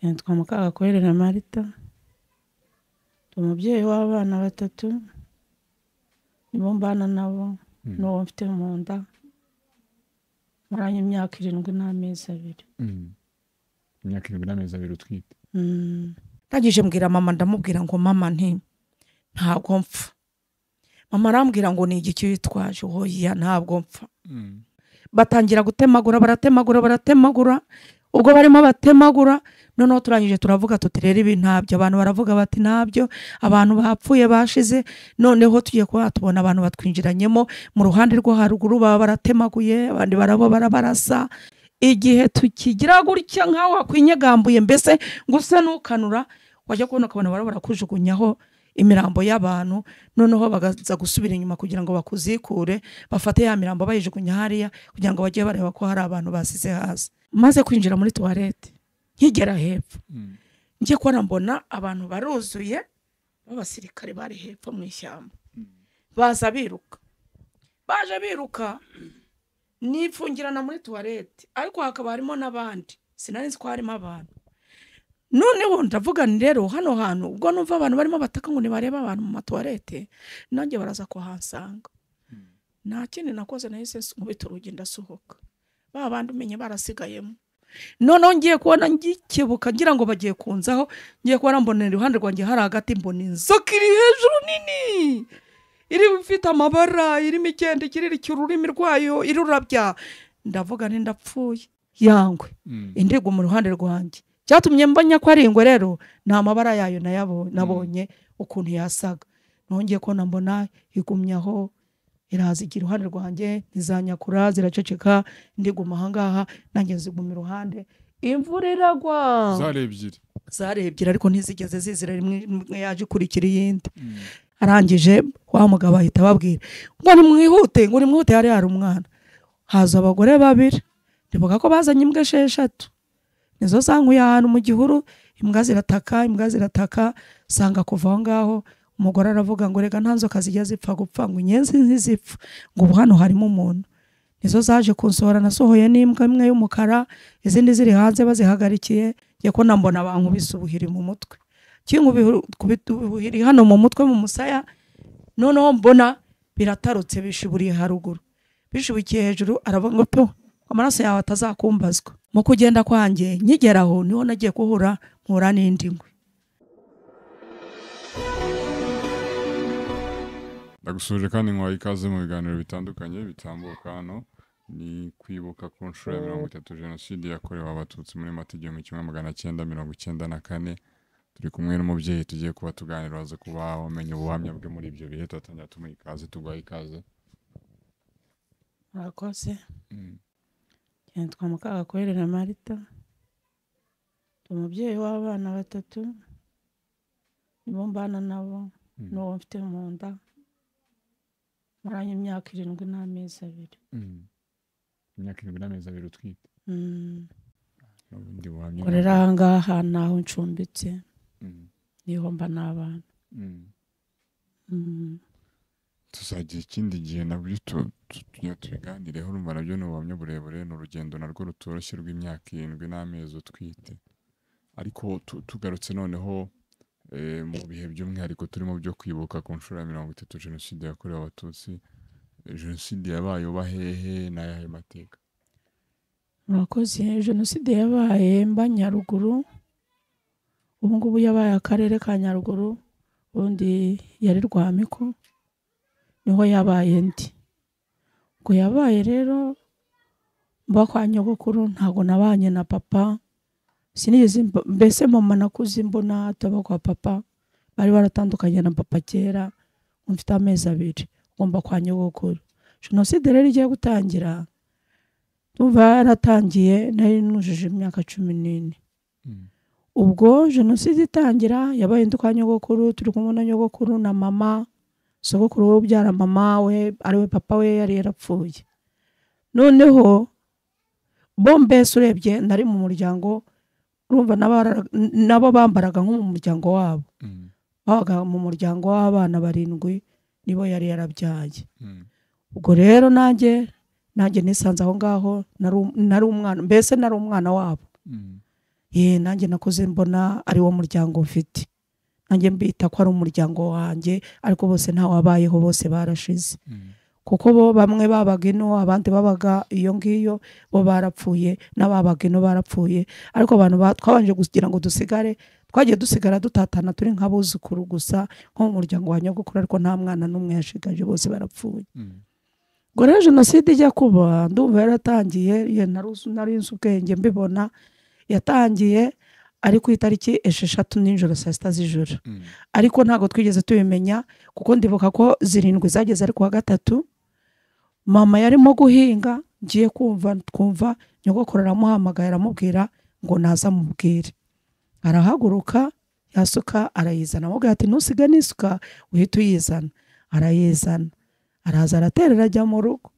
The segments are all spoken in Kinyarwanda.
Nitwa Mukagakorera Marita, ndi umubyeyi w'abana batatu, nibo mbana nabo n'uwo mfite mu nda, maranye imyaka 7 n'amezi 2. Imyaka 7 n'amezi 2 utwite. Ndangije mbwira mama, ndamubwira ngo mama nti ntabwo mpfa. Mama arambwira ngo ni igiki witwaje? Oya ntabwo mpfa. Batangira gutemagura, baratemagura, baratemagura. Ubwo barimo batemagura, noneho turangije turavuga tuti rero ibi ntabyo. Abantu baravuga bati ntabyo, abantu bapfuye bashize. Noneho tugiye kuba tubona abantu batwinjiranyemo mu ruhande rwo haruguru, baba baratemaguye, abandi barabo barabarasa. Igihe tukigira gutya nkaho wakwinyegambuye mbese ngo use nukanura, wajya kubona ukabona barabo barakujugunyaho imirambo y'abantu. Noneho bagaza gusubira inyuma kugira ngo bakuzikure, bafate ya mirambo bayijugunya hariya kugira ngo bajye bareba ko hari abantu basize hasi. Maze kwinjira muri toilette nkigera hepfo, njye kubona mbona abantu baruzuye b'abasirikare bari hepfo mu ishyamba, baza biruka, baje biruka nifungirana muri toilette, ariko hakaba harimo n'abandi, sinari nzi ko harimo abantu. Noneho ndavuga nti rero hano hantu ubwo numva abantu barimo bataka ngo nibareba abantu mu matoilette, nanjye baraza kuhansanga. Nta kindi nakoze, nahise nkubita urugi ndasohoka, ba bandi umenye barasigayemo. Noneho ngiye kubona ngikebuka ngira ngo bagiye kunzaho, ngiye kubona mbona iruhande rwanjye hari hagati, mbona inzoka iri hejuru nini, iri ifite amabara, irimo igenda ikiririkiye ururimi rwayo irurabya. Ndavuga nti ndapfuye, yangwe indigwa mu ruhande rwanjye. Cyatumye mbanya ko ari ingwe rero ni amabara yayo nabonye ukuntu yasaga. Nongeye kubona mbona igumyaho iraza igira iruhande rwanjye, ntizanyakura, ziraceceka, ndiguma ahangaha nanjye nziguma iruhande. Imvura iragwa. Zari ebyiri ariko ntizigeze zizira, rimwe yaje ikurikira iyindi. Arangije wa mugabo ahita ababwira ngo nimwihute, ngo nimwihute, hari hari umwana. Haza abagore babiri, ndibuka ko bazanye imbwa 6, nizo zankuye ahantu mu gihuru, imbwa zirataka, imbwa zirataka. Sanga kuva aho ngaho umugore aravuga ngo rega nta nzoka zijya zipfa gupfa, ngo inyenzi ntizipfa, ngo ubu hano harimo umuntu. Nizo zaje kunsohora, nasohoye n'imbwa imwe y'umukara, izindi ziri hanze bazihagarikiye. Ngiye kubona mbona bankubise ubuhiri mu mutwe, kinkubita ubuhiri hano mu mutwe mu musaya. Noneho mbona biratarutse bishiburiye haruguru, bishibukiye hejuru. Aravuga ngo pe amaraso yawe atazakumbazwa. Mu kugenda kwanjye nkigeraho niho nagiye guhura mpura n'indi ngwe. Ndagusuje kandi nkwaye ikaze mu biganiro bitandukanye bitambuka hano. Ni kwibuka ku nshuro ya 30 jenoside yakorewe Abatutsi muri Mata 1994. Turi kumwe n'umubyeyi tugiye kuba tuganira, aza kuba wamenye ubuhamya bwe muri ibyo bihe. Turatangira tumuha ikaze, tuguha ikaze. Murakoze. Nitwa Mukagakorera Marita, ndi umubyeyi w'abana batatu, nibo mbana nabo n'uwo mfite mu nda, maranye imyaka 7 n'amezi 2. Imyaka 7 n'amezi 2 utwite. Nkorera aha ngaha naho ncumbitse, niho mba n'abana. Tuzagira ikindi gihe nabyo tubiganireho, urumva nabyo ni ubuhamya burebure, ni urugendo narwo rutoroshye rw'imyaka 7 n'amezi utwite. Ariko tugarutse noneho mu bihe by'umwihariko turimo byo kwibuka ku nshuro ya 30 jenoside yakorewe Abatutsi, jenoside yabaye uba hehe n'ayahe mateka? Murakoze. Jenoside yabaye mba Nyaruguru, ubu ngubu yabaye akarere ka Nyaruguru, ubundi yari Rwamiko, niho yabaye ndi. Ubwo yabaye rero mba kwa nyogokuru, ntago nabanye na papa, sinigeze mbese mama nakuze mbona ataba kwa papa, bari baratandukanye na papa kera mfite amezi 2, ngomba kwa nyogokuru. Jenoside rero igiye gutangira, ndumva yaratangiye nari nujuje imyaka 14. Ubwo jenoside itangira yabaye ndi kwa nyogokuru, turi kumwe na nyogokuru na mama. Sogokuru we ubyara mama we ariwe papa we yari yarapfuye. Noneho bo mbese urebye nari mu muryango, urumva nabo bambaraga nko mu muryango wabo, babaga mu muryango w'abana 7 nibo yari yarabyaye. Ubwo rero nanjye nisanze aho ngaho, nari umwana, mbese nari umwana wabo. Ye nanjye nakoze mbona ari wo muryango mfite, nanjye mbita ko ari umuryango wanjye, ariko bose nta wabayeho, bose barashize. Kuko bo bamwe babaga ino, abandi babaga iyo ngiyo, bo barapfuye, n'ababaga ino barapfuye. Ariko abantu twabanje kugira ngo dusigare, twagiye dusigara dutatana turi nk'abuzukuru gusa nko mu muryango wa nyogokuru, ariko nta mwana n'umwe yashigaje, bose barapfuye. Ngo rero jenoside ijya kuba ndumva yaratangiye, nari nzi ubwenge mbibona, yatangiye ari ku itariki 6 nijoro saa 6 z'ijoro. Ariko ntago twigeze tubimenya, kuko ndibuka ko 7 zageze ari kuwa gatatu, mama yarimo guhinga, ngiye kumva twumva nyogokuru aramuhamagaye aramubwira ngo naza mubwire. Arahaguruka yasuka arayizana, amubwira ati ntusige n'isuka uhita uyizana. Arayizana, araza araterera ajya mu rugo.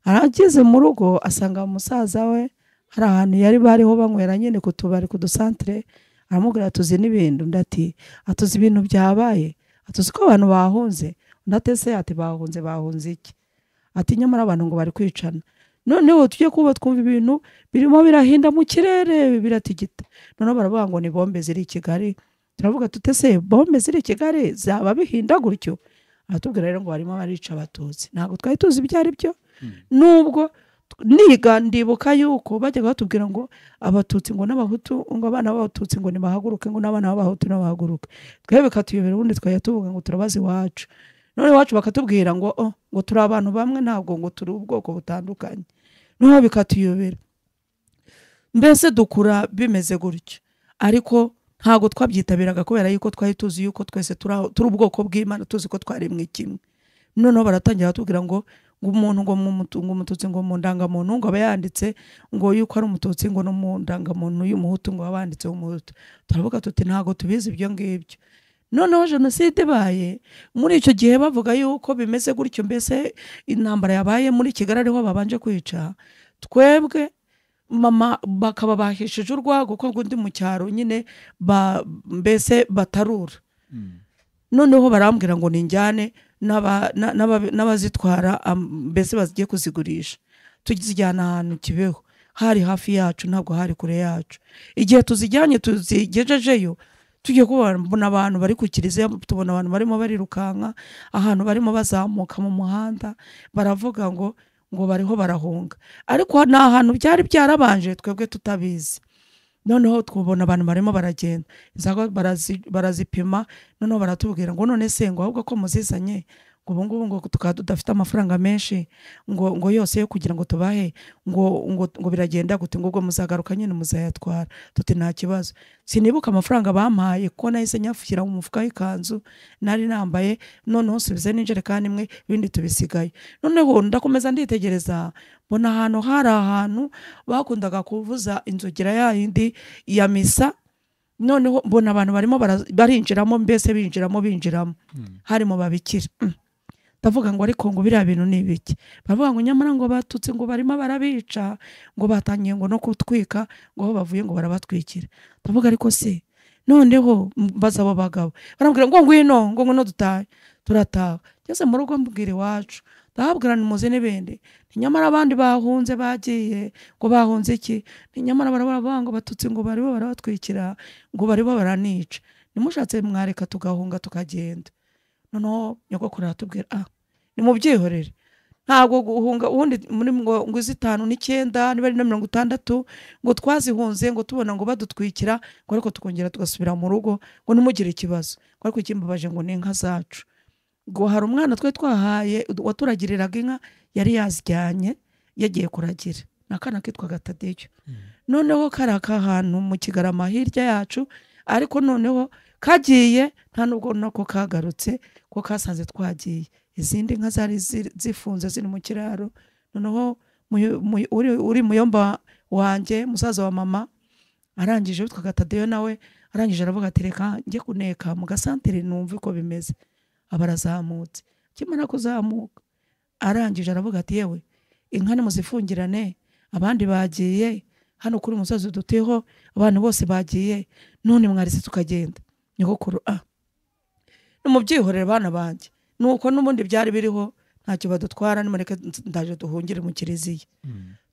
Arageze mu rugo asanga musaza we hari ahantu yari bariho banywera nyine ku tubari ku dusantere, aramubwira tuzi n'ibintu. Undi ati atuzi ibintu byabaye, atuzi ko abantu bahunze. Undi ati ese ati bahunze, bahunze iki? Ati nyamara abantu ngo bari kwicana. Noneho tujye kuba twumva ibintu birimo birahinda mu kirere biratigita. Noneho baravuga ngo ni bombe ziri i Kigali. Turavuga tutese bombe ziri i Kigali zaba bihinda gutyo? Aratubwira rero ngo barimo barica abatutsi. Ntabwo twari tuzi ibyo ari byo. Nubwo niga ndibuka yuko bajyaga batubwira ngo abatutsi ngo n'abahutu, ngo abana b'abatutsi ngo nibahaguruke, ngo n'abana b'abahutu n'abahaguruke. Twebwe katuyobera, ubundi twajya tuvuga ngo turabazi iwacu. None iwacu bakatubwira ngo oh, ngo turi abantu bamwe, ntabwo ngo turi ubwoko butandukanye. Noneho bikatuyobera, mbese dukura bimeze gutyo. Ariko ntabwo twabyitabiraga kubera yuko twari tuzi yuko twese turi ubwoko bw'Imana, tuzi ko twaremwe kimwe. Noneho baratangira batubwira ngo umuntu ngo umututsi ngo mu ndangamuntu ngo aba yanditse ngo yuko ari umututsi, ngo no mu ndangamuntu y'umuhutu ngo aba yanditse umuhutu. Turavuga tuti ntabwo tubizi ibyo ngibyo. Noneho jenoside ibaye muri icyo gihe bavuga yuko bimeze gutyo, mbese intambara yabaye muri Kigali ariho babanje kwica. Twebwe mama bakaba bahishije urwago ko ndi mu cyaro nyine mbese batarura. Noneho barambwira ngo ninjyane n'abazitwara mbese bagiye kuzigurisha, tuzijyana ahantu Kibeho, hari hafi yacu ntabwo hari kure yacu. Igihe tuzijyanye tuzigejejeyo, tugiye kubona abantu bari ku kiliziya, tubona abantu barimo barirukanka ahantu barimo bazamuka mu muhanda, baravuga ngo bariho barahunga. Ariko ni ahantu byari byarabanje twebwe tutabizi. Noneho twubona abantu barimo baragenda, inzago barazipima. Noneho baratubwira ngo none se ngo ahubwo ko muzizanye, ngo ubu ngubu ngo tukaba tudafite amafaranga menshi ngo yose yo kugira ngo tubahe, ngo biragenda gute, ngo ubwo muzagaruka nyine muzayatwara. Tuti nta kibazo. Sinibuka amafaranga bampaye kuko nahise nyafukira mu mufuka w'ikanzu nari nambaye, noneho nsubize n'injerekani imwe, ibindi tubisigaye. Noneho ndakomeza nditegereza, mbona ahantu hari ahantu bakundaga kuvuza inzogera ya yindi ya misa. Noneho mbona abantu barimo barinjiramo, mbese binjiramo harimo babikira. Ndavuga ngo ariko ngo biriya bintu ni ibiki? Baravuga ngo nyamara ngo batutse ngo barimo barabica, ngo batangiye ngo no kutwika, ngo aho bavuye ngo barabatwikira. Ndavuga ariko se noneho mbaza abo bagabo, barambwira ngo ngwino, ngo ngwino dutahe. Turataha. Ngeze mu rugo mbwira iwacu, ndababwira nimuze n'ibindi. Nyamara abandi bahunze bagiye, ngo bahunze iki? Nyamara baravuga ngo batutse ngo barimo barabatwikira, ngo barimo baranica. Nimushatse mwareka tugahunga tukagenda. Noneho nyogokuru aratubwira nimubyihorere, ntabwo guhunga ubundi muri ngo 5 9 niba ari na 60 ngo twazihunze ngo tubona ngo badutwikira, ngo ariko tukongera tugasubira mu rugo, ngo nimugire ikibazo. Ngo ariko ikimbabaje ngo ni inka zacu, ngo hari umwana twe twahaye waturagiriraga inka yari yazijyanye yagiye kuragira, nakana kitwaga Tadeyo. Noneho karaka ahantu mu Kigarama hirya yacu, ariko noneho kagiye nta nubwo nako kagarutse ko kasanze twagiye. Izindi nka zari zifunze ziri mu kiraro. Noneho uri muyomba wanjye musaza wa mama arangije witwaga Tadeyo nawe arangije aravuga ati reka njye kuneka mu gasantere numve uko bimeze. Abarazamutse, kimara kuzamuka arangije aravuga ati yewe inka nimuzifungirane, abandi bagiye hano kuri umusozi duteho abantu bose bagiye, none mwarise tukagenda. Nyogokuru nimubyihorere bana banjye, nuko n'ubundi byari biriho ntacyo badutwara, nimureke ndaje duhungire mu kiliziya.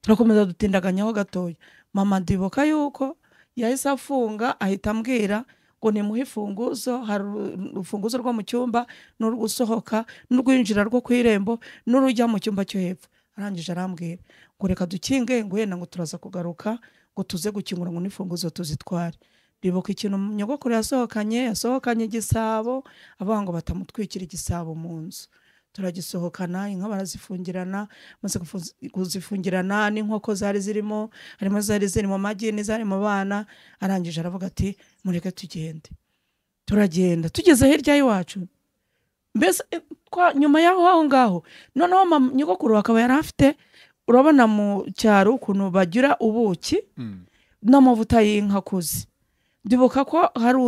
Turakomeza dutindaganyaho gatoya. Mama ndibuka yuko Yahise afunga ahita ambwira ngo nimuhe imfunguzo, hari urufunguzo rwo mu cyumba n'urwusohoka n'urwinjira rwo ku irembo n'urujya mu cyumba cyo hepfo. Arangije arambwira ngo reka dukinge, ngo yenda ngo turaza kugaruka ngo tuze gukingura ngo n'ifunguzo tuzitware. Ndibuka ikintu nyogokuru yasohokanye igisabo, avuga ngo batamutwikira igisabo mu nzu. Turagisohokana, inka barazifungirana, maze kuzifungirana n'inkoko zari zirimo, harimo zari ziri mu magi n'izari mu bana. Arangije aravuga ati mureke tugende. Turagenda tugeze hirya y'iwacu, mbese nyuma y'aho aho ngaho noneho nyogokuru akaba yari afite, urabona mu cyaro ukuntu bagira ubuki n'amavuta y'inka akuze. Ndibuka ko hari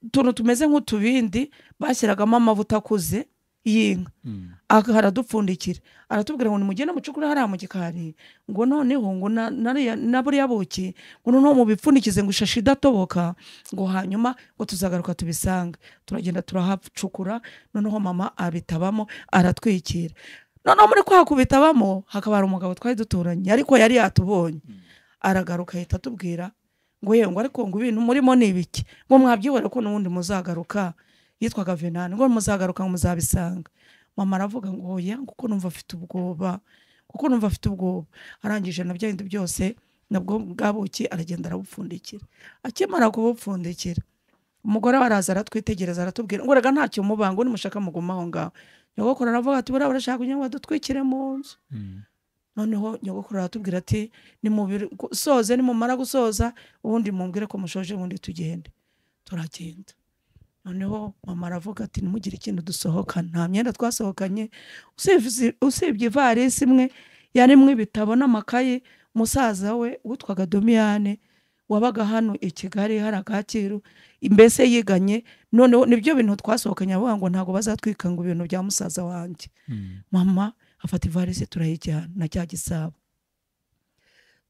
utuntu tumeze nk'utubindi bashyiragamo amavuta akuze y'inka, aradupfundikira aratubwira ngo nimugende mucukure hariya mu gikari, ngo noneho ngo na buriya buki ngo noneho mubipfundikize ngo ishashi idatoboka, ngo hanyuma ngo tuzagaruka tubisanga. Turagenda turahacukura, noneho mama abitabamo aratwikira. Noneho muri kwa kubitabamo hakaba hari umugabo twari duturanye ariko yari yatubonye, aragaruka ahita atubwira ngo yewe ngo ariko ngo ibintu murimo ni ibiki, ngo mwabyihore ko n'ubundi muzagaruka. Yitwaga Venani, ngo muzagaruka ngo muzabisanga. Mama aravuga ngo oya, kuko numva afite ubwoba, kuko numva afite ubwoba. Arangije na bya bindi byose nabwo bwabuki aragenda arabupfundikira. Akimara kubupfundikira, umugore we araza aratwitegereza aratubwira ngo rega ntacyo muba, ngo nimushaka muguma aho ngaho. Nyogokuru aravuga ati buriya barashaka kugira ngo badutwikire mu nzu. Noneho nyogokuru aratubwira ati nimusoze, nimumara gusoza ubundi mumbwire ko mushoje, ubundi tugende. Turagenda. Noneho mama aravuga ati nimugire ikintu dusohokana. Nta myenda twasohokanye usibye ivarisi imwe yarimwo ibitabo n'amakaye. Musaza we witwaga Domiyane wabaga hano i Kigali hari Kacyiru, mbese yiganye. Noneho nibyo bintu twasohokanye, avuga ngo ntago bazatwika ngo ibintu bya musaza wanjye. Mama afata ivarisi turayijyana na cya gisabo.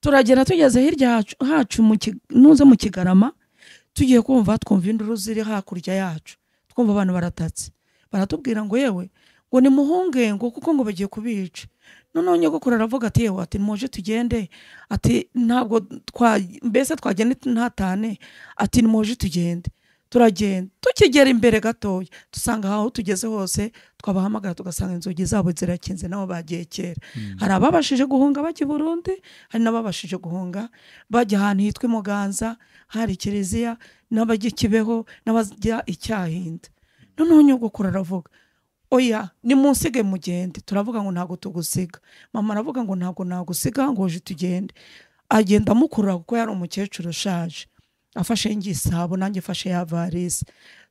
Turagenda tugeze hirya hacu nuze mu Kigarama, tugiye kumva twumva induru ziri hakurya yacu, twumva abantu baratatse, baratubwira ngo yewe ngo nimuhunge ngo kuko ngo bagiye kubica. Noneho nyogokuru aravuga ati yewe, ati muje tugende, ati ntabwo mbese twagenda ntatane, ati nimuje tugende. Turagenda tukigera imbere gatoya dusanga aho tugeze hose twabahamagara tugasanga inzugi zabo zirakinze, nabo bagiye kera. Hari ababashije guhunga bajya i Burundi, hari n'ababashije guhunga bajya ahantu hitwa Muganza, hari kiliziya, n'abajya Kibeho, n'abajya i Cyahinda. Noneho nyogokuru aravuga oya nimunsige mugende. Turavuga ngo ntabwo tugusiga. Mama aravuga ngo ntabwo nagusiga, ngo uje tugende. Agenda amukurura kuko yari umukecuru ushaje, afashe ngisabo nanjye afashe ya varisi.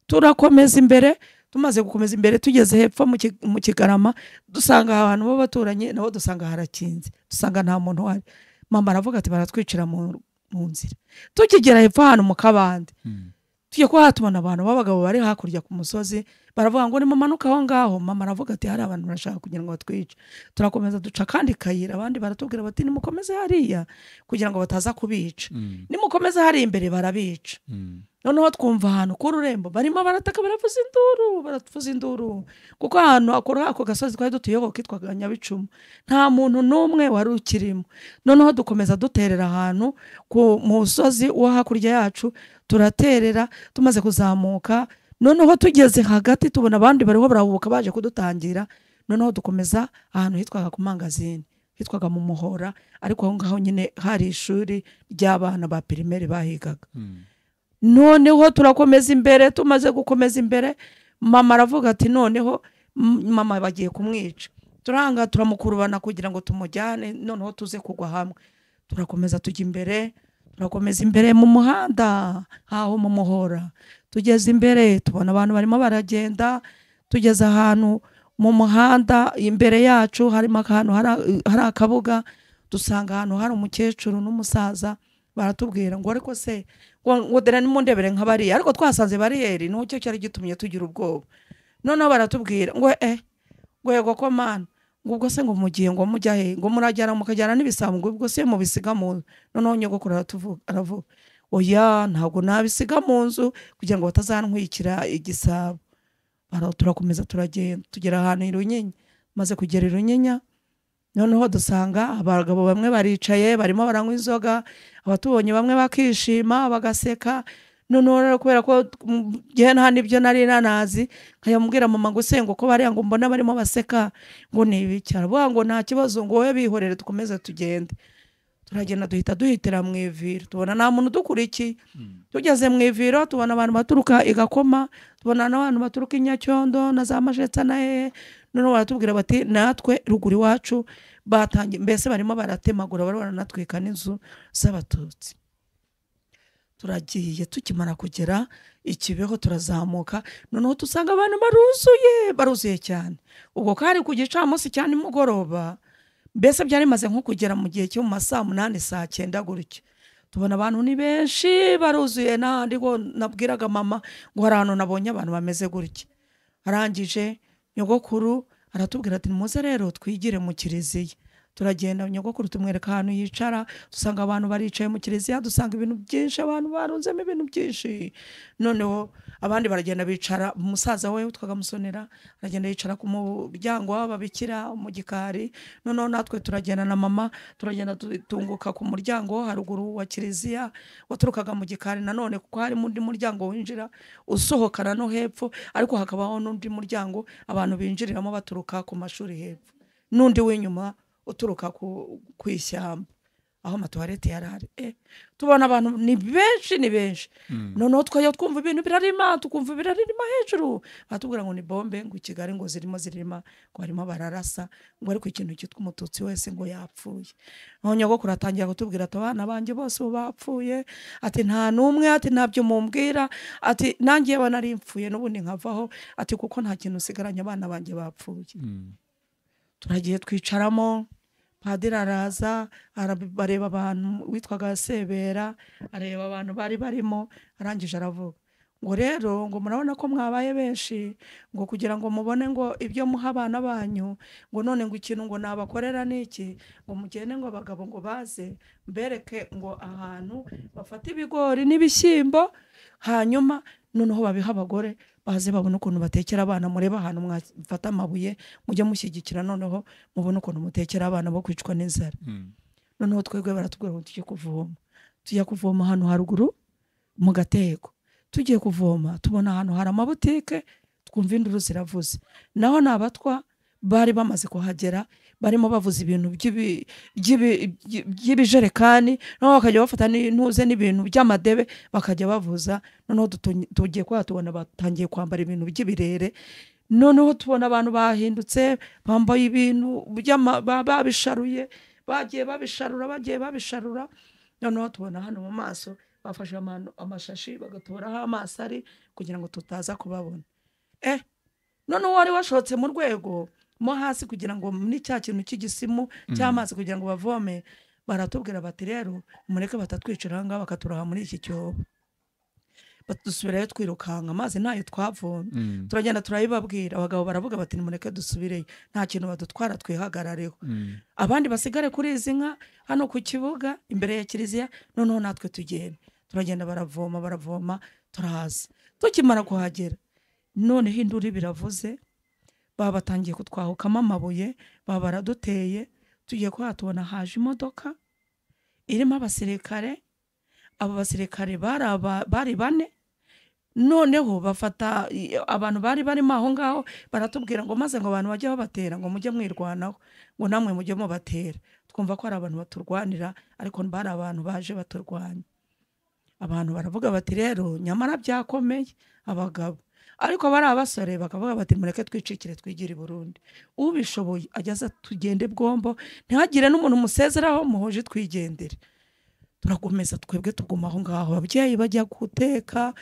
Turakomeza imbere, tumaze gukomeza imbere tugeze hepfo mu Kigarama, dusanga abantu b'abaturanyi nabo dusanga harakinze, dusanga nta muntu uhari. Mama aravuga ati baratwicira mu nzira. Tukigera hepfo ahantu mu kabande, tugiye kuba hatubona abantu b'abagabo bari hakurya ku musozi, baravuga ngo nimumanuke aho ngaho. Mama aravuga ati hari abantu barashaka kugira ngo batwice. Turakomeza duca kandi kayira, abandi baratubwira bati nimukomeze hariya kugira ngo bataza kubica, nimukomeze hari imbere barabica. Noneho twumva ahantu ku rurembo barimo barataka, baravuza induru, baravuza induru, kuko ahantu akora ako gasozi twari dutuyeho kitwaga Nyabicuma nta muntu n'umwe wari ukirimo. Noneho dukomeza duterera ahantu ku musozi wo hakurya yacu, turaterera tumaze kuzamuka. Noneho tugeze hagati tubona abandi bariho barahubuka baje kudutangira. Noneho dukomeza ahantu hitwaga ku mangazini, hitwaga mu Muhora, ariko aho ngaho nyine hari ishuri ry'abana ba primaire bahigaga. Noneho turakomeza imbere, tumaze gukomeza imbere mama aravuga ati noneho mama bagiye kumwica. Turanga turamukurubana kugira ngo tumujyane, noneho tuze kugwa hamwe. Turakomeza tujya imbere, turakomeza imbere mu muhanda aho mu Muhora. Tugeze imbere tubona abantu barimo baragenda, tugeze ahantu mu muhanda imbere yacu harimo akantu hari akabuga, dusanga ahantu hari umukecuru n'umusaza. Baratubwira ngo ariko se ngo dore nimundebere nka bariya, ariko twasanze bariyeri n'icyo cyari gitumye tugira ubwoba. Noneho baratubwira ngo ngo yego ko mana, ngo ubwo se ngo mugiye ngo mujya he, ngo murajyana mukajyana n'ibisabo, ngo ubwo se mubisiga mu. Noneho nyogokuru aravuga oya ntabwo nabisiga mu nzu kugira ngo batazantwikira igisabo. Turakomeza turagenda tugera ahantu i Runyinya. Maze kugera i Runyinya Noneho dusanga abagabo bamwe baricaye barimo baranywa inzoga, abatubonye bamwe bakishima bagaseka. Noneho rero kubera ko ngewe nta n'ibyo nari nanazi, nkayamubwira mama ngo se ngo ko bariya ngo mbona barimo baseka ngo ni ibiki, aravuga ngo nta kibazo, ngo wowe bihorere dukomeze tugende. Turagenda duhita duhitira mu iviro, tubona nta muntu udukurikiye. Tugeze mu iviro tubona abantu baturuka i Gakoma, tubona n'abantu baturuka i Nyacyondo na za Mashetsa na hehe. Noneho baratubwira bati natwe ruguru iwacu batangiye, mbese barimo baratemagura, bari baranatwika n'inzu z'abatutsi. Turagiye, tukimara kugera i Kibeho turazamuka, noneho dusanga abantu baruzuye, baruzuye cyane. Ubwo kari ku gicamunsi cya nimugoroba, mbese byari bimaze nko kugera mu gihe cyo mu ma saa 8 saa 9 gutyo. Tubona abantu ni benshi baruzuye, n'ahandi ngo nabwiraga mama ngo hari ahantu nabonye abantu bameze gutya. Arangije nyogokuru aratubwira ati muze rero twigire mu kiliziya. Turagenda, nyogokuru tumwereka ahantu yicara, dusanga abantu baricaye mu kiliziya, dusanga ibintu byinshi, abantu barunzemo ibintu byinshi. Noneho abandi baragenda bicara, umusaza we witwaga Musonera aragenda yicara ku muryango w'ababikira mu gikari. Noneho natwe turagenda na mama, turagenda dutunguka ku muryango haruguru wa kiliziya waturukaga mu gikari nanone, kuko harimo undi muryango winjira usohokana no hepfo, ariko hakabaho n'undi muryango abantu binjiriramo baturuka ku mashuri hepfo, n'undi w'inyuma uturuka ku ishyamba aho amatuwarete yari ari. Tubona abantu ni benshi, ni benshi. Noneho twajya twumva ibintu birarima, tukumva birarima hejuru, batubwira ngo ni bombe, ngo i Kigali ngo zirimo zirima, ngo barimo bararasa, ngo ariko ikintu cyitwa umututsi wese ngo yapfuye. Noneho nyogokuru atangira kutubwira ati abana banjye bose ubu bapfuye, ati nta n'umwe, ati ntabyo mumbwira, ati nanjye yewe nari mpfuye n'ubundi nkavaho, ati kuko nta kintu usigaranye, abana banjye bapfuye. Turagiye twicaramo, padiri araza arareba abantu, witwaga Sebera areba abantu bari barimo, arangije aravuga ngo rero ngo murabona ko mwabaye benshi, ngo kugira ngo mubone ngo ibyo muha abana banyu, ngo none ngo ikintu ngo nabakorera niki, ngo mugende ngo abagabo ngo baze mbereke ngo ahantu bafata ibigori n'ibishyimbo, hanyuma noneho babiha abagore baze babone ukuntu batekera abana, murebe ahantu mwafata amabuye mujye mushyigikira, noneho mubone ukuntu mutekera abana bo kwicwa n'inzara. Noneho twebwe baratubwira ngo tujye kuvoma, tujya kuvoma ahantu haruguru mu gateko. Tugiye kuvoma tubona ahantu hari amabutike, twumva induru ziravuze. Naho n'abatwa bari bamaze kuhagera, barimo bavuza ibintu by'ibijerekani, noneho bakajya bafata n'intuze n'ibintu by'amadebe bakajya bavuza. Noneho tugiye kuba tubona batangiye kwambara ibintu by'ibirere, noneho tubona abantu bahindutse bambaye ibintu babisharuye, bagiye babisharura, bagiye babisharura. Noneho tubona hano mu maso bafashe amashashi bagatoraho amaso ari kugira ngo tutaza kubabona. Noneho wari washotse mu rwego mo hasi kugira ngo ni cya kintu cy'igisimu cy'amazi kugira ngo bavome, baratubwira bati rero mureke batatwicira aha ngaha bakaturaha muri iki cyobo. Badusubirayo twirukanka, amazi ntayo twavomye. Turagenda turabibabwira, abagabo baravuga bati nimureke dusubireyo, nta kintu badutwara twihagarareho. Abandi basigare kuri izi nka hano ku kibuga imbere ya kiliziya, noneho natwe tugende. Turagenda baravoma, baravoma, turahaza. Tukimara kuhagera noneho induru biravuze, baba batangiye kutwahukamo amabuye, baba baraduteye. Tugiye kuhatubona haje imodoka irimo abasirikare, abo basirikare bari bane. Noneho bafata abantu bari barimo aho ngaho, baratubwira ngo maze ngo abantu bajye babatera, ngo mujye mwirwanaho, ngo namwe mujye mubatera. Twumva ko ari abantu baturwanira, ariko bari abantu baje baturwanya. Abantu baravuga bati rero nyamara byakomeye abagabo, ariko bari abasore bakavuga bati mureke twicikire twigire i Burundi, ubishoboye ajyaza tugende bwombo, ntihagire n'umuntu musezeraho muhoje twigendere. Turakomeza twebwe tuguma aho ngaho, ababyeyi bajya guteka,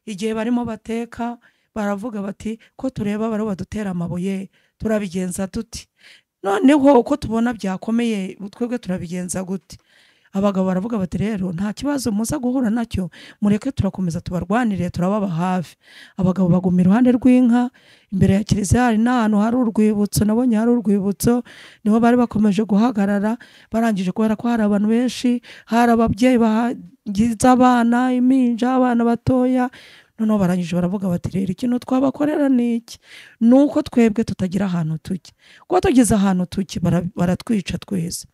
igihe barimo bateka baravuga bati ko tureba baro badutera amabuye turabigenza tuti, noneho uko tubona byakomeye twebwe turabigenza gute? Abagabo baravuga bati rero nta kibazo muza guhura nacyo, mureke turakomeza tubarwanire, turababa hafi. Abagabo baguma iruhande rw'inka imbere ya kiliziya, hari n'ahantu hari urwibutso, nabonye hari urwibutso, niho bari bakomeje guhagarara. Barangije kubera ko hari abantu benshi, hari ababyeyi bagize abana, impinja, abana batoya, Noneho barangije baravuga bati rero ikintu twabakorera ni iki, nuko twebwe tutagira ahantu tujya, kuko tugeze ahantu tujya baratwica twese.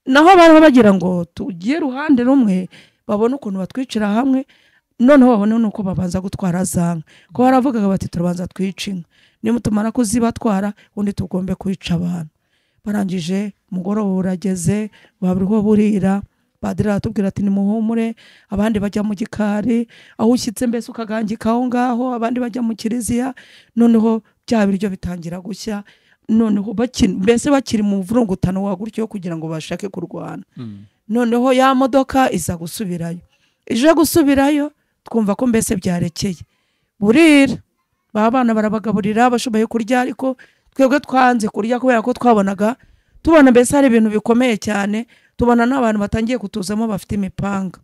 Naho bariho bagira ngo tugiye ruhande rumwe babone ukuntu batwicira hamwe, noneho babone nuko babanza gutwara za nka, ko baravugaga bati turabanza twica inka, nimutumara kuzibatwara undi tugombe kwica abantu. Barangije mugoroba urageze, baburiho burira, padiri aratubwira ati nimuhumure, abandi bajya mu gikari aho ushyitse mbese ukagangika aho ngaho, abandi bajya mu kiliziya. Noneho bya biryo bitangira gushya, noneho mbese bakiri mu mvurungutano wa gutyo kugira ngo bashake kurwana. Noneho ya modoka iza gusubirayo, ije gusubirayo twumva ko mbese byarekeye, burira ba bana barabagaburira bashoboye kurya, ariko twebwe twanze kurya kubera ko twabonaga tubona mbese hari ibintu bikomeye cyane, tubona n'abantu batangiye kutuzamo bafite imipanga.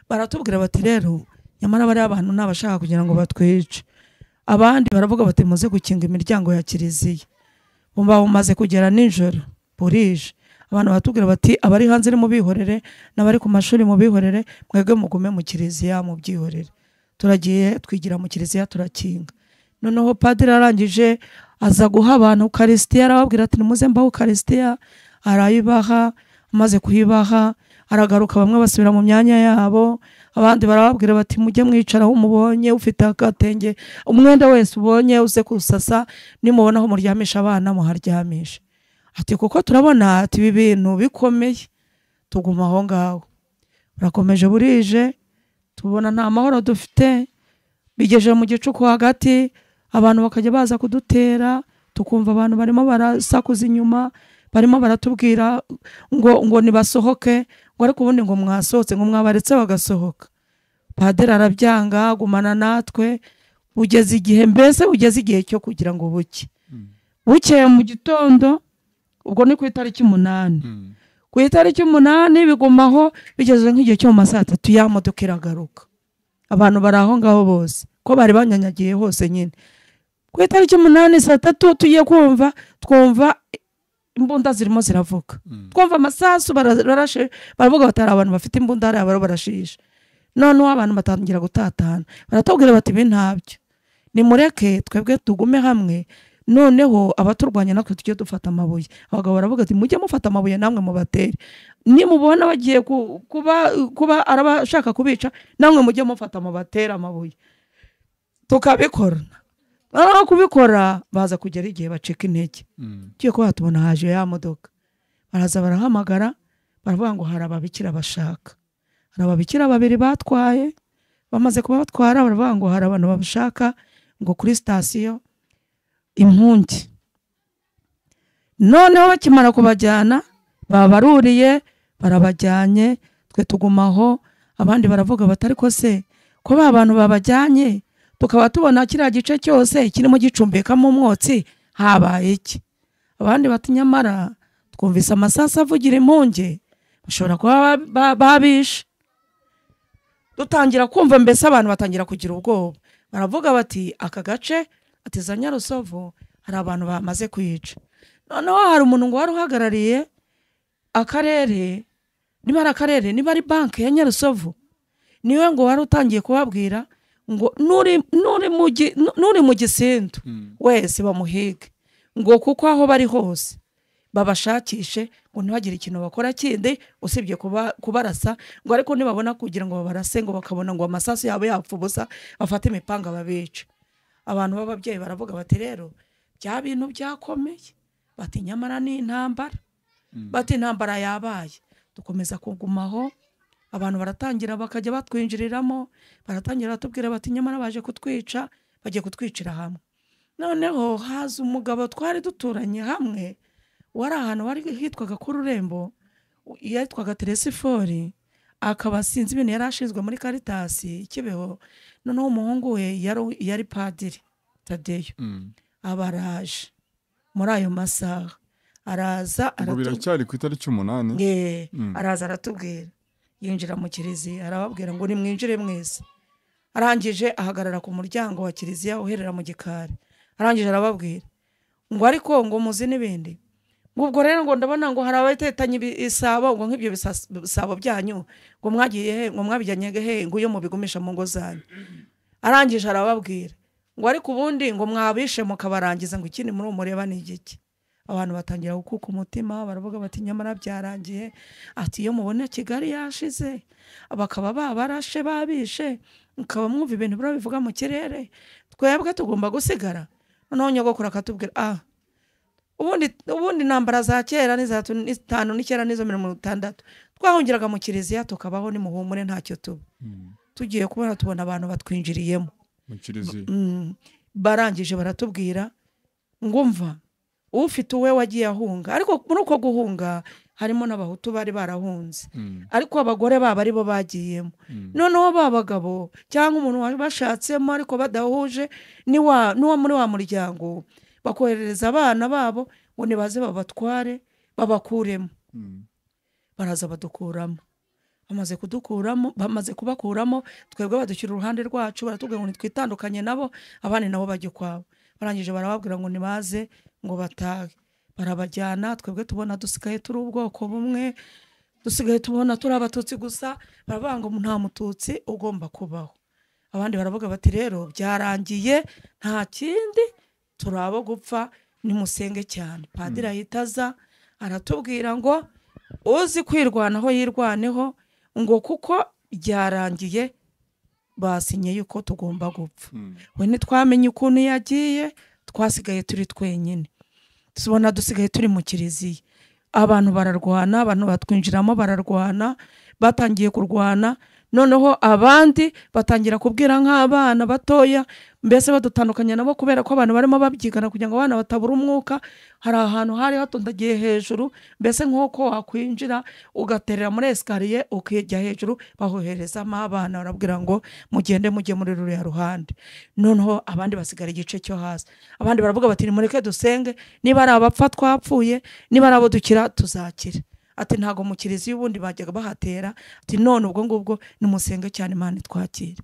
Baratubwira bati rero nyamara bari abantu nabashaka kugira ngo batwice. Abandi baravuga bati muze gukinga imiryango ya kiliziya, bumva bumaze kugera nijoro burije. Abantu batubwira bati abari hanze ni mubihorere, n'abari ku mashuri mubihorere, mwebwe mugume mu kiliziya mubyihorere. Turagiye twigira mu kiliziya turakinga. Noneho padiri arangije aza guha abantu ukarisitiya, arababwira ati nimuze mbahe ukarisitiya, arayibaha. Amaze kuyibaha aragaruka, bamwe basubira mu myanya yabo, abandi barababwira bati mujye mwicara aho mubonye, ufite agatenge umwenda wese ubonye uze kusasa, nimubona aho muryamisha abana muharyamisha. Ati kuko turabona ati ibi bintu bikomeye, tuguma aho ngaho. Barakomeje burije, tubona nta mahoro dufite, bigeje mu gicuku hagati abantu bakajya baza kudutera, tukumva abantu barimo barasakuza inyuma, barimo baratubwira ngo nibasohoke, ngo ariko ubundi ngo mwasohotse, ngo mwabaretse bagasohoka. Padiri arabyanga agumana natwe ugeze igihe mbese ugeze igihe cyo kugira ngo buke. Bukeye mu gitondo, ubwo ni ku itariki 8. Ku itariki 8 bigumaho, bigeze nk'igihe cyo mu masaha 3 ya modoka iragaruka. Abantu bari aho ngaho bose ko bari banyanyagiye hose nyine. Ku itariki 8 saa 3 tugiye kumva, twumva imbunda zirimo ziravuga, twumva amasasu barashe, baravuga batari abantu bafite imbunda hari abaro barashisha. Noneho abantu batangira gutatana, baratubwira bati ibi ntabyo, nimureke twebwe tugume hamwe, noneho abaturwanya natwe tujye dufata amabuye. Abagabo baravuga ati mujye mufata amabuye namwe mubatere, nimubona bagiye kuba arabashaka kubica namwe mujye mufata mubatere amabuye. Tukabikora, noneho kubikora baza kugera igihe bacika intege. Tugiye kuba tubona haje ya modoka, baraza barahamagara, baravuga ngo hari ababikira bashaka, hari ababikira babiri batwaye, bamaze kuba batwara baravuga ngo hari abantu babashaka ngo kuri sitasiyo Impungi. Noneho bakimara kubajyana babaruriye barabajyanye, twe tugumaho. Abandi baravuga bati ariko se ko ba bantu babajyanye tukaba tubona kiriya gice cyose kirimo gicumbikamo umwotsi, habaye iki? Abandi bati nyamara twumvise amasasu avugira impunge, bashobora kuba babishe. Dutangira kumva mbese abantu batangira kugira ubwoba, baravuga bati aka gace ati za Nyarusovu hari abantu bamaze kwica. Noneho hari umuntu ngo wari uhagarariye akarere, niba ari akarere niba ari banki ya Nyarusovu, niwe ngo wari utangiye kubabwira ngo nuri mu Gisindu wese bamuhige, ngo kuko aho bari hose babashakishe, ngo ntibagire ikintu bakora kindi usibye kubarasa, ngo ariko nibabona kugira ngo babarase ngo bakabona ngo amasasu yabo yapfa ubusa, bafate imipanga babice. Abantu b'ababyeyi baravuga bati rero bya bintu byakomeye, bati nyamara ni intambara, bati intambara yabaye. Dukomeza kugumaho, abantu baratangira bakajya batwinjiriramo, baratangira batubwira bati nyamara baje kutwica, bagiye kutwicira hamwe. Noneho haza umugabo twari duturanye hamwe, wari ahantu wari hitwaga ku Rurembo, yitwaga Teresifori, akaba sinzi ibintu yari ashinzwe muri Caritas Kibeho. Noneho umuhungu we yari padiri Tadeyo, abaraje muri ayo masaha, araza biracyari ku itariki 8. Araza aratubwira, yinjira mu kiliziya arababwira ngo nimwinjire mwese. Arangije ahagarara ku muryango wa kiliziya uherera mu gikari, arangije arababwira ngo ariko ngo muzi n'ibindi, Ngo ubwo rero ngo ndabona ngo hari abatetanye ibisabo, ngo nk'ibyo bisabo byanyu ngo mwagiye he, ngo mwabijyanye he, ngo iyo mubigumisha mu ngo zanyu. Arangije arababwira ngo ariko ubundi ngo mwabishe mukabarangiza, ngo ikindi muri umureba ni igiki. Abantu batangira gukuka umutima, baravuga bati nyamara byarangiye. Ati iyo mubona Kigali yashize bakaba babarashe babishe, mukaba mwumva ibintu biro bivuga mu kirere, twebwe tugomba gusigara. Noneho nyogokuru akatubwira ubundi intambara za kera n'iza 5 n'icyenda n'izo 60 twahungiraga mu kiliziya tukabaho nimuhumure ntacyo tuba. Tugiye kubona tubona abantu batwinjiriyemo mu kiliziya. Barangije baratubwira ngumva ufite uwe wagiye ahunga, ariko muri uko guhunga harimo n'abahutu bari barahunze, ariko abagore babo ari bo bagiyemo. Noneho babagabo cyangwa umuntu bashatsemo ariko badahuje n'uwo muri wa muryango, bakoherereza abana babo ngo nibaze babatware babakuremo. Baraza badukuramo. Bamaze kudukuramo, bamaze kubakuramo, twebwe badushyira uruhande rwacu, baratubwira ngo nitwitandukanye nabo, abandi nabo bajye kwabo. Barangije barababwira ngo nibaze ngo batahe. Barabajyana, twebwe tubona dusigaye turi ubwoko bumwe, dusigaye tubona turi abatutsi gusa, baravuga ngo nta mututsi ugomba kubaho. Abandi baravuga bati rero byarangiye nta kindi, turabo gupfa, nimusenge cyane. Padiri ahitaza aratubwira ngo uzi kwirwanaho yirwaneho, ngo kuko byarangiye basinye yuko tugomba gupfa. We ntitwamenye ukuntu yagiye, twasigaye turi twenyine. Tubona dusigaye turi mu kiliziya. Abantu bararwana, abantu batwinjiramo bararwana, batangiye kurwana. Noneho abandi batangira kubwira nk'abana batoya, mbese badutandukanya nabo kubera ko abantu barimo babyigana kugira ngo abana batabura umwuka. Hari ahantu hari hatondagiye hejuru, mbese nk'uko wakwinjira ugaterera muri escalier ukijya hejuru, bahoherezamo abana barabwira ngo mugende mujye muri ruriya ruhande. Noneho abandi basigara igice cyo hasi, abandi baravuga bati nimureke dusenge, niba ari abapfa twapfuye, niba ari abo dukira tuzakira. Ati ntago mu kiliziya ubundi bajyaga bahatera, ati none ubwo ngubwo nimusenge cyane Imana itwakire.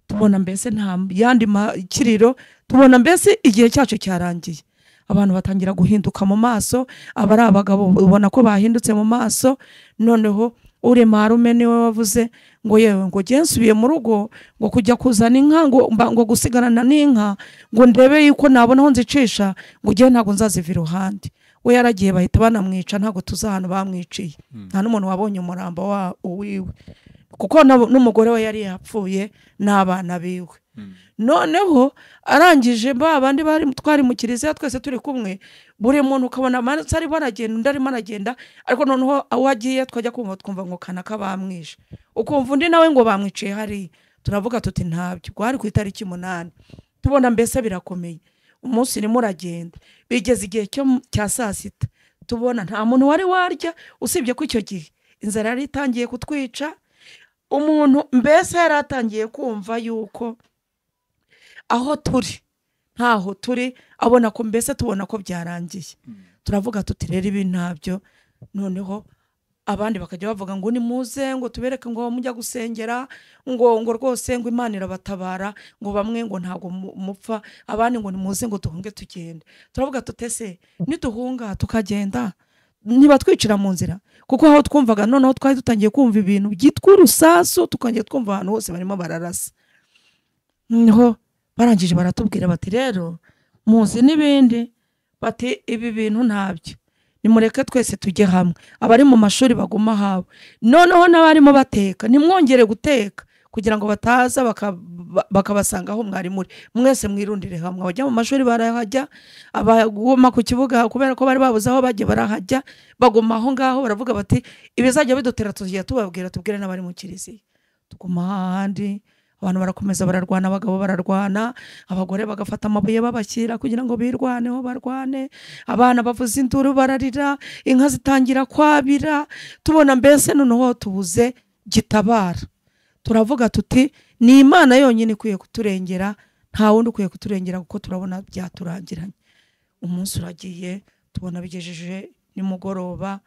Tubona mbese nta yandi makiriro, tubona mbese igihe cyacu cyarangiye. Abantu batangira guhinduka mu maso, abari abagabo ubona ko bahindutse mu maso. Noneho uri marume niwe wavuze ngo yewe ngo ngiye nsubiye mu rugo ngo kujya kuzana inka, ngo gusigarana n'inka, ngo ndebe yuko nabona aho nzicisha, ngo ngiye ntago nzaziva iruhande. We yaragiye bahita banamwica, ntago tuzi ahantu bamwiciye, nta n'umuntu wabonye umurambo wa uwiwe, kuko n'umugore we yari yapfuye n'abana biwe. Noneho arangije ba bandi bari twari mu kiliziya twese turi kumwe, buri muntu ukabona amanutse arimo aragenda undi arimo aragenda, ariko noneho aho agiye twajya kumva twumva ngo kanaka bamwishe, ukumva undi nawe ngo bamwiciye hariya. Turavuga tuti ntabyo, rwari ku itariki 8. Tubona mbese birakomeye. Umunsi urimo uragenda, bigeze igihe cya saa sita, tubona nta muntu wari warya, usibye ko icyo gihe inzara yari itangiye kutwica. Umuntu mbese yari atangiye kumva yuko aho turi ntaho turi, abona ko mbese tubona ko byarangiye. Turavuga tuti rero ibi ntabyo. Noneho abandi bakajya bavuga ngo nimuze ngo tubereke ngo mujya gusengera, ngo rwose ngo Imana irabatabara, ngo bamwe ngo ntago mupfa, abandi ngo nimuze ngo duhunge tugende. Turavuga tutese niduhunga tukagenda niba twicira mu nzira, kuko aho twumvaga noneho twari dutangiye kumva ibintu byitwa urusasu, tukangiye twumva ahantu hose barimo bararasa. Noneho barangije baratubwira bati rero muzi n'ibindi, bati ibi bintu ntabyo, nimureke twese tujye hamwe, abari mu mashuri baguma habo, noneho n'abarimo bateka nimwongere guteka kugira ngo bataza bakabasanga aho mwari muri, mwese mwirundire hamwe. Abajya mu mashuri barahajya, abaguma ku kibuga kubera ko bari babuze aho bajya barahajya, baguma aho ngaho. Baravuga bati ibizajya bidutera tuzajya tubabwira, tubwire n'abari mu kiliziya. Tuguma ahandi, abantu barakomeza bararwana, abagabo bararwana, abagore bagafata amabuye babashyira kugira ngo birwaneho barwane, abana bavuza induru bararira, inka zitangira kwabira. Tubona mbese noneho tubuze gitabara. Turavuga tuti ni Imana yonyine ikwiye kuturengera, nta wundi ukwiye kuturengera, kuko turabona byaturangiranye. Umunsi uragiye, tubona bigejeje nimugoroba,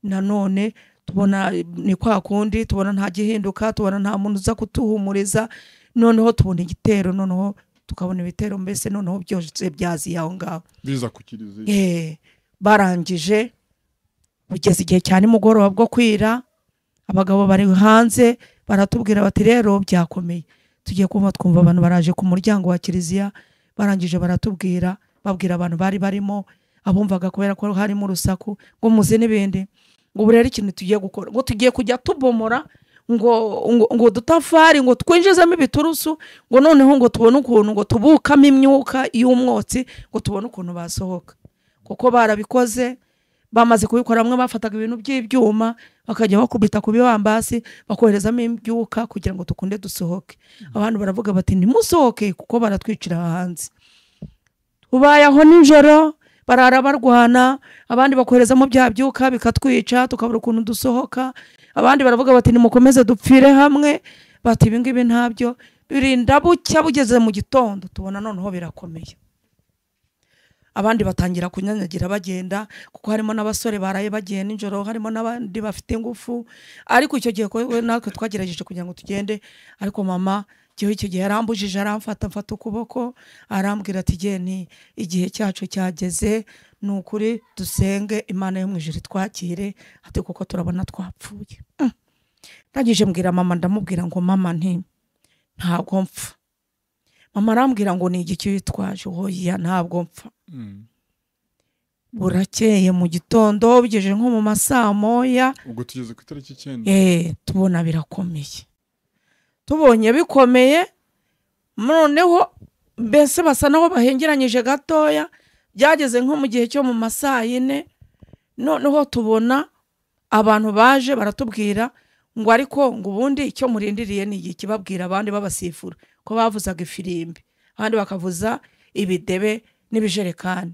nanone tubona ni kwa kundi, tubona nta gihinduka, tubona nta muntu uza kutuhumuriza. Noneho tubona igitero, noneho tukabona ibitero mbese noneho byose byaziye aho ngaho biza ku kiliziya. Barangije bugeze igihe cyane mugoroba bwo kwira, abagabo bari hanze baratubwira bati rero byakomeye. Tugiye kumva twumva abantu baraje ku muryango wa kiliziya, barangije baratubwira, babwira abantu bari barimo abumvaga kubera ko harimo urusaku ngo muze n'ibindi, ngo ubu rero ikintu tugiye gukora, ngo tugiye kujya tubomora ngo dutafari, ngo twinjizemo ibiturusu, ngo noneho ngo tubone ukuntu ngo tubukamo imyuka y'umwotsi, ngo tubone ukuntu basohoka. Kuko barabikoze, bamaze kubikora, bamwe bafataga ibintu by'ibyuma bakajya bakubita ku bibambasi bakoherezamo imbyuka kugira ngo tukunde dusohoke. Abantu baravuga bati ntimusohoke kuko baratwicira hanze. Tubaye aho nijoro barara barwana, abandi bakoherezamo bya byuka bikatwica tukabura ukuntu dusohoka. Abandi baravuga bati nimukomeze dupfire hamwe, bati ibi ngibi ntabyo. Birinda bucya bugeze mu gitondo tubona noneho birakomeye. Abandi batangira kunyanyagira bagenda, kuko harimo n'abasore baraye bagiye nijoro, harimo n'abandi bafite ingufu. Ariko icyo gihe natwe twagerageje kugira ngo tugende, ariko mama icyo gihe yarambujije, aramfata mfata ukuboko, arambwira ati geni igihe cyacu cyageze, ni ukuri dusenge Imana yo mu ijuru twakire, ati kuko turabona twapfuye. Ndangije mbwira mama, ndamubwira ngo mama nti ntabwo mpfa. Mama arambwira ngo ni igiki witwaje? Oya ntabwo mpfa. Burakeye mu gitondo bigeje nko mu masaa moya, ubwo tugeze ku itariki 9, tubona birakomeye. Tubonye bikomeye, noneho mbese basa naho bahengeranyije gatoya, byageze nko mu gihe cyo mu masaa 4, noneho tubona abantu baje baratubwira ngo ariko ngo ubundi icyo murindiriye ni iki? Babwira abandi babasifura ko bavuzaga ifirimbi, abandi bakavuza ibidebe n'ibijerekani,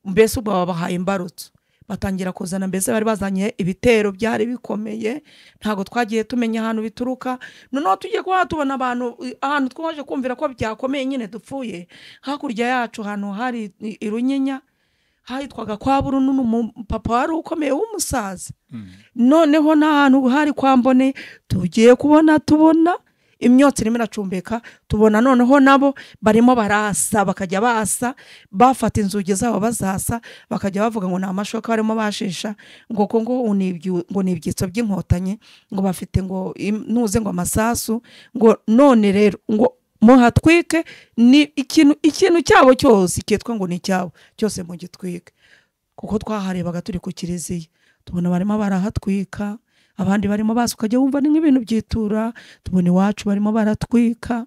mbese ubwo babahaye imbarutso. Batangira kuzana, mbese bari bazanye ibitero byari bikomeye, ntago twagiye tumenya ahantu bituruka. Noneho tugiye kuba tubona abantu ahantu twaje kumvira ko byakomeye nyine dupfuye. Hakurya yacu ahantu hari irunyinya hitwaga kwa Burununu, papa wari ukomeye w'umusaza. Noneho n'ahantu hari kwa Mbone tugiye kubona tubona imyotsi irimo iracumbeka, tubona noneho nabo barimo barasa, bakajya basa bafata inzugi zabo bazasa, bakajya bavuga ngo ni amashoka barimo bashisha, ngo ngo ni ibyitso by'inkotanyi, ngo bafite ngo nuze ngo amasasu, ngo none rero ngo muhatwike, ni ikintu cyabo cyose kitwa ngo ni cyabo cyose mu gitwike. Kuko twaharebaga turi ku kiliziya tubona barimo barahatwika, abandi barimo basuka, ukajya wumva ni nk'ibintu byitura. Tubona iwacu barimo baratwika.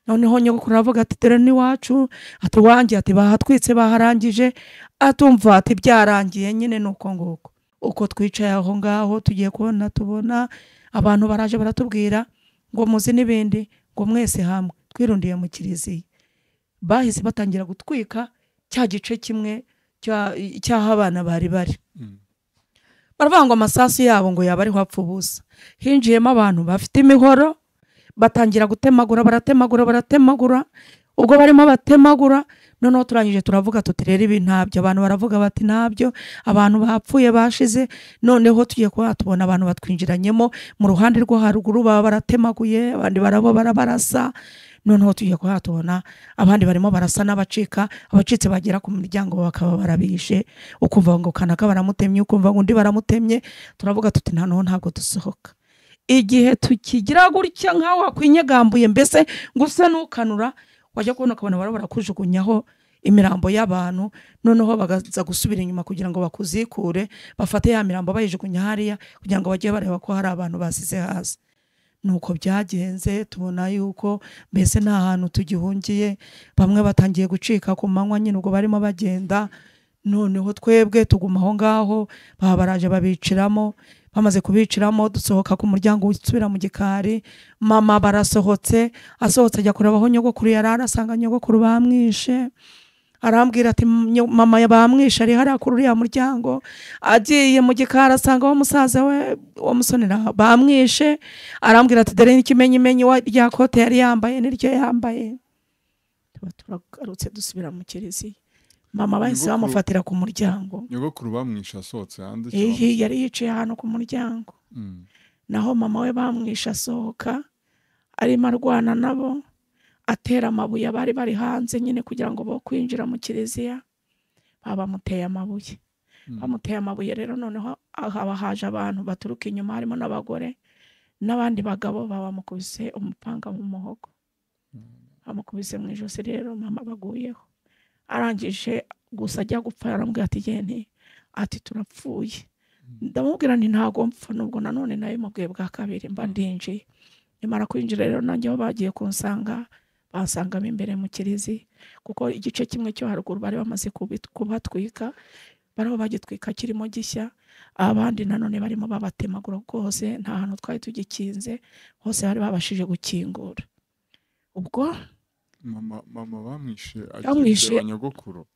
Noneho nyogokuru aravuga ati dore n'iwacu, ati wanjye, ati bahatwitse baharangije, atumva ati byarangiye nyine nuko nguko. Uko twicaye aho ngaho tugiye kubona tubona abantu baraje baratubwira ngo muzi n'ibindi, ngo mwese hamwe twirundiye mu kiliziya. Bahise batangira gutwika cya gice kimwe cy'aho abana bari bari. Baravuga ngo amasasu yabo ngo yaba ariho apfa ubusa. Hinjiyemo abantu bafite imihoro, batangira gutemagura, baratemagura, baratemagura. Ubwo barimo batemagura, noneho turangije turavuga tuti rero ibi ntabyo. Abantu baravuga bati ntabyo, abantu bapfuye bashize. Noneho tugiye kuba tubona abantu batwinjiranyemo mu ruhande rwo haruguru, baba baratemaguye, abandi barabo barabarasa. Noneho tugiye kuba tubona abandi barimo barasa n'abacika, abacitse bagera ku miryango bakaba barabishe, ukumva ngo kanaka baramutemye, ukumva ngo undi baramutemye. Turavuga tuti nta ntabwo dusohoka. Igihe tukigira gutya nkaho wakwinyegambuje mbese ngo use n'ukanura, wajya kubona ukabona barabara kujugunyaho imirambo y'abantu. Noneho bagaza gusubira inyuma kugira ngo bakuzikure, bafate ya mirambo bayijugunya hariya kugira ngo bajye bareba ko hari abantu basize hasi. Nuko byagenze, tubona yuko mbese nta hantu tugihungiye, bamwe batangiye gucika ku manywa nyine ubwo barimo bagenda. Noneho twebwe tuguma aho ngaho, baba baraje babiciramo. Bamaze kubiciramo dusohoka ku muryango usubira mu gikari. Mama barasohotse, asohotse ajya kureba aho nyogokuru yarara, asanga nyogokuru bamwishe. Arambwira ati mama bamwishe ari hariya kuri uriya muryango. Agiye mu gikari asanga wa musaza we wa musonera bamwishe. Arambwira ati dore n'ikimenyimenyi rya kote yari yambaye niryo yambaye. Tuba turagarutse dusubira mu kiliziya. Mama bahise bamufatira ku muryango. Nyogokuru bamwishe asohotse hanze? Yari yicaye ahantu ku muryango. Naho mama we bamwishe asohoka arimo arwana nabo, atera amabuye abari bari hanze nyine kugira ngo bo kwinjira mu kiliziya, babamuteye amabuye. Bamuteye amabuye rero noneho haba haje abantu baturuka inyuma harimo n'abagore n'abandi bagabo babamukubise umupanga mu muhogo, bamukubise mu ijosi. Rero mama baguyeho, arangije gusa ajya gupfa yarambwira ati gende, ati turapfuye. Ndamubwira nti ntago mpfa. Nubwo nanone nayo mubwiye bwa kabiri mba ndinjiye. Nimara kwinjira rero nanjye aho bagiye kunsanga, bansangamo imbere mu kirizi, kuko igice kimwe cyo haruguru bari bamaze kubatwika, bariho bagitwika kirimo gishya, abandi nanone barimo babatemagura hose, nta hantu twari tugikinze, hose bari babashije gukingura. Ubwo mama bamwishe agiye nyogokuru,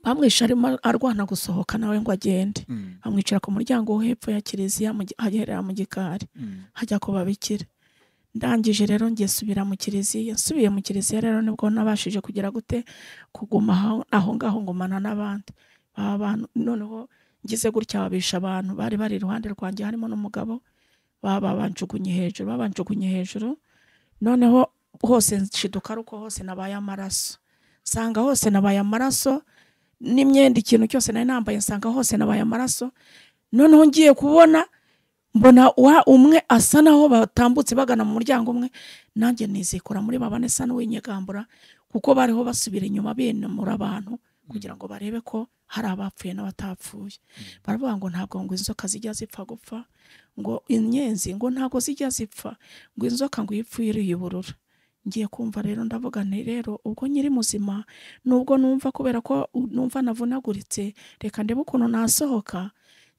bamwishe arimo arwana gusohoka nawe ngo agende, amwicara ku muryango wo hepfo ya kiliziya agerera mu gikari hajya kubabikira. Ndangije rero ngiye subira mu kiliziya, nsubiye mu kiliziya rero nibwo nabashije kugera gute kuguma aho ngaho ngumana n'abandi abantu. Noneho ngize gutya babisha abantu bari bari iruhande rwanjye harimo n'umugabo, baba banjugunye hejuru, noneho hose nshiduka ruko hose nabaye amaraso, nsanga hose nabaye amaraso n'imyenda, ikintu cyose nari nambaye nsanga hose nabaye amaraso. Noneho ngiye kubona mbona wa umwe asa naho batambutse bagana mu muryango umwe, nanjye nizikora muri babane sa n'uwinyegambura, kuko bariho basubira inyuma binamura abantu kugira ngo barebe ko hari abapfuye n'abatapfuye. Baravuga ngo ntabwo ngo inzoka zijya zipfa gupfa, ngo inyenzi ngo ntabwo zijya zipfa, ngo inzoka ngo ipfuye iriyiburura. Ngiye kumva rero ndavuga nti rero ubwo nyiri muzima, nubwo numva kubera ko numva navunaguritse, reka ndebe ukuntu nasohoka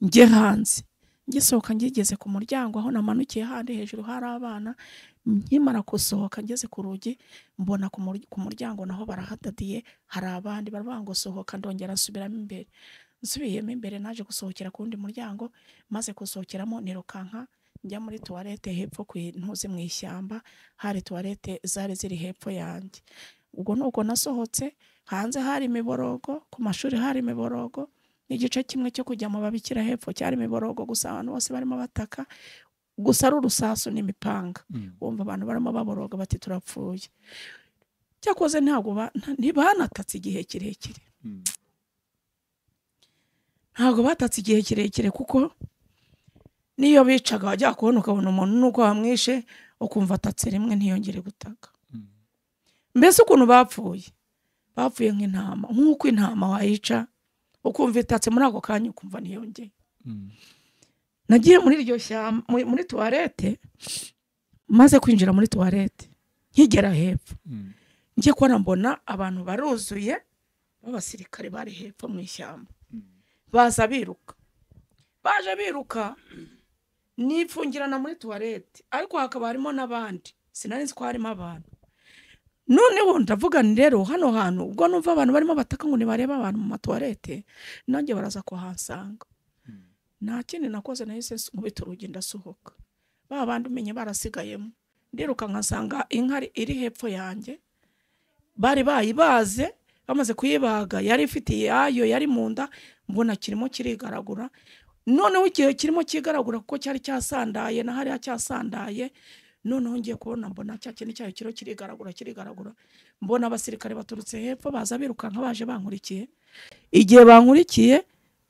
njye hanze. Ngisohoka ngigeze ku muryango aho namanukiye handi hejuru hari abana, nkimara gusohoka ngeze ku rugi mbona ku muryango naho barahadadiye hari abandi, baravuga ngo sohoka. Ndongera nsubiramo imbere, nsubiyemo imbere naje gusohokera ku wundi muryango, maze gusohokeramo nirukanka njya muri toilette hepfo ku ntuzi mu ishyamba, hari toilette zari ziri hepfo yanjye. Ubwo nuko nasohotse hanze hari imiborogo, ku mashuri hari imiborogo, n'igice kimwe cyo kujya mu babikira hepfo cyari imiborogo gusa, abantu bose barimo bataka gusa ari urusasu n'imipanga. Wumva abantu barimo baboroga bati turapfuye. Cyakoze ntabwo ntibanatatse igihe kirekire, ntabwo batatse igihe kirekire, kuko niyo bicaga wajya kubona ukabona umuntu nuko wamwishe ukumva atatse rimwe ntiyongere gutaka. Mbese ukuntu bapfuye, bapfuye nk'intama, nk'uko intama wayica ukumva itatse muri ako kanya ukumva ntiyongeye. Nagiye muri iryo shyamba muri toilette, maze kwinjira muri toilette nkigera hepfo ngiye kubona mbona abantu baruzuye b'abasirikare bari hepfo mu ishyamba, baza biruka, baje biruka nifungirana muri toilette, ariko hakaba harimo n'abandi, sinari nzi ko harimo abantu. Noneho ndavuga nti rero hano hantu ubwo numva abantu barimo bataka ngo nibareba abantu mu matoilette, nanjye baraza kuhansanga. Nta kindi nakoze, nahise nkubita urugi ndasohoka. Ba bandi umenye barasigayemo, ndiruka nkasanga inka iri hepfo yanjye, bari bayibaze, bamaze kuyibaga yari ifite yayo yari mu nda, mbona kirimo kirigaragura. Noneho igihe kirimo kigaragura kuko cyari cyasandaye na hariya cyasandaye, noneho ngiye kubona mbona cya kintu cyayo kiro kirigaragura kirigaragura, mbona abasirikare baturutse hepfo baza birukanka baje bankurikiye. Igihe bankurikiye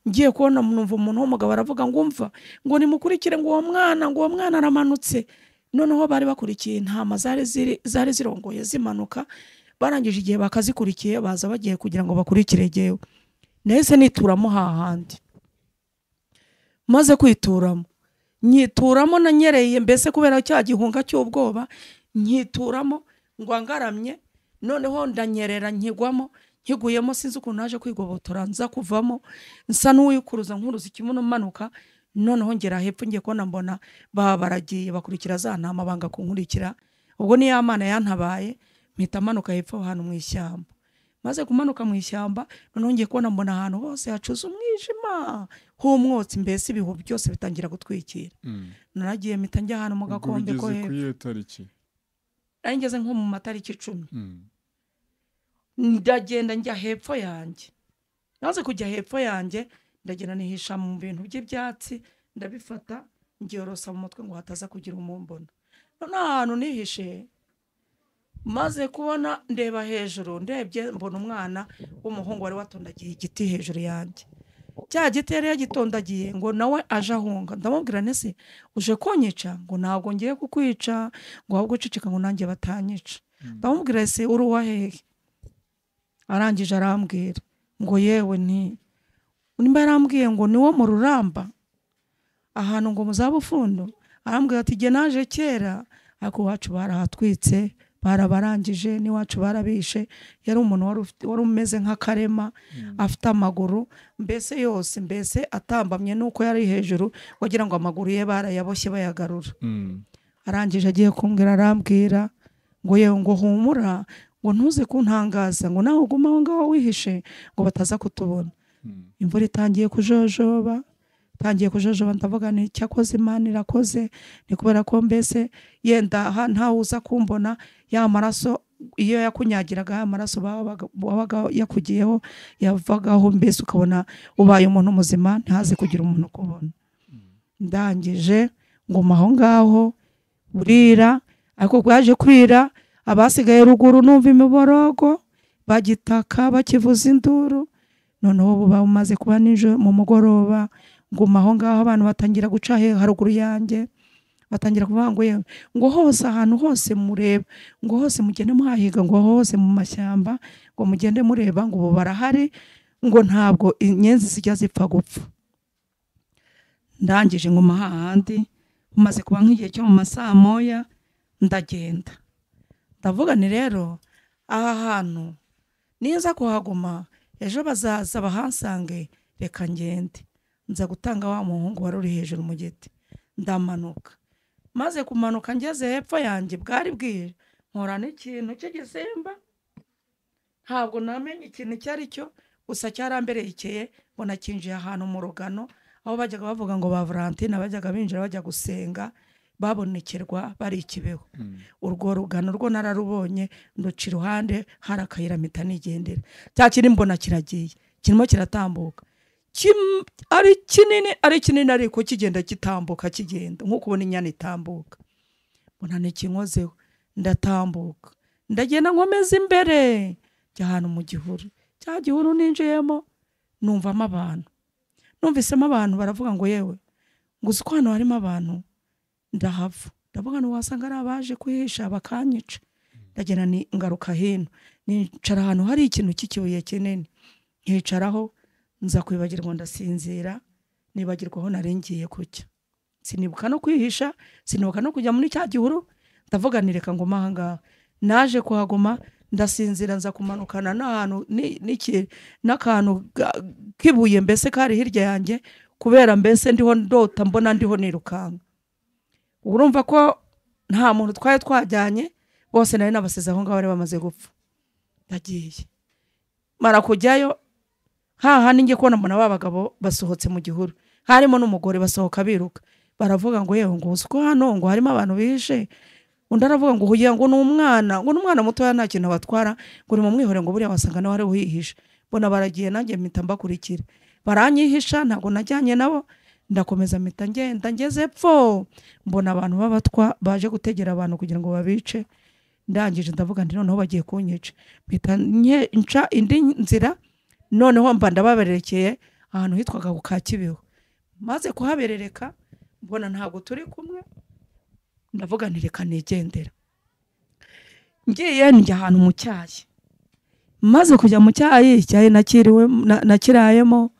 ngiye kubona numva umuntu w'umugabo aravuga ngo umva ngo nimukurikire, ngo uwo mwana, ngo uwo mwana aramanutse. Noneho bari bakurikiye intama zari zirongoye zimanuka, barangije igihe bakazikurikiye baza bagiye kugira ngo bakurikire jewe. Nahise nituramo hahandi, maze kwituramo nyituramo nanyereye mbese kubera cya gihunga cy'ubwoba, nyituramo ngo angaramye, noneho ndanyerera nkigwamo, nkiguyemo sinzi ukuntu naje kwigobotora nza kuvamo nsa n'uwikuruza nkuruza ikibuno manuka. Noneho ngera hepfo ngiye kubona mbona baba baragiye bakurikira za ntama banga kunkurikira. Ubwo ni ya Mana yantabaye, mpita manuka hepfo ahantu mu ishyamba. Maze kumanuka mu ishyamba noneho ngiye kubona mbona ahantu hose hacuze umwijima h'umwotsi, mbese ibihu byose bitangira gutwikira. Naragiye mpita njya ahantu mu gakombe ko hepfo. Nari ngeze nko mu matariki 10. Ndagenda njya hepfo yanjye, maze kujya hepfo yanjye ndagenda nihisha mu bintu by'ibyatsi, ndabifata ngiyorosa mu mutwe ngo hataza kugira umumbona. Noneho ahantu nihishe maze kubona ndeba hejuru, ndebye mbona umwana w'umuhungu wari watondagiye igiti hejuru yanjye. Cya giti yari yagitondagiye ngo nawe aje ahunga. Ndamubwira nese uje kunyica? Ngo ntabwo ngiye kukwica, ngo ahubwo uceceka ngo nanjye batanyica. Ndamubwira ese uri uwa hehe? Arangije arambwira ngo yewe ni nimba yarambwiye ngo ni wo mu Ruramba ahantu ngo muzabufundo. Arambwira ati jye naje kera ariko iwacu barahatwitse, barabarangije, n'iwacu barabishe. Yari umuntu wari umeze nk'akarema, afite amaguru mbese yose, mbese atambamye nuko yari hejuru wagira ngo amaguru ye barayaboshye bayagarura. Arangije agiye kumbwira arambwira ngo yewe ngo humura, ngo ntuze kuntangaza, ngo nawe ugume aho ngaho wihishe ngo bataza kutubona. Imvura itangiye kujojoba, ndavuga nti cyakoze Imana irakoze, ni kubera ko mbese yenda ntawe uza kumbona. Ya maraso iyo yakunyagiraga, ya maraso wabaga yakugiyeho yavagaho, mbese ukabona ubaye umuntu muzima, ntaze kugira umuntu ukubona. Ndangije nguma aho ngaho burira, ariko bwaje kwira abasigaye ruguru numva imiborogo bagitaka bakivuza induru. Noneho buba umaze kuba nijoro mu mugoroba, nguma aho ngaho abantu batangira guca haruguru yanjye, batangira kuvuga ngo yewe ngo hose ahantu hose mureba, ngo hose mugende muhahiga, ngo hose mu mashyamba ngo mugende mureba, ngo ubu barahari, ngo ntabwo inyenzi zijya zipfa gupfa. Ndangije nguma hahandi, umaze kuba nk'igihe cyo mu masaa moya ndagenda. Ndavuga ni rero aha hantu niza kuhaguma ejo bazaza bahansange, reka ngende. Nza gutanga wa muhungu wari uri hejuru mu giti, ndamanuka. Maze kumanuka ngeze hepfo yanjye bwari bwije, nkora n'ikintu cy'igisimba, ntabwo namenye ikintu icyo ari cyo, gusa cyaramberekeye mbona kinjiye ahantu mu rugano, aho bajyaga bavuga ngo ba Valentine bajyaga binjira bajya gusenga babonekerwa bari ikibeho. Urwo rugano rwo nararubonye, nduca iruhande hari akayira mpita nigendera. Cya kiri mbona kiragiye, kirimo kiratambuka, ari kinini ari kinini, ariko kigenda kitambuka kigenda nkuko ubona inyana itambuka. Mbona nikinkozeho, ndatambuka, ndagenda nkomeza imbere njya ahantu mu gihuru. Cya gihuru ninjiyemo numvamo abantu, numvisemo abantu baravuga ngo yewe ngo uzi ko hano harimo abantu. Ndahava ndavuga ngo wasanga ari abaje kwihisha bakanyica. Ndagenda ni ngaruka hino, nicara ahantu hari ikintu cy'ikibuye kinini, nkicaraho nza kwibagirwa ndasinzira, nibagirwa aho nari ngiye kujya. Sinibuka no kwihisha, sinibuka no kujya muri cya gihuru. Ndavuga nti reka nguma aha ngaha. Naje kuhaguma ndasinzira, nza kumanukana n'ahantu n'akantu kibuye mbese kari hirya yanjye, kubera mbese ndiho ndota mbona ndiho nirukanka. Urumva ko nta muntu twari twajyanye, bose nari nabasize aho ngaho bari bamaze gupfa. Ndagiye mara kujyayo hahandi ngiye kubona mbona ba bagabo basohotse mu gihuru, harimo n'umugore, basohoka biruka baravuga ngo yewe ngo uzi ko hano ngo harimo abantu bihishe. Undi aravuga ngo hugira ngo ni umwana, ngo ni umwana mutoya nta kintu abatwara, ngo ni mumwihore, ngo buriya wasanga nawe ari uhihishe. Mbona baragiye, nanjye mpita mbakurikira, baranyihisha, ntabwo najyanye nabo. Ndakomeza mpita ngenda, ngeze epfo mbona abantu b'abatwa baje gutegera abantu kugira ngo babice. Ndangije ndavuga nti noneho bagiye kunyica, mpita nca indi nzira, noneho mba ndababerekeye ahantu hitwaga ku Kakibeho. Maze kuhaberereka mbona ntabwo turi kumwe, ndavuga nti reka nigendera. Ngiye njya ahantu mu cyayi, maze kujya mu cyayi, icyayi nakiriwe nakirayemo,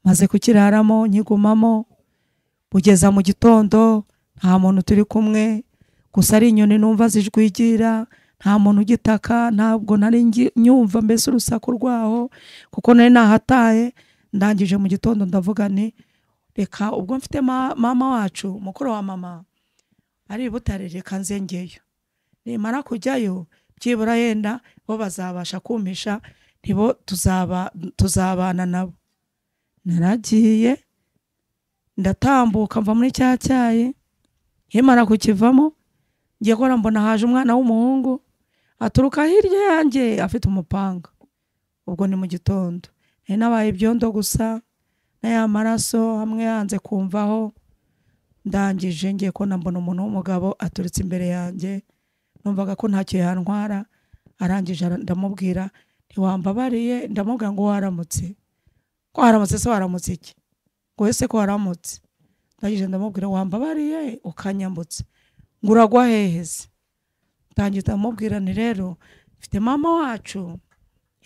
maze kukiraramo nkigumamo kugeza mu gitondo, nta muntu turi kumwe, gusa ari inyoni numva zijwigira, nta muntu ugitaka, ntabwo nari nyumva mbese urusaku rwaho kuko nari nahataye. Ndangije mu gitondo ndavuga nti reka ubwo mfite mama wacu, mukuru wa mama ari Butare, reka nze ngeyo, nimara kujyayo byibura yenda bo bazabasha kumpisha, ntibo tuzabana nabo. Naragiye ndatambuka mva muri cya cyayi, nkimara kukivamo ngiye kubona mbona haje umwana w'umuhungu aturuka hirya yanjye afite umupanga. Ubwo ni mu gitondo, nari nabaye ibyondo gusa n'aya maraso hamwe yanze kumvaho. Ndangije ngiye kubona mbona umuntu w'umugabo aturutse imbere yanjye, numvaga ko ntacyo yantwara. Arangije ndamubwira ntiwambabariye, ndamubwira ngo waramutse, Ko haramutse se waramutse iki? Ngo ese ko haramutse? Ndangije ndamubwira wambabariye ukanyambutse. Ngo uragwa heheze? Ndangije ndamubwira nti rero mfite mama wacu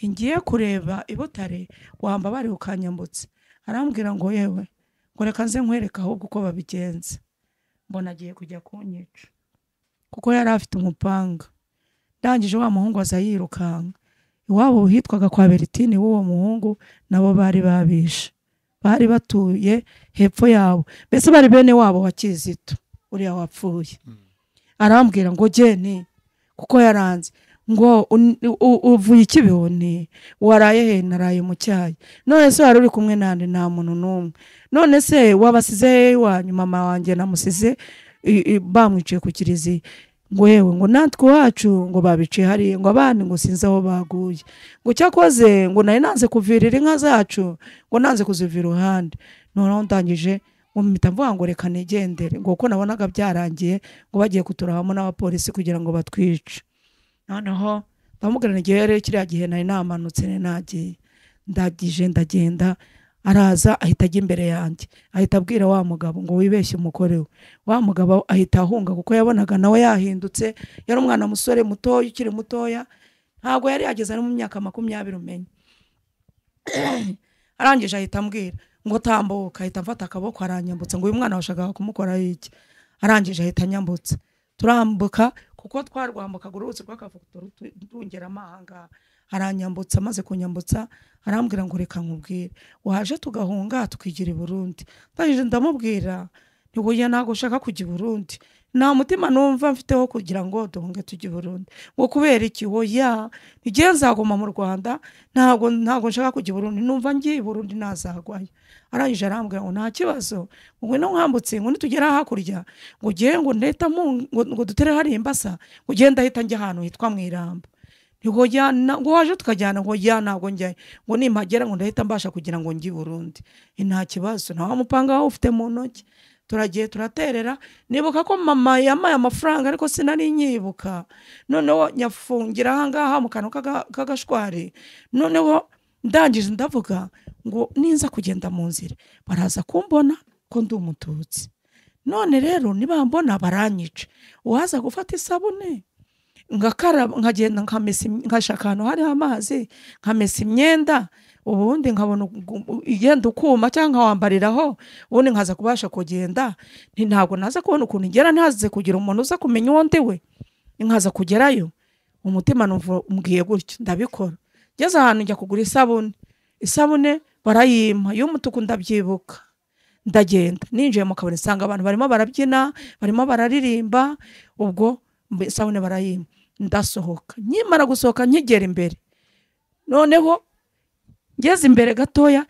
ngiye kureba i Butare, wambabariye ukanyambutse. Arambwira ngo yewe, ngo reka nze nkwereke ahubwo uko babigenza. Mbona agiye kujya kunyica kuko yari afite umupanga. Ndangije wa muhungu aza yirukanka. Iwabo hitwaga kwa Bertine w'uwo muhungu, nabo bari babishe, bari batuye hepfo yabo, mbese bari bene wabo wa Kizito uriya wapfuye. Arambwira ngo geni kuko yaranze, ngo uvuye Ikibeho ni waraye he? Naraye mu cyayi. None se wari uri kumwe nande? Nta muntu n'umwe. None se wabasize he iwanyu? Mama wanjye namusize bamwiciye ku kiliziya. Ngo yewe, ngo natwe iwacu ngo babiciye hariya, ngo abandi ngo sinzi aho baguye, ngo cyakoze ngo nari nanze kuvirira inka zacu, ngo nanze kuzivira iruhande. Noneho ndangije ngo mpita mvuga ngo reka nigendere, ngo kuko nabonaga byarangiye, ngo bagiye kuturahamo n'abapolisi kugira ngo batwice. Noneho ndamubwira nti ngewe rero kiriya gihe nari namanutse nari nagiye. Ndagije ndagenda, araza ahita ajya imbere yanjye, ahita abwira wa mugabo ngo wibeshye umugore we. Wa mugabo ahita ahunga kuko yabonaga nawe yahindutse, yari umwana musore mutoya ukiri mutoya, ntabwo yari yageze no mu myaka 20 umenye. Arangije ahita ambwira ngo tambuka, ahita amfata akaboko aranyambutsa, ngo uyu mwana washakaga kumukoraho iki? Arangije ahita anyambutsa, turambuka kuko twarwambukaga uruzi rw'akavuto rungera amahanga. Aranyambutsa, amaze kunyambutsa arambwira ngo reka nkubwire, waje tugahunga tukigira i Burundi. Ndangije ndamubwira nti oya, ntabwo nshaka kujya i Burundi, nta mutima numva mfiteho kugira ngo duhunge tujye i Burundi. Ngo kubera iki? Oya, ngiye nzaguma mu Rwanda, ntabwo nshaka kujya i Burundi, numva ngiye i Burundi nazagwayo. Arangije arambwira ngo nta kibazo, ngo ngwino nkwambutse, ngo nitugera hakurya ngo ugiye ngo ndeta ngo dutere hariya imbasa, ngo ugende ndahita njya ahantu hitwa mu Iramba. Ngo ngo waje tukajyana, ngo ya ntabwo njyayo, ngo nimpagera ngo ndahita mbasha kugira ngo njye i Burundi. Nta kibazo, nta mupanga wawe ufite mu ntoki. Turagiye turaterera, nibuka ko mama yamaye amafaranga ariko sinari nyibuka. Noneho nyafungira aha ngaha mu kantu k'agashwari. Noneho ndangije ndavuga ngo ninza kugenda mu nzira baraza kumbona ko ndi umututsi, none rero nibambona baranyica, uwaza gufata isabune ngakaraba nkagenda nkamesa, nkashaka ahantu hari amazi nkamesa imyenda, ubundi nkabona igenda ukuma cyangwa nkawambariraho, ubundi nkaza kubasha kugenda. Nti ntabwo naza kubona ukuntu ngera, ntaze kugira umuntu uza kumenya uwo ndiwe, nkaza kugerayo. Umutima numva umbwiye gutyo, ndabikora. Ngeze ahantu njya kugura isabune, isabune barayimpa y'umutuku ndabyibuka. Ndagenda ninjiye mu kabari nsanga abantu barimo barabyina, barimo bararirimba, ubwo isabune barayimpa. Ndasohoka, nkimara gusohoka nkigera imbere, noneho ngeze imbere gatoya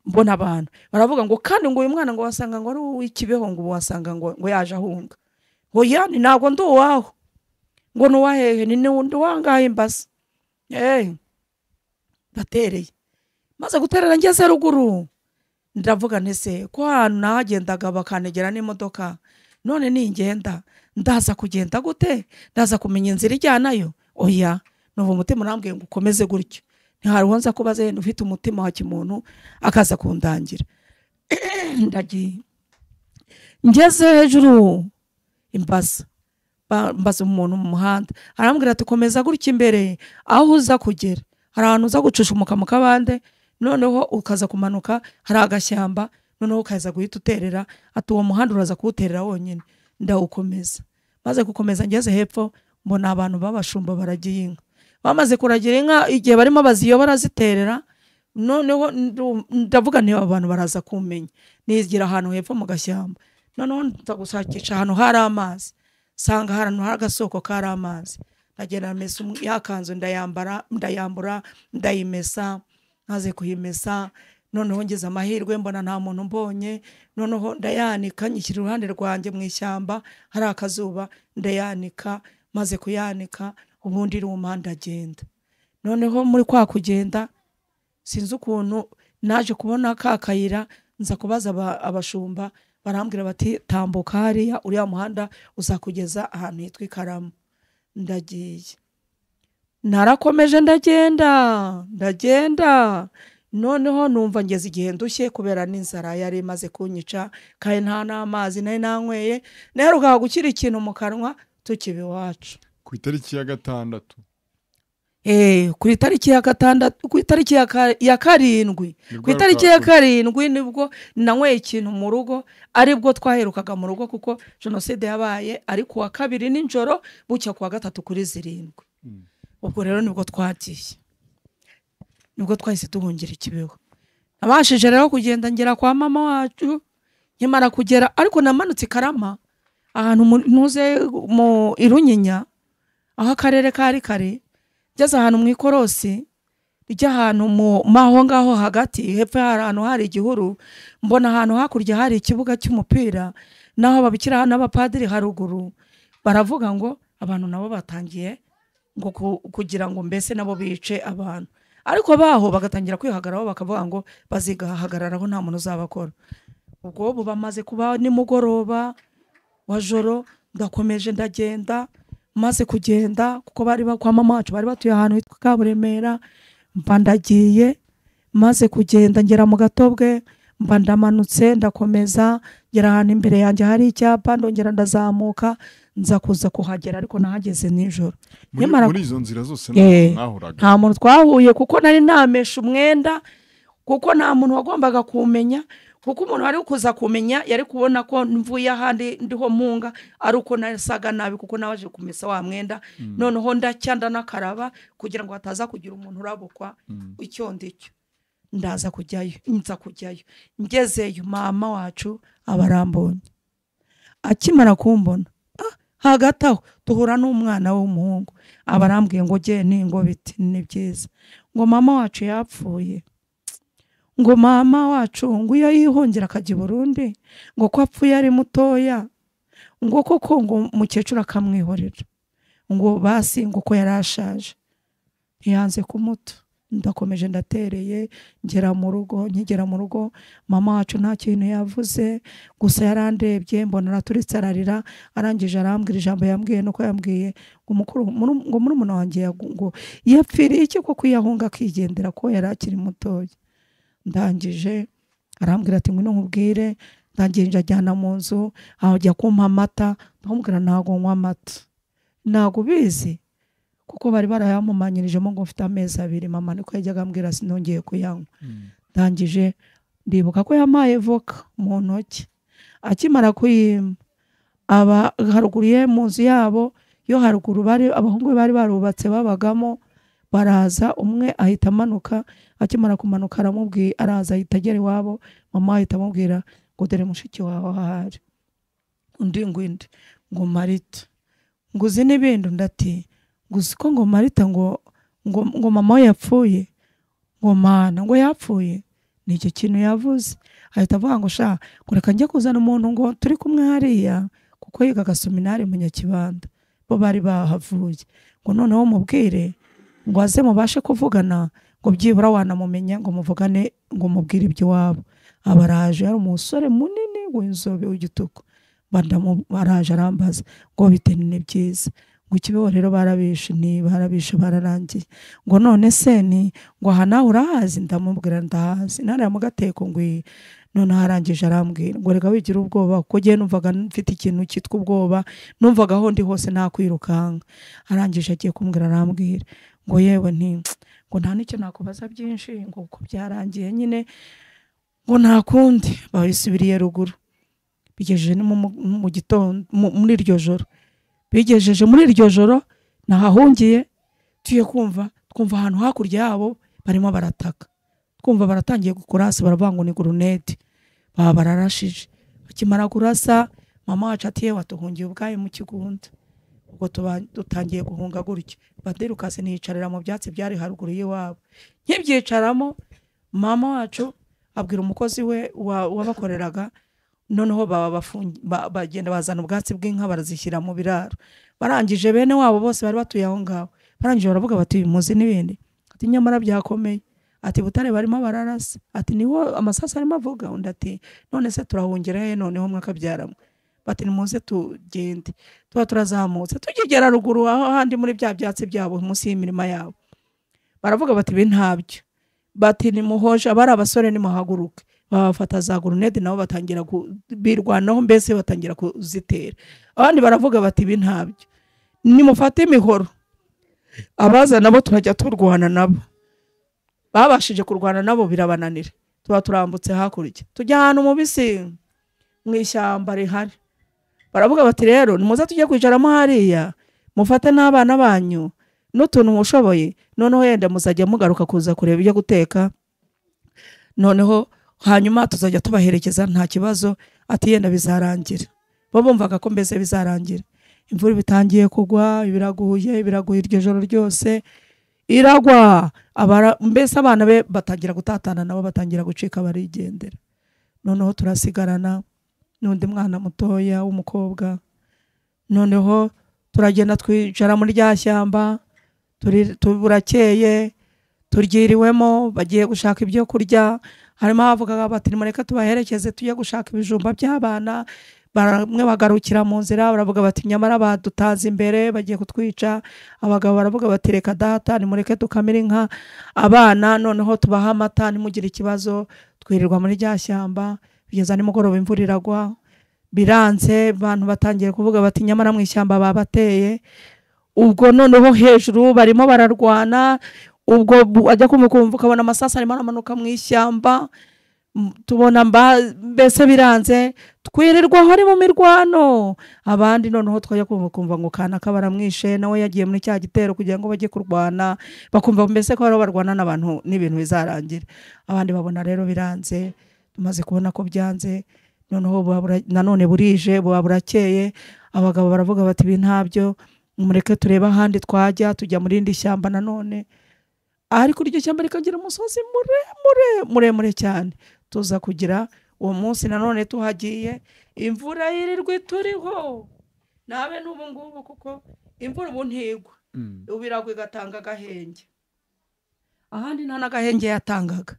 mbona abantu baravuga ngo kandi ngo uyu mwana ngo wasanga ngo ari uw'ikibeho, ngo wasanga ngo yaje ahunga. Ngo yani ntabwo ndi uwaho, ngo ni uwahehe? Ni ndi uwangahe imbasa? Ndatereye, maze guterera ngeze ruguru ndavuga nti se ko ahantu nahagendaga bakanegera n'imodoka, none ningenda ndaza kugenda gute? Ndaza kumenya inzira ijyanayo? Oya. Numva umutima urambwiye ngo ukomeze gutyo, ntihariho nza kubaza yenda ufite umutima wa kimuntu akaza kundangira. Ndagiye ngeze hejuru imbaza, mbaza umuntu mu muhanda, arambwira ati komeza gutya imbere aho uza kugera hari ahantu uza gucushumuka mu kabande, noneho ukaza kumanuka hari agashyamba, noneho ukaza guhita uterera, ati uwo muhanda uraza kuwuterera wonyine. Ndawukomeza, maze gukomeza ngeze hepfo mbona abantu b'abashumba baragiye inka, bamaze kuragira inka igihe barimo baziyobora ziterera, noneho ndavuga nti aba bantu baraza kumenya. Nigira ahantu hepfo mu gashyamba, noneho nza gushakisha ahantu hari amazi, nsanga ahantu hari agasoko kari amazi, ndagenda mesa ya kanzu ndayambara, ndayambura, ndayimesa, maze kuyimesa noneho ngeze amahirwe mbona nta muntu mbonye, noneho ndayanika nyishyira iruhande rwanjye mu ishyamba hari akazuba, ndayanika, maze kuyanika ubundi iruma ndagenda. Noneho muri kwa kugenda sinzi ukuntu naje kubona ka kayira, nza kubaza abashumba, barambwira bati tambuka hariya uriya muhanda uzakugeza ahantu hitwa i Karama. Ndagiye, narakomeje ndagenda ndagenda, Noneho numva ngeze igihe ndushye kubera n'inzara yari imaze kunyica, kandi nta n'amazi nari nanyweye, naherukaga gushyira ikintu mu kanwa tukiba iwacu. Ku itariki ya 6. Ku itariki ya 6, ku itariki ya 7, ku itariki ya 7 nibwo nanyweye ikintu mu rugo, aribwo twaherukaga mu rugo, kuko jenoside yabaye ari ku wa 2 nijoro, bucya ku wa 3 kuri 7. Ubwo rero nibwo twagiye, nibwo twahise duhungira Kibeho. Nabashije rero kugenda ngera kwa mama wacu, nkimara kugera ariko namanutse Karama ahantu ntuze mu Irunyinya, aho akarere kari kare, ngeze ahantu mu ikorosi ry'ahantu mu maho ngaho hagati, hepfo hari ahantu hari igihuru, mbona ahantu hakurya hari ikibuga cy'umupira, naho ababikira n'abapadiri haruguru baravuga ngo abantu nabo batangiye ngo kugira ngo mbese nabo bice abantu, ariko baho bagatangira kwihagararaho bakavuga ngo bazigahagararaho nta muntu uzabakora. Ubwo bo bamaze kuba nimugoroba wa joro, ndakomeje ndagenda. Maze kugenda kuko bari kwa mama wacu bari batuye ahantu hitwa Kaburemera, mba ndagiye. Maze kugenda ngera mu Gatobwe, mba ndamanutse ndakomeza ngera ahantu imbere yanjye hari icyapa, ndongera ndazamuka nza kuza kuhagera, ariko nahageze nijoro. Muri izo nzira zose mwahuraga nta muntu twahuye, kuko nari namesha umwenda, kuko nta muntu wagombaga kumenya, kuko umuntu wari kuza kumenya yari kubona ko mvuye ahandi ndiho munga, ari uko nasaga nabi, kuko nabaje kumesa wa mwenda. Noneho ndacya ndanakaraba kugira ngo hataza kugira umuntu urabukwa icyo ndicyo. Ndaza kujyayo, nza kujyayo, ngezeyo mama wacu abarambonye. Akimara kumbona hagati aho duhura n'umwana w'umuhungu, abarambwiye ngo ge ningo biti ni byiza, ngo mama wacu yapfuye, ngo mama wacu ngo iyo yihungira akajya i Burundi, ngo ko apfuye ari mutoya, ngo koko ngo mukecuru akamwihorera, ngo basi ngo ko yarashaje, ntiyanze kumuta. Ndakomeje ndatereye ngera mu rugo. Nkigera mu rugo mama wacu nta kintu yavuze, gusa yarandebye mbona araturitse ararira. Arangije arambwira ijambo yambwiye, nuko yambwiye ngo murumuna wanjye ngo yapfiriye iki ko kwiyahunga akigendera ko yari akiri mutoya. Ndangije arambwira ati ngwino nkubwire. Ndangije ajyana mu nzu, aho ajya kumpa amata, ndamubwira ntago nywa amata, ntago ubizi, kuko bari barayamumanyirijemo ngo mfite amezi 2. Mama niko yajyaga ambwira sinongeye kuyanywa. Ndangije ndibuka ko yamaye voka mu ntoki. Akimara kuyimpa, aba haruguru ye mu nzu yabo yo haruguru bari abahungu bari barubatse babagamo, baraza umwe ahita amanuka. Akimara kumanuka aramubwiye, araza ahita agera iwabo. Mama ahita amubwira ngo dore mushiki wawe ahari. Undi ngo indi ngo Marita, ngo uzi n'ibindi? Undi ati ngo uzi ko ngo Marita ngo ngo mama we yapfuye, ngo mana ngo yapfuye. Nicyo kintu yavuze. Ahita avuga ngo sha ngo reka njye kuzana umuntu ngo turi kumwe hariya, kuko yigaga seminari mu Nyakibanda, bo bari bahavuye, ngo noneho mubwire ngo aze mubashe kuvugana, ngo byibura wanamumenya, ngo muvugane, ngo mubwire ibyo wabo. Abaraje, yari umusore munini w'inzobe w'igituku. Baraje arambaza ngo bite? Ni byiza. Ngo Kibeho rero barabishe, ni barabishe bararangiye. Ngo none se ni ngo aha nawe urahazi? Ndamubwira ndahazi, nariya mu Gateko. Ngo noneho arangije arambwira ngo reka wigira ubwoba, kuko njye numvaga mfite ikintu cyitwa ubwoba, numvaga aho ndi hose nta kwirukanka. Arangije agiye kumbwira arambwira ngo yewe nti ngo nta n'icyo nakubaza byinshi, ngo uko byarangiye nyine, ngo nta kundi. Babisubiriye ruguru, bigejeje mu gitondo muri iryo joro, bigejeje muri iryo joro nahahungiye, tuye kumva twumva ahantu hakurya yabo barimo barataka, twumva baratangiye gukurasa, baravuga ngo ni guruneti, baba bararashije. Bakimara kurasa mama wacu ati yewe watuhungiye ubwayo mu kigunda. Ubwo dutangiye guhunga gutyo, badirukase niyicarira mu byatsi byari haruguru y'iwabo. Nkibyicaramo mama wacu abwira umukozi we wabakoreraga, noneho bagenda bazana ubwatsi bw'inka barazishyira mu biraro. Barangije bene wabo bose bari batuye aho ngaho, barangije baravuga bati muzi n'ibindi, ati nyamara byakomeye, ati Butare barimo bararasa, ati niho amasasu arimo avuga. Undi ati none se turahungira he noneho mwakabyaramwe? Bati nimuze tugende. Tuba turazamutse tukigera ruguru aho handi muri bya byatsi byabo munsi y'imirima yabo, baravuga bati ibi ntabyo. Bati nimuhoje abari abasore nimuhaguruke. Babafata za grenade nabo batangira birwanaho, mbese batangira kuzitera. Abandi baravuga bati ibi ntabyo, nimufate imihoro, abaza nabo turajya turwana nabo. Babashije kurwana nabo birabananira, tuba turambutse hakurya tujya ahantu mu bisi mu ishyamba rihari. Baravuga bati rero nimuze tujye kwicaramo hariya, mufate n'abana banyu n'utuntu mushoboye, noneho yenda muzajya mugaruka kuza kureba ibyo guteka, noneho hanyuma tuzajya tubaherekeza nta kibazo. Ati yenda bizarangira. Bo bumvaga ko mbese bizarangira. Imvura bitangiye kugwa, biraguye biraguye iryo joro ryose iragwa. Mbese abana be batangira gutatana nabo batangira gucika barigendera. Noneho turasigarana n'undi mwana mutoya w'umukobwa. Noneho turagenda twicara muri rya shyamba, tuburakeye, turyiriwemo, bagiye gushaka ibyo kurya. Harimo abavugaga bati nimureke tubaherekeze tujye gushaka ibijumba by'abana. Bamwe bagarukira mu nzira baravuga bati nyamara badutanze imbere bagiye kutwica. Abagabo baravuga bati reka data, nimureke tukamira inka abana, noneho tubaha amata nimugire ikibazo. Twirirwa muri rya shyamba bigeza nimugoroba imvura iragwa, biranze. Abantu batangiye kuvuga bati nyamara mu ishyamba babateye. Ubwo noneho hejuru barimo bararwana, ubwo ajya kumukumva ukabona amasasa arimo aramanuka mu ishyamba, tubona mbese biranze, twirirwa hari mu mirwano. Abandi noneho twajya kumva ngo kanaka baramwishe, nawe yagiye muri cya gitero kugira ngo bajye kurwana, bakumva mbese ko bari barwana n'abantu n'ibintu bizarangira. Abandi babona rero biranze, tumaze kubona ko byanze, noneho nanone burije buba burakeye. Abagabo baravuga bati ibi ntabyo, mureke turebe ahandi twajya. Tujya muri indi shyamba nanone, ariko iryo shyamba rikagira umusozi muremure muremure cyane. Tuza kugira uwo munsi nanone tuhagiye, imvura yirirwa ituriho nabe n'ubu ngubu, kuko imvura ubu ntigwa, ubu iragwa igatanga agahenge, ahandi nta n'agahenge yatangaga.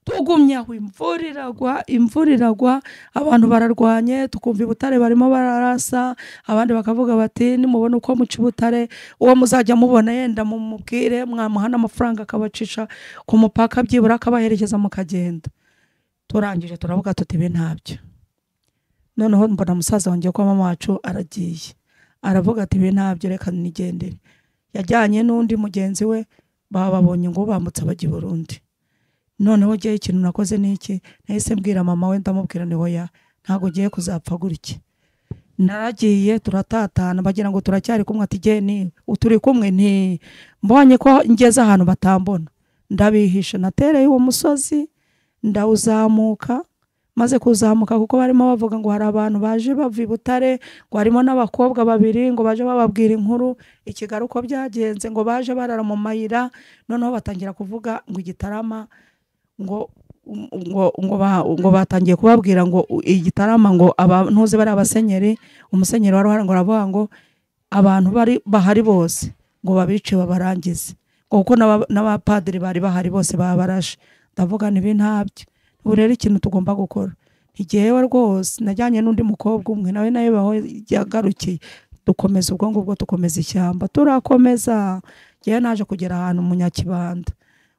Tugumye aho imvura iragwa, imvura iragwa, abantu bararwanye, tukumva ibutare barimo bararasa. Abandi bakavuga bati nimubona uko muca ibutare, uwo muzajya mubona yenda mumubwire, mwamuha n'amafaranga akabacisha ku mupaka byibura akabaherekeza mukagenda. Turangije turavuga tuti ibi ntabyo. Noneho mbona musaza wanjye ko mama wacu aragiye, aravuga ati ibi ntabyo, reka nigendere. Yajyanye n'undi mugenzi we, bababonye ngo bambutse bajya i Burundi. Noneho giye ikintu nakoze niki, nahise mbwira mama we, ndamubwira ni hoya ntago giye kuzapfa gutya. Naragiye turatatana, bagira ngo turacyari kumwe, ati giye ni uturi kumwe, nti mbonye ko ngeze ahantu batambona, ndabihisha. Natereye uwo musozi ndawuzamuka, maze kuzamuka kuko barimo bavuga ngo hari abantu baje bava i Butare, ngo harimo n'abakobwa babiri ngo baje bababwira inkuru i Kigali uko byagenze, ngo baje barara mu mayira. Noneho batangira kuvuga ngo igitarama, ngo ngo ngo batangiye kubabwira ngo igitarama, ngo abantuze bari abasenyeri, umusenyeri wari uhari ngo aravuga ngo abantu bari bahari bose ngo babice babarangize, kuko n'abapadiri bari bahari bose babarashe. Ndavuga nibi ntabyo. Ubu rero ikintu tugomba gukora, ntigewe rwose najyanye n'undi mukobwa umwe nawe nawe baho yagarukiye, dukomeza ubwo ngubwo, dukomeza ishyamba, turakomeza. Ngewe naje kugera ahantu mu Nyakibanda.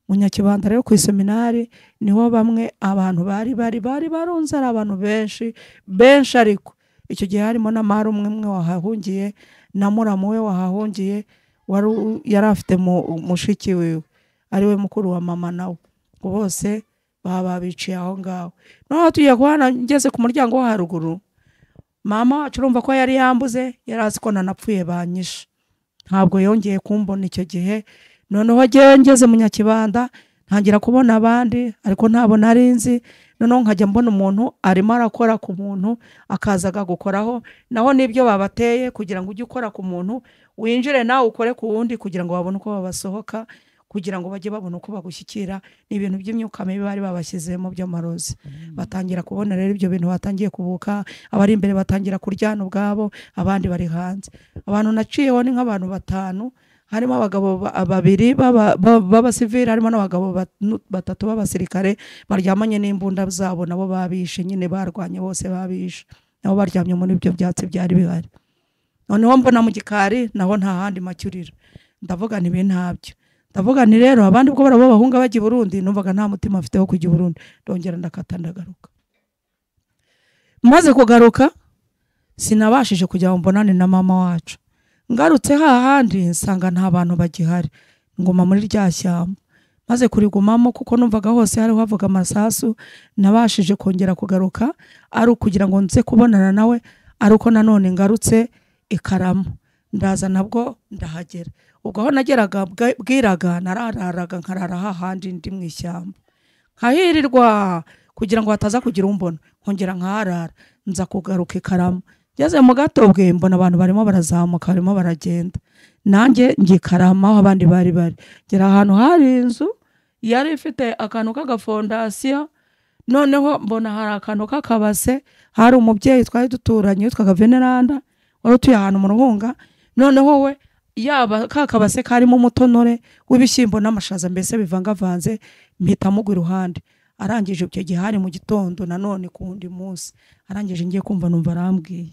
Mu Nyakibanda rero ku iseminari niho bamwe abantu bari bari bari barunze, ari abantu benshi benshi, ariko icyo gihe harimo na mara umwe wahahungiye na muramu we wahahungiye, wari yari afite mushiki wiwe ari we mukuru wa mama, nawe bose baba biciye aho ngaho. Noneho tugiye kubana, ngeze ku muryango wo haruguru, mama wacu urumva ko yari yambuze, yari azi ko nanapfuye banyishe, ntabwo yongeye kumbona icyo gihe. Noneho ngewe ngeze mu Nyakibanda ntangira kubona abandi, ariko ntabwo nari nzi. Noneho nkajya mbona umuntu arimo arakora ku muntu, akaza akagukoraho, naho nibyo babateye kugira ngo ujye ukora ku muntu winjire nawe ukore ku wundi, kugira ngo babone uko babasohoka, kugira ngo bajye babona uko bagushyikira. Ni ibintu by'imyuka mibi bari babashyizemo by'amarozi. Batangira kubona rero ibyo bintu, batangiye kubuka, abari imbere batangira kuryana ubwabo, abandi bari hanze. Abantu naciyeho ni nk'abantu batanu, harimo abagabo babiri b'abasivili, harimo n'abagabo batatu b'abasirikare baryamanye n'imbunda zabo, nabo babishe nyine, barwanye bose babishe, nabo baryamye muri ibyo byatsi byari bihari. Noneho mbona mu gikari naho nta handi macyurira, ndavuga nti ibi ntabyo. Ndavuga nti rero abandi ubwo barabo bahunga bajya i Burundi, numvaga nta mutima mfite wo kujya i Burundi, ndongera ndakata ndagaruka. Maze kugaruka sinabashije kujya ngo mbonane na mama wacu. Ngarutse hahandi nsanga nta bantu bagihari, nguma muri rya shyamba. Maze kurigumamo kuko numvaga hose hari havuga amasasu, nabashije kongera kugaruka ari ukugira ngo nze kubonana nawe, ari uko nanone ngarutse ikaramo ndaza nabwo ndahagera. Ubwo aho nageraga bwiraga narararaga nkarara hahandi ndi mu ishyamba, nkahirirwa kugira ngo hataza kugira umbona, nkongera nkaharara. Nza kugaruka ikaramo, ngeze mu Gatobwe mbona abantu barimo barazamuka barimo baragenda, nanjye ngikarama aho abandi bari bari. Ngera ahantu hari inzu yari ifite akantu k'agafondasiyo, noneho mbona hari akantu k'akabase, hari umubyeyi twari duturanye witwaga Veneranda wari utuye ahantu mu Ruhunga. Noneho we yaba ka kabase karimo umutonore w'ibishyimbo n'amashaza mbese bivangavanze, mpita mugwa iruhande. Arangije icyo gihe hari mu gitondo nanone ku wundi munsi, arangije ngiye kumva numva arambwiye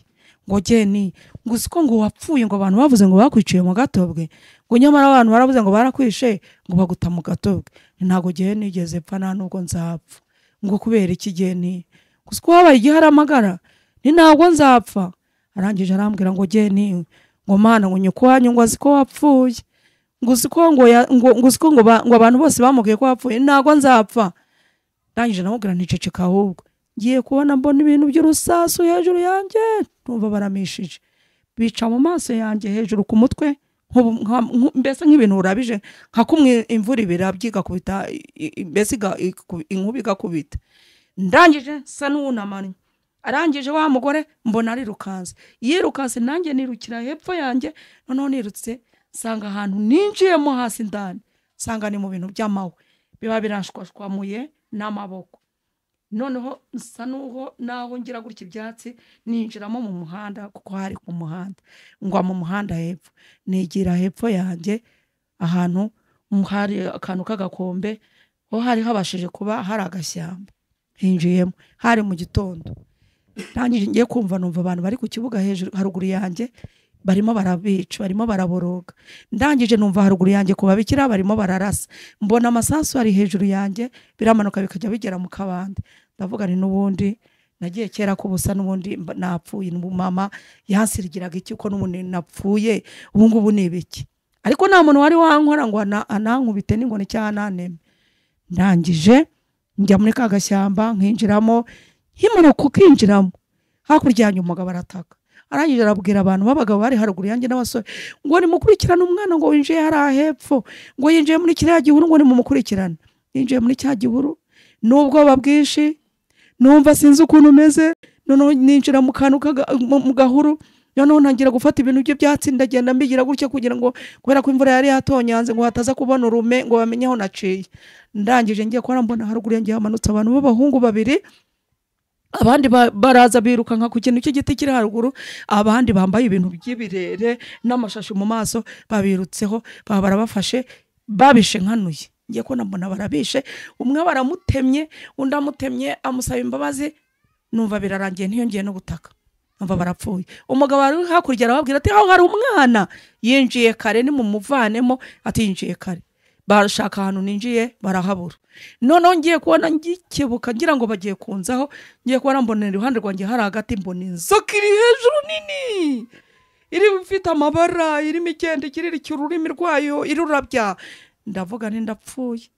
ngo Jeni, ngo uzi ko ngo wapfuye, ngo abantu bavuze ngo bakwiciye mu Gatobwe, ngo nyamara abantu baravuze ngo barakwishe ngo baguta mu Gatobwe. Ntabwo gihe nigeze pfa nta nubwo nzapfa. Ngo kubera iki Jeni? Ngo uzi ko habaye igiharamagara, ni ntabwo nzapfa. Arangije arambwira ngo Jeni, ngo mana ngo nyoko wanyu ngo azi ko wapfuye, ngo uzi ko ngo ngo uzi ko ngo abantu bose bamubwiye ko wapfuye, ntabwo nzapfa. Ndangije namubwira nti ceceka ahubwo. Ngiye kubona mbona ibintu by'urusasu hejuru yanjye, numva baramishije, bica mu maso yanjye hejuru ku mutwe, mbese nk'ibintu urabije nka kumwe imvura ibirabye igakubita, mbese inkuba igakubita. Ndangije nsa n'uwunamanye. Arangije wa mugore mbona arirukanse, yirukanse nanjye nirukira hepfo yanjye. Noneho nirutse nsanga ahantu ninjiyemo hasi ndani, nsanga ni mu bintu by'amahwa biba biranshwashwamuye n'amaboko. Noneho nsa n'uho naho ngira gutya ibyatsi, ninjiramo mu muhanda kuko hari ku muhanda, ngwa mu muhanda hepfo, nigira hepfo yanjye ahantu hari akantu k'agakombe, ho hari habashije kuba hari agashyamba, hinjiyemo hari mu gitondo. Ndangije ngiye kumva numva abantu bari ku kibuga hejuru haruguru yanjye barimo barabica, barimo baraboroga. Ndangije numva haruguru yanjye ku babikira barimo bararasa, mbona amasasu ari hejuru yanjye biramanuka bikajya bigera mu kabande. Ndavuga ni n'ubundi nagiye kera kubusa, n'ubundi napfuye, mama yansirigiraga iki ko n'ubundi napfuye, ubu ngubu ni ibiki? Ariko nta muntu wari wankora ngo anankubite n'inkoni cyangwa ananeme. Ndangije njya muri ka gashyamba nkinjiramo, nkimara kukinjiramo hakurya yanjye umugabo arataka. Arangije arabwira abantu b'abagabo bari haruguru yanjye n'abasore ngo nimukurikirane umwana ngo winjiye hariya hepfo, ngo yinjiye muri kiriya gihuru, ngo nimumukurikirane. Yinjiye muri cya gihuru n'ubwoba bwinshi, numva sinzi ukuntu umeze. Noneho ninjira mu kantu mu gahuru, noneho ntangira gufata ibintu by'ibyatsi ndagenda mbigira gutya kugira ngo kubera ko imvura yari yatonyanze ngo hataza kubona urume ngo bamenye aho naciye. Ndangije ngiye kubona mbona haruguru yanjye hamanutse abantu b'abahungu babiri, abandi baraza birukanka ku kintu cy'igiti kiri haruguru, abandi bambaye ibintu by'ibirere n'amashashi mu maso babirutseho, baba barabafashe babishe nkanuye. Ngiye kubona mbona barabishe, umwe baramutemye undi amutemye amusaba imbabazi, numva birarangiye ntiyongeye no gutaka, numva barapfuye. Umugabo ari hakurya arababwira ati aho hari umwana yinjiye kare nimumuvanemo, ati yinjiye kare. Barashaka ahantu ninjiye barahabura. Noneho ngiye kubona ngikebuka ngira ngo bagiye kunzaho, ngiye kubona mbona iruhande rwanjye hari agati, mbona inzoka iri hejuru nini iri ifite amabara, irimo igenda ikiririkiye ururimi rwayo irurabya. Ndavuga nti ndapfuye.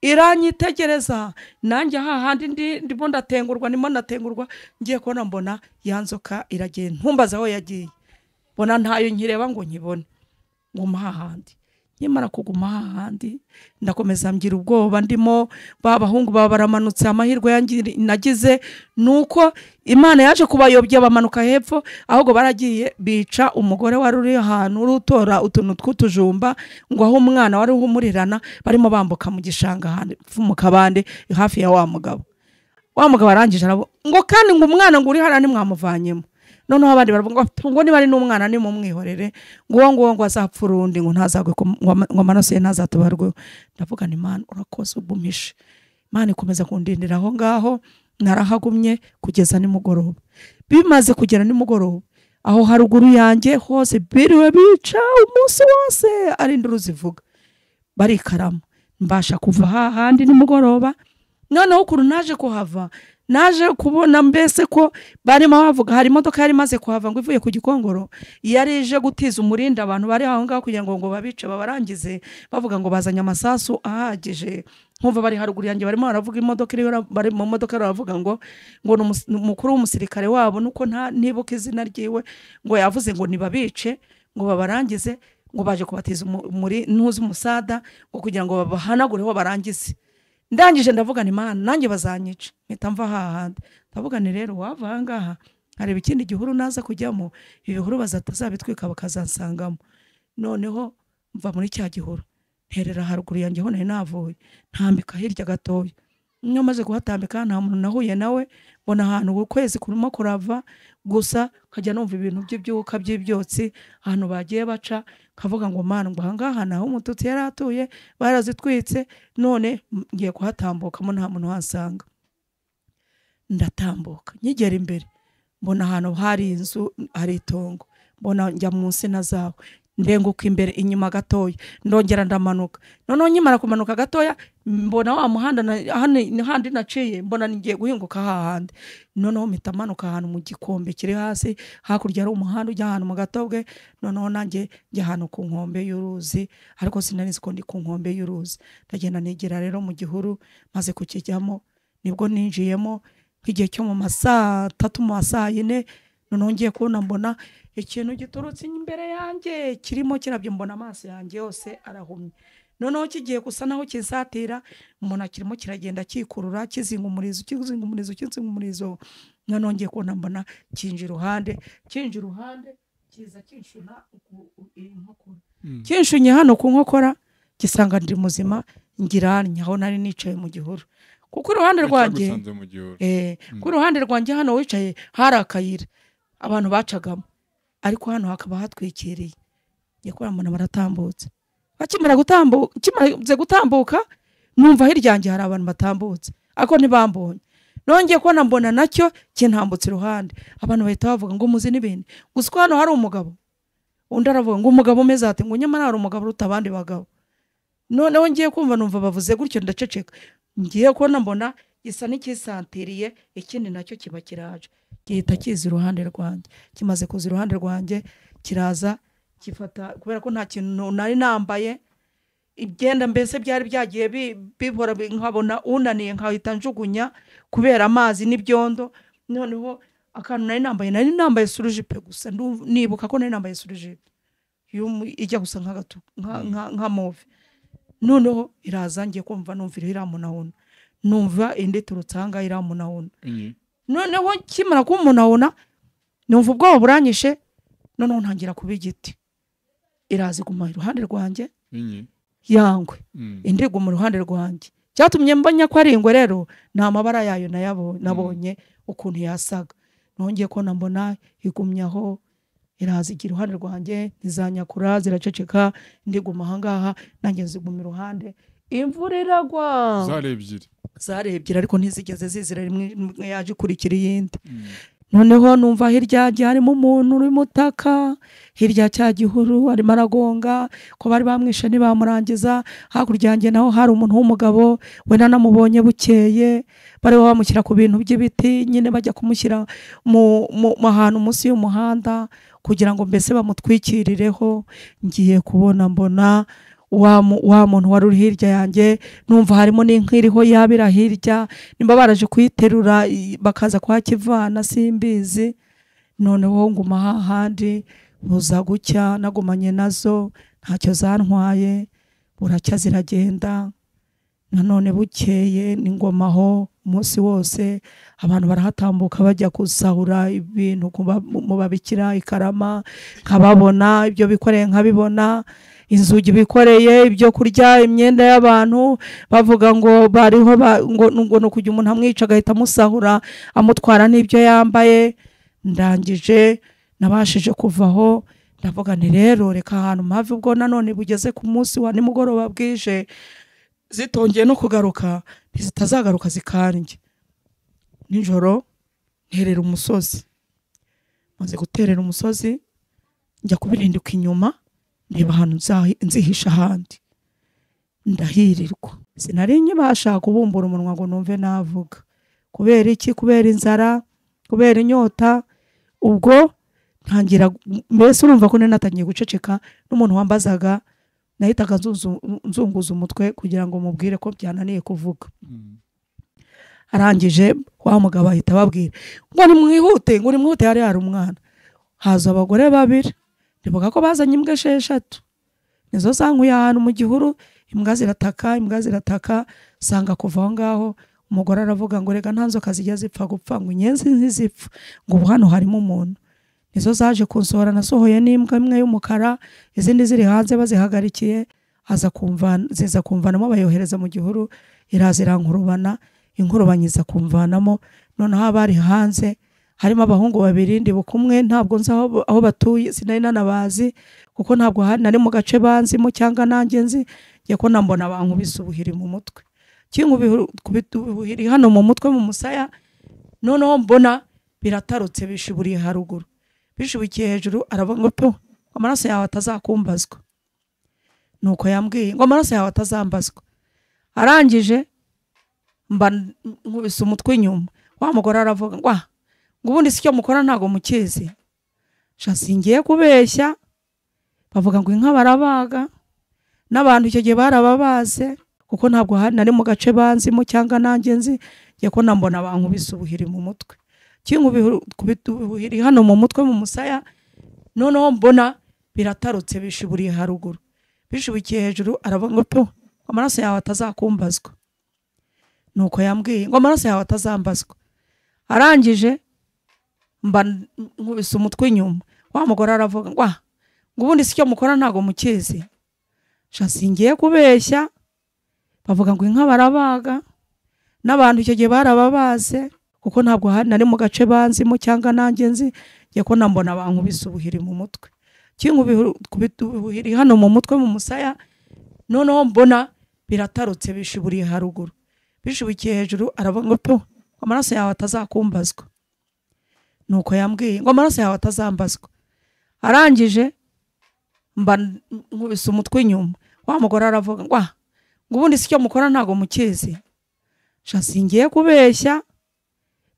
Iranyitegereza nanjye hahandi ndimo ndatengurwa, ndimo ndatengurwa, ngiye kubona mbona ya nzoka iragiye, ntumbaze aho yagiye, mbona ntayo nkireba ngo nkibone, nguma hahandi. Nkimara kuguma hahandi ndakomeza ngira ubwoba, ndimo ba bahungu baba baramanutse. Amahirwe yanjye nagize nuko Imana yaje kubayobya bamanuka hepfo, ahubwo baragiye bica umugore wari uri ahantu urutora utuntu tw'utujumba ngo aho umwana wari uhumurirana, barimo bambuka mu gishanga ahantu mu kabande hafi ya wa mugabo. Wa mugabo arangije arabo ngo kandi ngo umwana ngo uri hariya ntimwamuvanyemo. Noneho abandi baravuga ngo niba ari n'umwana nimumwihorere, ngo uwo ngo azapfa urundi, ngo ntazagwe, ngo amaraso ye ntazatabarwe. Ndavuga nti Mana urakoze ugumishe. Imana ikomeza kundindira aho ngaho, narahagumye kugeza nimugoroba. Bimaze kugera nimugoroba, aho haruguru yanjye hose biriwe bica umunsi wose ari induru zivuga. Barikarama mbasha kuva hahandi nimugoroba. Noneho ukuntu naje kuhava, naje kubona mbese ko barimo bavuga hari imodoka yari imaze kuhava ngo ivuye ku Gikongoro, yari ije gutiza umurinda abantu bari aho ngaho kugira ngo babice babarangize, bavuga ngo bazanye amasasu ahagije. Nkumva bari haruguru yanjye barimo baravuga imodoka iri bari mu modoka baravuga ngo umukuru w'umusirikare wabo nuko nta nibuka izina ryiwe, ngo yavuze ngo nibabice ngo babarangize, ngo baje kubatiza muri ntuzi umusada ngo kugira ngo babahanagureho barangize. Ndangije ndavuga ni Mana nanjye bazanyica, mpita mva hahandi. Ndavuga ni rero wava aha ngaha hareba ikindi gihuru naza kujyamo, ibihuru bazatazabitwika bakazansangamo. Noneho mva muri cya gihuru nterera haruguru yanjye ho nari navuye, ntambika hirya gatoya. Niyo maze kuhatambika nta muntu nahuye nawe, mbona ahantu ukwezi kurimo kurava gusa, nkajya numva ibintu by'ibyuka by'ibyotsi ahantu bagiye baca, nkavuga ngo Mana ngo aha ngaha naho umututsi yari atuye barazitwitse, none ngiye kuhatambukamo nta muntu wansanga. Ndatambuka nkigera imbere mbona ahantu hari inzu hari itongo, mbona njya mu nsina zaho, ndenguka imbere inyuma gatoya ndongera ndamanuka. Noneho nkimara kumanuka gatoya mbona wa muhanda handi naciye, mbona ngiye guhinguka hahandi. Noneho mpita manuka ahantu mu gikombe kiri hasi, hakurya ari umuhanda ujya ahantu mu Gatobwe. Noneho nanjye njya ahantu ku nkombe y'uruzi, ariko sinari nzi ko ndi ku nkombe y'uruzi. Ndagenda nigera rero mu gihuru, maze kukijyamo nibwo ninjiyemo nk'igihe cyo mu masaa 3 mu masaa 4. Noneho ngiye kubona mbona ikintu giturutse imbere yanjye kirimo kirabyo, mbona amaso yanjye yose arahumye. Noneho kigiye gusa naho kinsatira, mbona kirimo kiragenda kikurura kizinga umurizo kizinga umurizo kizinga umurizo. Noneho ngiye kubona mbona kinjira iruhande kinjira iruhande kiza kinshuna inkokora, kinshunye hano ku nkokora, gisanga ndi muzima, ngiranya aho nari nicaye mu gihuru. Kuko iruhande rwanjye ku ruhande rwanjye hano wicaye hari akayira abantu bacagamo, ariko hano hakaba hatwikiriye. Ngiye kubona mbona baratambutse, bakimara gutambuka kimaze gutambuka numva hirya yanjye hari abantu batambutse ariko ntibambonye. Nongeye kubona mbona nacyo kintambutse iruhande, abantu bahita bavuga ngo muzi n'ibindi. Gusa ko hano hari umugabo, undi aravuga ngo umugabo umeze ati ngo nyamara hari umugabo uruta abandi bagabo. Noneho ngiye kumva numva bavuze gutyo ndaceceka. Ngiye kubona mbona gisa n'ikisantiriye, ikindi nacyo kiba kiraje gihita kiza iruhande rwanjye. Kimaze kuza iruhande rwanjye kiraza gifata, kubera ko nta kintu nari nambaye, ibyenda mbese byari byagiye bibora, nkabona unaniye nkahita njugunya kubera amazi n'ibyondo. Noneho akantu nari nambaye surujipe gusa, nibuka ko nari nambaye surujipe ijya gusa nka move. Noneho iraza ngiye kumva numva iramunahuna, numva indi turutse aha ngaha iramunahuna. Noneho kimara kumunahuna numva ubwoba buranyishe, noneho ntangira kuba igiti. Iraza iguma iruhande rwanjye yangwe, indi iguma iruhande rwanjye. Cyatumye mbona ko ari ingwe rero ni amabara yayo nabonye ukuntu yasaga. Nongeye kubona mbona igumyaho, iraza igira iruhande rwanjye, ntizanyakura ziraceceka, indi iguma aha ngaha nanjye nziguma iruhande. Imvura iragwa zari ebyiri ariko ntizigeze zizira, rimwe yaje ikurikira iyindi. Noneho numva hirya harimo umuntu uri mutaka, hirya cya gihuru arimo aragonga ko bari bamwishe ntibamurangiza. Hakurya yanjye naho hari umuntu w'umugabo we nanamubonye bukeye, bari bamushyira ku bintu by'ibiti nyine bajya kumushyira mu ahantu munsi y'umuhanda kugira ngo mbese bamutwikirireho. Ngiye kubona mbona wa muntu wari uri hirya yanjye, numva harimo n'inka iriho yabira hirya, nimba baraje kuyiterura bakaza kuhakivana simbizi. Noneho nguma hahandi buza gucya, nagumanye nazo ntacyo zantwaye, buracya ziragenda. Nanone bukeye n'ingomaho umunsi wose abantu barahatambuka bajya gusahura ibintu mu babikira ikarama, nkababona ibyo bikoreye, nkabibona inzugi bikoreye, ibyo kurya, imyenda y'abantu, bavuga ngo bariho ngo no kujya umuntu amwica agahita amusahura amutwara n'ibyo yambaye. Ndangije nabashije kuvaho, ndavuga nti rero reka ahantu mpave, ubwo nanone bugeze ku munsi wa nimugoroba bwije zitongeye no kugaruka, ntizitazagaruka zikandya. Nijoro nterera umusozi, maze guterera umusozi njya kubirinduka inyuma ndeba ahantu nzihisha ahandi. Ndahirirwa, sinari nkibasha kubumbura umunwa ngo numve navuga. Kubera iki? Kubera inzara, kubera inyota. Ubwo ntangira, mbese urumva ko natangiye guceceka, n'umuntu wambazaga nahitaga nzunguza umutwe kugira ngo mubwire ko byananiye kuvuga. Arangije wa mugabo ahita ababwira ngo nimwihute, ngo nimwihute, hari umwana. Haza abagore babiri, ndibuka ko bazanye imbwa 6, nizo zankuye ahantu mu gihuru, imbwa zirataka, imbwa zirataka. Sanga kuva aho ngaho umugore aravuga ngo rega nta nzoka zijya zipfa gupfa, ngo inyenzi ntizipfa, ngo ubu hano harimo umuntu. Nizo zaje kunsohora, nasohoye n'imbwa imwe y'umukara, izindi ziri hanze bazihagarikiye. Aza kumvana, ziza kumvanamo, bayohereza mu gihuru, iraza irankurubana, inkurubanyiza kumvanamo. Noneho abari hanze harimo abahungu babiri, ndibuka umwe ntabwo nzi aho batuye, sinari nanabazi kuko ntabwo nari mu gace banzimo cyangwa nanjye nzi. Ngiye ko nambona bankubise ubuhiri mu mutwe, kinkubita ubuhiri hano mu mutwe mu musaya. Noneho mbona biratarutse, bishiburiye haruguru, bishibukiye hejuru. Aravuga ngo pe, amaraso yawe atazakumbazwa. Nuko yambwiye ngo amaraso yawe atazambazwa. Arangije mba nkubise umutwe inyuma. Wa mugore aravuga ngo ubundi si cyo mukora ntago mukizi. Sha singiye kubeshya, bavuga ngo inka barabaga, n'abantu icyo gihe barababaze, kuko ntabwo nari mu gace banzimo cyangwa nanjye nzi. Ngiye ko nambona bankubise ubuhiri mu mutwe, kinkubita ubuhiri hano mu mutwe mu musaya. Noneho mbona biratarutse, bishiburiye haruguru, bishibukiye hejuru. Aravuga ngo pe, amaraso yawe atazakumbazwa. Nuko yambwiye ngo amaraso yawe atazambazwa. Arangije mba nkubise umutwe inyuma. Wa mugore aravuga ngo ubundi si cyo mukora ntago mukizi. Sha singiye kubeshya, bavuga ngo inka barabaga, n'abantu icyo gihe barababaze, kuko ntabwo nari mu gace banzimo cyangwa nanjye nzi. Ngiye ko nambona bankubise ubuhiri mu mutwe, kinkubita ubuhiri hano mu mutwe mu musaya. Noneho mbona biratarutse, bishiburiye haruguru, bishibukiye hejuru. Aravuga ngo pe, amaraso yawe atazakumbazwa. Nuko yambwiye ngo amaraso yawe atazambazwa. Arangije mba nkubise umutwe inyuma. Wa mugore aravuga ngo ubundi si cyo mukora ntago mukizi. Sha singiye kubeshya,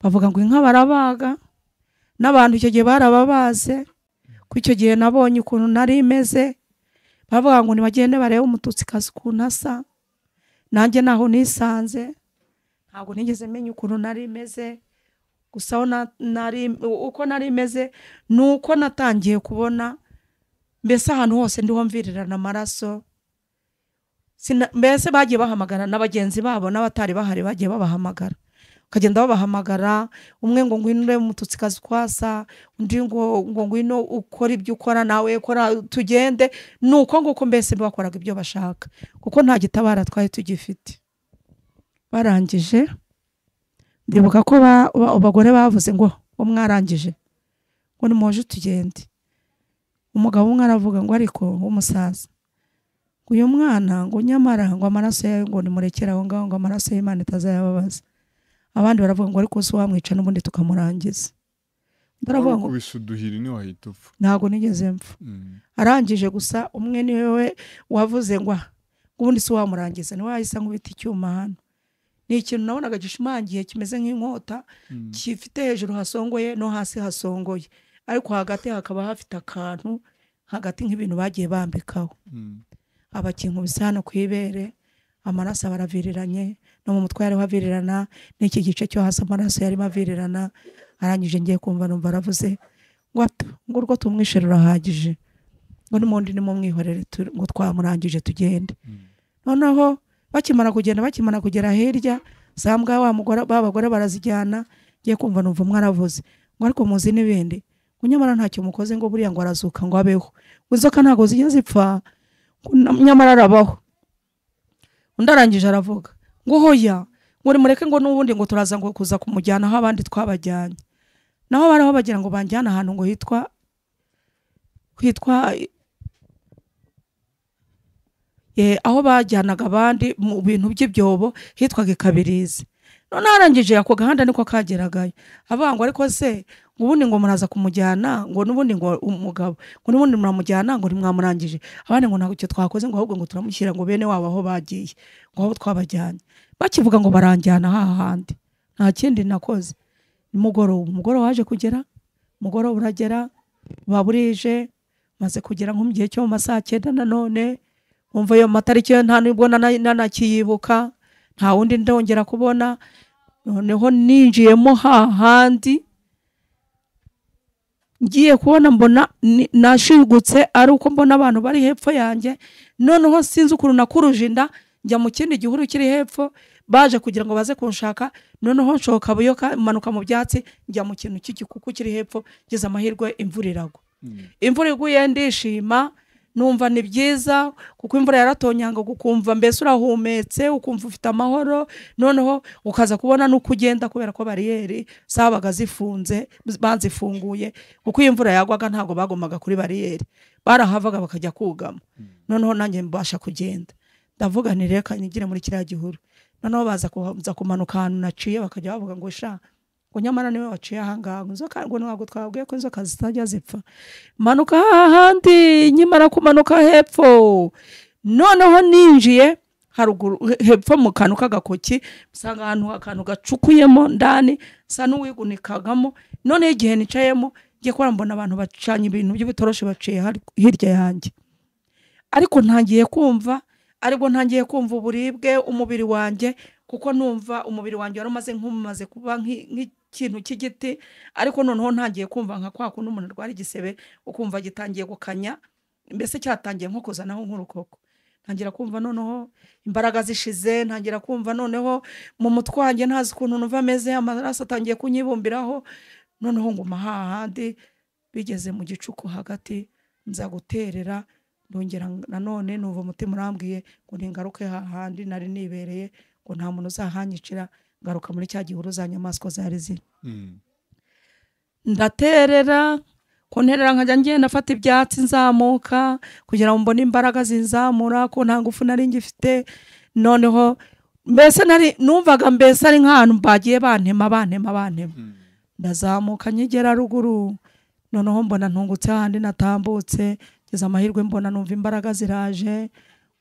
bavuga ngo inka barabaga, n'abantu icyo gihe barababaze. Ko icyo gihe nabonye ukuntu nari meze, bavuga ngo nibagende barebe umututsikazi ukuntu asa. Nanjye naho nisanze, ntabwo nigeze menya ukuntu nari meze. Gusa uko nari meze nuko natangiye kubona mbese ahantu hose ndiho mvirirana amaraso. Mbese bagiye bahamagara na bagenzi babo n'abatari bahari, bagiye babahamagara, ukagenda babahamagara, umwe ngo ngwino urebe umututsikazi kwasa, undi ngo ngwino ukora ibyo ukora nawe kora tugende. Nuko nguko mbese bakoraga ibyo bashaka, kuko nta gitabara twari tugifite. Barangije ndibuka ko abagore bavuze ngo mwarangije, ngo nimuje tugende. Umugabo umwe aravuga ngo ariko w'umusaza, uyu mwana ngo nyamara ngo amaraso yawe ngo nimurekere aho ngaho, ngo amaraso y'Imana itazayababaza. Abandi baravuga ngo ariko se wamwica n'ubundi tukamurangiza. Ndaravuga ngo uduhiri ni wahita upfa. Ntago nigeze mpfa. Arangije gusa umwe niwe wavuze ngo ubundi se wamurangiza, niwe yahise ankubita icyuma hano. Ni ikintu nabonaga gishimangiye kimeze nk'inkota, gifite hejuru hasongoye no hasi hasongoye, ariko hagati hakaba hafite akantu hagati nk'ibintu bagiye bambikaho. Abakinkubise hano ku ibere, amaraso baraviriranye, no mu mutwe yariho avirirana, n'iki gice cyo hasi amaraso yarimo avirirana. Arangije ngiye kumva numva aravuze ngo ngo urwo tumwishe rurahagije, ngo n'umundi nimumwihorere, ngo twamurangije tugende. Noneho bakimara kugenda, bakimara kugera hirya, sambwa wa mugore babagore barazijyana. Ngiye kumva numva umwe aravuze ngo ariko muzi n'ibindi, ngo nyamara ntacyo mukoze, ngo buriya ngo arazuka ngo abeho, ngo inzoka ntago zijya zipfa, nyamara arabaho. Undi arangije aravuga ngo hoya, ngo nimureke, ngo n'ubundi ngo turaza ngo kuza kumujyana aho abandi twabajyanye. Naho bariho bagira ngo banjyane ahantu ngo hitwa aho bajyanaga abandi mu bintu by'ibyobo, hitwaga Ikabirizi. None arangije ako gahanda niko kageragayo avuga ngo ariko se ubundi ngo muraza kumujyana, ngo n'ubundi ngo umugabo ngo n'ubundi muramujyana, ngo ntimwamurangije, abandi ngo ntabwo icyo twakoze, ngo ahubwo ngo turamushyira ngo bene wabo aho bagiye, ngo aho twabajyanye. Bakivuga ngo baranjyana hahandi, nta kindi nakoze. Umugoroba waje kugera, umugoroba uragera baburije, maze kugera nko mu gihe cyo mu masaha 9 nanone umva ayo matariki nta nubwo nanakiyibuka, nta wundi ndongera kubona. Noneho ninjiyemo hahandi ngiye kubona mbona nashigutse ari uko mbona abantu bari hepfo yanjye. Noneho sinzi ukuntu nakuruje inda njya mu kindi gihuru kiri hepfo, baje kugira ngo baze kunshaka. Noneho nshoka buyoka manuka mu byatsi njya mu kintu cy'igikuku kiri hepfo, ngeze amahirwe imvura iragwa. Imvura iguye ndishima, numva ni byiza kuko imvura yaratonyanga ukumva mbese urahumetse, ukumva ufite amahoro. Noneho ukaza kubona nuko ugenda kubera ko bariyeri zabaga zifunze, banzifunguye, kuko imvura yagwaga ntago bagomaga kuri bariyeri, barahavaga bakajya kugama. Noneho nanjye mbasha kugenda, ndavuga nti reka nigire muri kiriya gihuru. Noneho baza kumanuka ahantu naciye, bakajya bavuga ngo sha ngo nyamara niwe waciye ahangaha, inzoka ngo ntabwo twabwiye ko inzoka zitajya zipfa. Manuka hahandi, nkimara kumanuka hepfo, noneho ninjiye haruguru hepfo mu kantu k'agakoki, usanga ahantu akantu gacukuyemo ndani sa n'uwigunikagamo. Noneho igihe nicayemo ngiye kubona mbona abantu bacanye ibintu by'ibitoroshi baciye hirya yanjye, ariko ntangiye kumva, ariko ntangiye kumva uburibwe umubiri wanjye, kuko numva umubiri wanjye wari umaze nk'umaze kuba nk'ikintu cy'igiti. Ariko noneho ntangiye kumva nka kwa kundi umuntu arwara igisebe ukumva gitangiye gukanya, mbese cyatangiye nko kuzanaho nk'urukoko. Ntangira kumva noneho imbaraga zishize, ntangira kumva noneho mu mutwe wanjye ntazi ukuntu numva ameze, amaraso atangiye kunyibumbiraho. Noneho nguma hahandi, bigeze mu gicuku hagati nza guterera, ndongera nanone numva umutima urambwiye ngo ningaruke hahandi nari nibereye, ngo nta muntu uzahanyicira. Ngaruka muri cya gihuru za nyamaswa zari ziri. Ndaterera kunterera nkajya ngenda afata ibyatsi nzamuka kugira ngo mbone imbaraga zinzamura, ko nta ngufu nari ngifite. Noneho mbese nari numvaga mbese ari nk'ahantu bagiye bantema bantema bantema. Ndazamuka nkigera ruguru, noneho mbona ntungutse handi natambutse, ngeze amahirwe mbona numva imbaraga ziraje,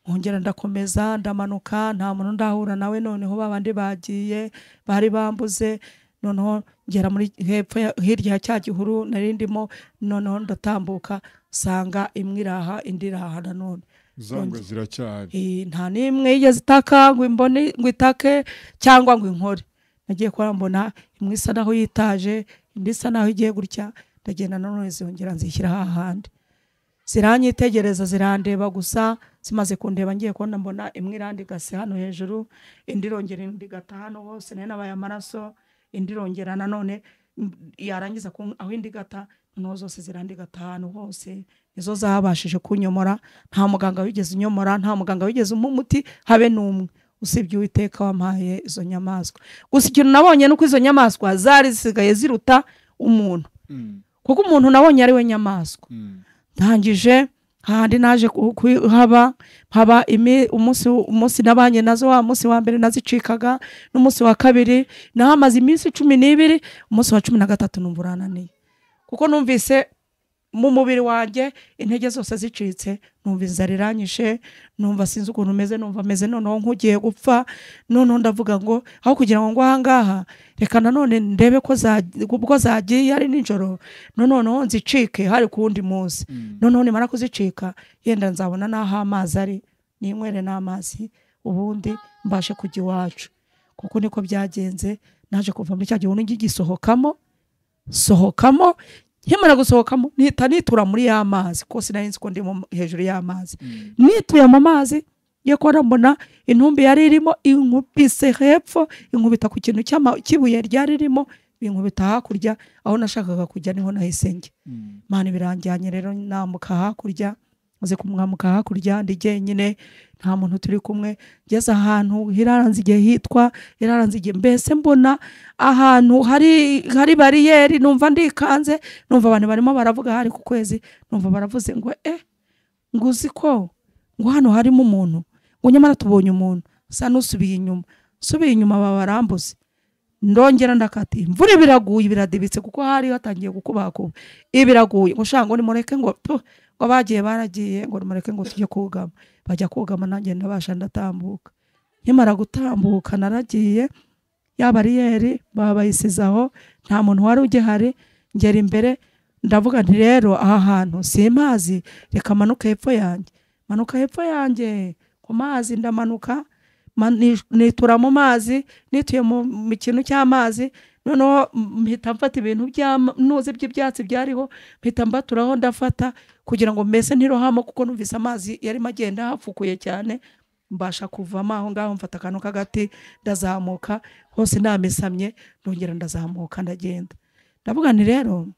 nkongera ndakomeza ndamanuka, nta muntu ndahura nawe. Noneho babandi bagiye bari bambuze, noneho ngera muri hepfo hirya ya cya gihuru nari ndimo. Noneho ndatambuka sanga imwe iraha indi iraha nanone, zangwa ziracyari, nta nimwe yigeze itaka ngo imbone ngo itake cyangwa ngo inkore. Nagiye kubona mbona imwe isa naho yitaje, indi isa naho igiye gutya, ndagenda nanone zongera nzishyira hahandi. Ziranyitegereza zirandeba gusa, zimaze kundeba ngiye kubona mbona imwe irandigase hano hejuru, indi irongera indigata hano hose nari nabaye amaraso, indi irongera nanone yarangiza aho indigata, noneho zose zirandigata ahantu hose. Nizo zabashije kunyomora, nta muganga wigeze unyomora, nta muganga wigeze umpa umuti habe n'umwe, usibye Uwiteka wampaye izo nyamaswa. Gusa ikintu nabonye nuko izo nyamaswa zari zisigaye ziruta umuntu, kuko umuntu nabonye ari we nyamaswa. Ndangije handi naje kuhaba haba umunsi nabanye nazo, wa munsi wa mbere nazicikaga n'umunsi wa kabiri nahamaze iminsi 12, umunsi wa 13 numva urananiye, kuko numvise mu mubiri wanjye intege zose zicitse, numva inzara iranyishe, numva sinzi ukuntu meze, numva meze noneho nkugiye gupfa. Noneho ndavuga ngo aho kugira ngo ngwa ahangaha reka nanone ndebe ko ubwo zagiye ari nijoro, noneho nzicike hari kundi munsi. Noneho nimara kuzicika yenda nzabona naho amazi ari ninywere n'amazi, ubundi mbashe kujya iwacu. Kuko niko byagenze, naje kuva muri cya gihuru ngigisohokamo sohokamo, nkimara gusohokamo nihita nitura muri ya mazi, kuko sinari nzi ko ndi hejuru y'amazi. Nituye mu mazi ngiye kubona mbona intumbi yari irimo inkubise hepfo, inkubita ku kintu cy'ibuye ryari ririmo, binkubita hakurya aho nashakaga kujya niho nahise njya. Imana biranjyanye rero nambuka hakurya, maze kumwambuka hakurya ndi jyenyine, nta muntu turi kumwe. Ngeze ahantu hiraranze igihe hitwa hiraranze igihe, mbese mbona ahantu hari bariyeri, numva ndikanze, numva abantu barimo baravuga hari ku kwezi, numva baravuze ngo nguzi ko ngo hano harimo umuntu, ngo nyamara tubonye umuntu. Sa nusubiye inyuma, subiye inyuma babarambuze. Ndongera ndakata, imvura biraguye biradibitse kuko hari hatangiye gukubakuba, ibiraguye ngo sha ngo nimureke ngo ngo bagiye baragiye ngo nimureke ngo tujye kugama. Bajya kugama nanjye ndabasha ndatambuka. Nkimara gutambuka naragiye ya bariyeri babayisizaho, nta muntu wari ugihari. Ngera imbere ndavuga nti rero aha hantu simpazi, reka manuka hepfo yanjye. Manuka hepfo yanjye ku mazi, ndamanuka nitura mu mazi, nituye mu kintu cy'amazi. Noneho mpita mfata ibintu by'nuzi by'ibyatsi byariho, mpita mbaturaho ndafata kugira ngo mbese ntirohamo, kuko numvise amazi yarimo agenda hafukuye cyane. Mbasha kuvamo aho ngaho, mfata akantu k'agati ndazamuka hose namisamye, ndongera ndazamuka ndagenda. Ndavuga nti rero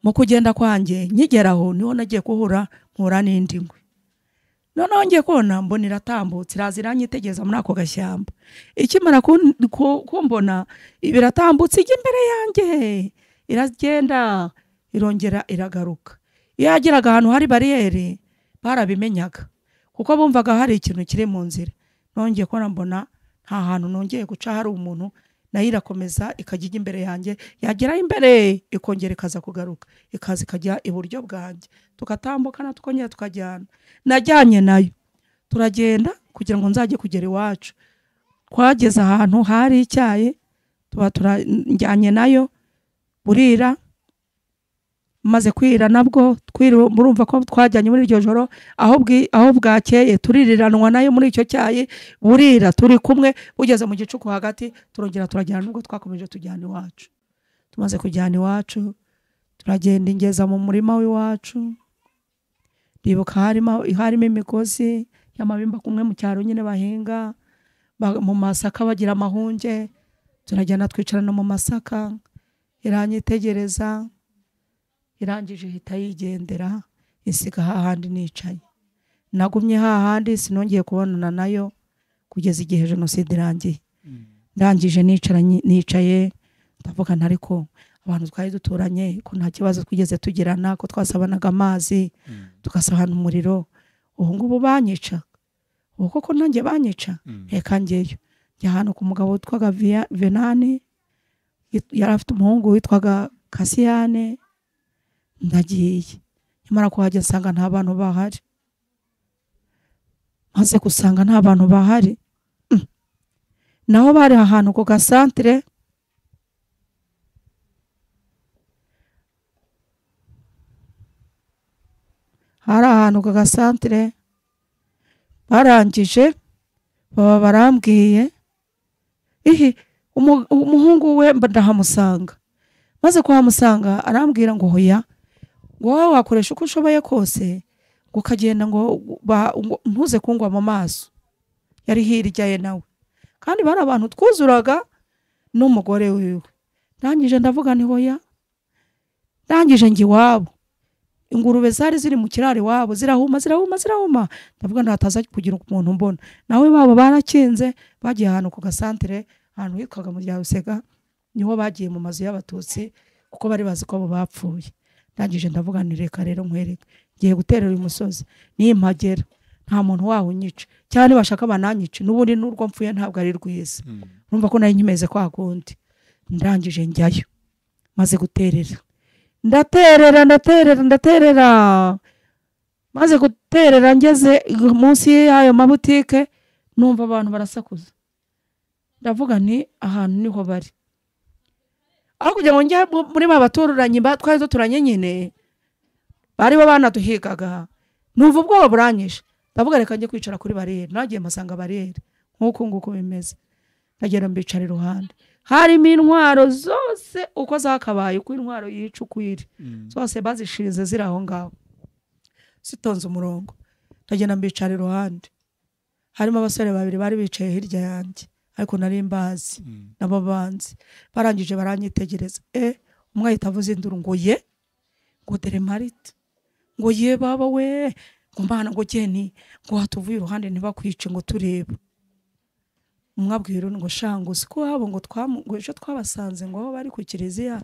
mu kugenda kwanjye nkigeraho niho nagiye kuhura mpura n'indi ngwe. Noneho ngiye kubona mbona iratambutse, iraza iranyitegereza muri ako gashyamba. Ikimara kumbona biratambutse ijya imbere yanjye, iragenda irongera iragaruka. Iyo yageraga ahantu hari bariyeri barabimenyaga, kuko bumvaga hari ikintu kiri mu nzira. Nongeye kubona mbona nta hantu nongeye guca hari umuntu, nayo irakomeza ikajya ijya imbere yanjye, yagera imbere ikongera ikaza kugaruka, ikaza ikajya iburyo bwanjye, tugatambukana tukongera tukajyana. Najyanye nayo turagenda kugira ngo nzajye kugera iwacu. Twageze ahantu hari icyayi, tuba turajyanye nayo burira. Maze kwira nabwo murumva ko twajyanye muri iryo joro, aho bwakeye tuririranwa nayo muri icyo cyayi, burira turi kumwe. Bugeze mu gicuku hagati turongera turajyana, nubwo twakomeje tujyana iwacu. Tumaze kujyana iwacu turagenda ingeza mu murima w'iwacu. Ndibuka harimo imigozi y'amabimba kumwe mu cyaro nyine bahinga mu masaka bagira amahunge. Turajyana twicarana mu masaka, iranyitegereza, irangije ihita yigendera, isiga hahandi nicaye. Nagumye hahandi sinongeye kubonana nayo kugeza igihe jenoside irangiye. Ndangije nicaye ndavuga nti ariko abantu twari duturanye ko nta kibazo twigeze tugirana, ko twasabanaga amazi tugasabana umuriro, ubu ngubu banyica, ubu koko nanjye banyica, reka njyeyo. Njya ahantu ku mugabo witwaga Venani, yari afite umuhungu witwaga Kasiyane. Ndagiye nyamara kuhajya nsanga nta bantu bahari. Maze gusanga nta bantu bahari, naho bari ahantu ku gasantere. Hari ahantu ku gasantere, barangije baba barambwiye ihi umuhungu we ndahamusanga. Maze kuhamusanga arambwira ngo hoya, ngo wowe wakoresha uko ushoboye kose ngo ukagenda ngo ntuze kungwa mu maso. Yari hirya ye nawe, kandi bari abantu twuzuraga n'umugore wiwe. Ndangije ndavuga nti hoya. Ndangije njye iwabo, ingurube zari ziri mu kiraro iwabo zirahuma zirahuma zirahuma. Ndavuga ntataza kugira umuntu mbona. Nawe babo barakinze, bagiye ahantu ku gasantere, ahantu hitwaga mu Rusega, niho bagiye mu mazu y'abatutsi kuko bari bazi ko abo bapfuye. Ndangije ndavuga nti reka rero nkwereke, ngiye guterera uyu musozi, nimpagera nta muntu waho unyica, cyane bashaka bananyice, n'ubundi n'urwo mpfuye ntabwo ari rwiza. Urumva ko nari nkimeze kwa kundi. Ndangije njyayo, maze guterera ndaterera ndaterera ndaterera. Maze guterera ngeze munsi y'ayo mabutike, numva abantu barasakuza. Ndavuga nti ahantu niho bari. Aho kugira ngo njye muri ba baturanyi twari duturanye nyine bari bo banaduhigaga, numva ubwoba buranyishe. Ndavuga reka njye kwicara kuri bariyeri. Nagiye mpasanga bariyeri nk'uko nguko bimeze. Ndagenda mbicara iruhande, harimo intwaro zose uko zakabaye, uko intwaro yica uko iri zose bazishinze ziri aho ngaho zitonze umurongo. Ndagenda mbicara iruhande, harimo abasore babiri bari bicaye hirya yanjye, ariko nari mbazi nabo banzi. Barangije baranyitegereza, umwe ahita avuza induru ngo ye, ngo dore Marita, ngo ye baba we, ngo mbana ngo geni, ngo hatuvuye iruhande ntibakwice ngo turebe. Umwe abwira undi ngo shango siko habo ngo ngo ejo twabasanze ngo aho bari ku kiliziya,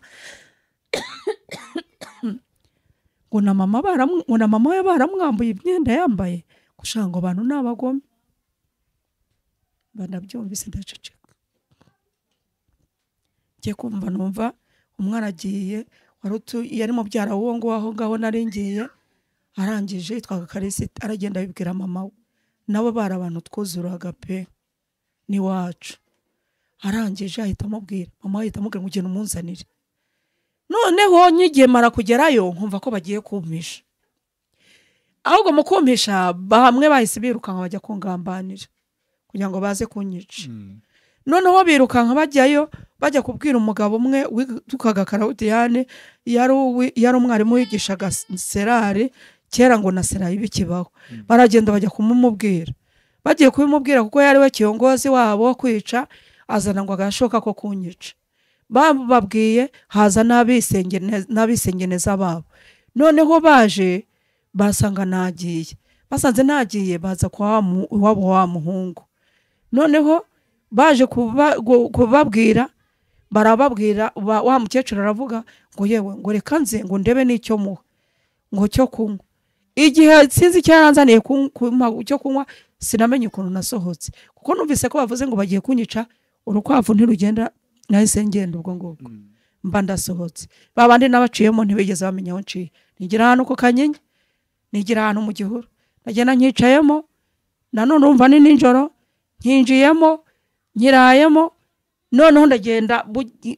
ngo na mama we baramwambuye imyenda yambaye, ngo shango abantu ni abagome. Banabyumvise ndaceceka. Ngiye kumva numva umwana agiye, yari mubyara w'uwo nguwo aho ngaho nari ngiye, arangije yitwaga Karisita, aragenda abibwira mama we, nabo bari abantu twuzuraga pe n'iwacu. Arangije ahita amubwira, mama we ahita amubwira ngo ugende umunzanire. Noneho nyigiye mara kugerayo nkumva ko bagiye kumpisha, ahubwo mu kumpisha bamwe bahise birukanka bajya kungambanira kugira ngo baze kunyica. Noneho birukanka bajyayo bajya kubwira umugabo umwe witwaga Karawudiyane, yari umwarimu wigishaga serari kera ngo na serayi bikibaho. Baragenda bajya kumumubwira, bagiye kubimubwira kuko yari we kiyongozi wabo kwica, azana ngo agashoka ko kunyica. Bababwiye haza n'abisengeneza babo. Noneho baje basanga nagiye, basanze nagiye baza kwa iwabo wa muhungu. Noneho baje kubabwira, barababwira, wa mukecuru aravuga ngo yewe ngo reka nze ngo ndebe n'icyo muha ngo cyo kunywa. Igihe sinzi icyo yaranzaniye cyo kunywa, sinamenye ukuntu nasohotse, kuko numvise ko bavuze ngo bagiye kunyica, urukwavu ntirugenda, nahise ngenda ubwo ngubwo mba ndasohotse. Babandi nabaciyemo ntibigeze bamenya aho nciye, nigira ahantu ku Kanyinya, nigira ahantu mu gihuru, ndagenda nkicayemo, nanone urumva ni nijoro, nkinjiyemo nkirayemo. Noneho ndagenda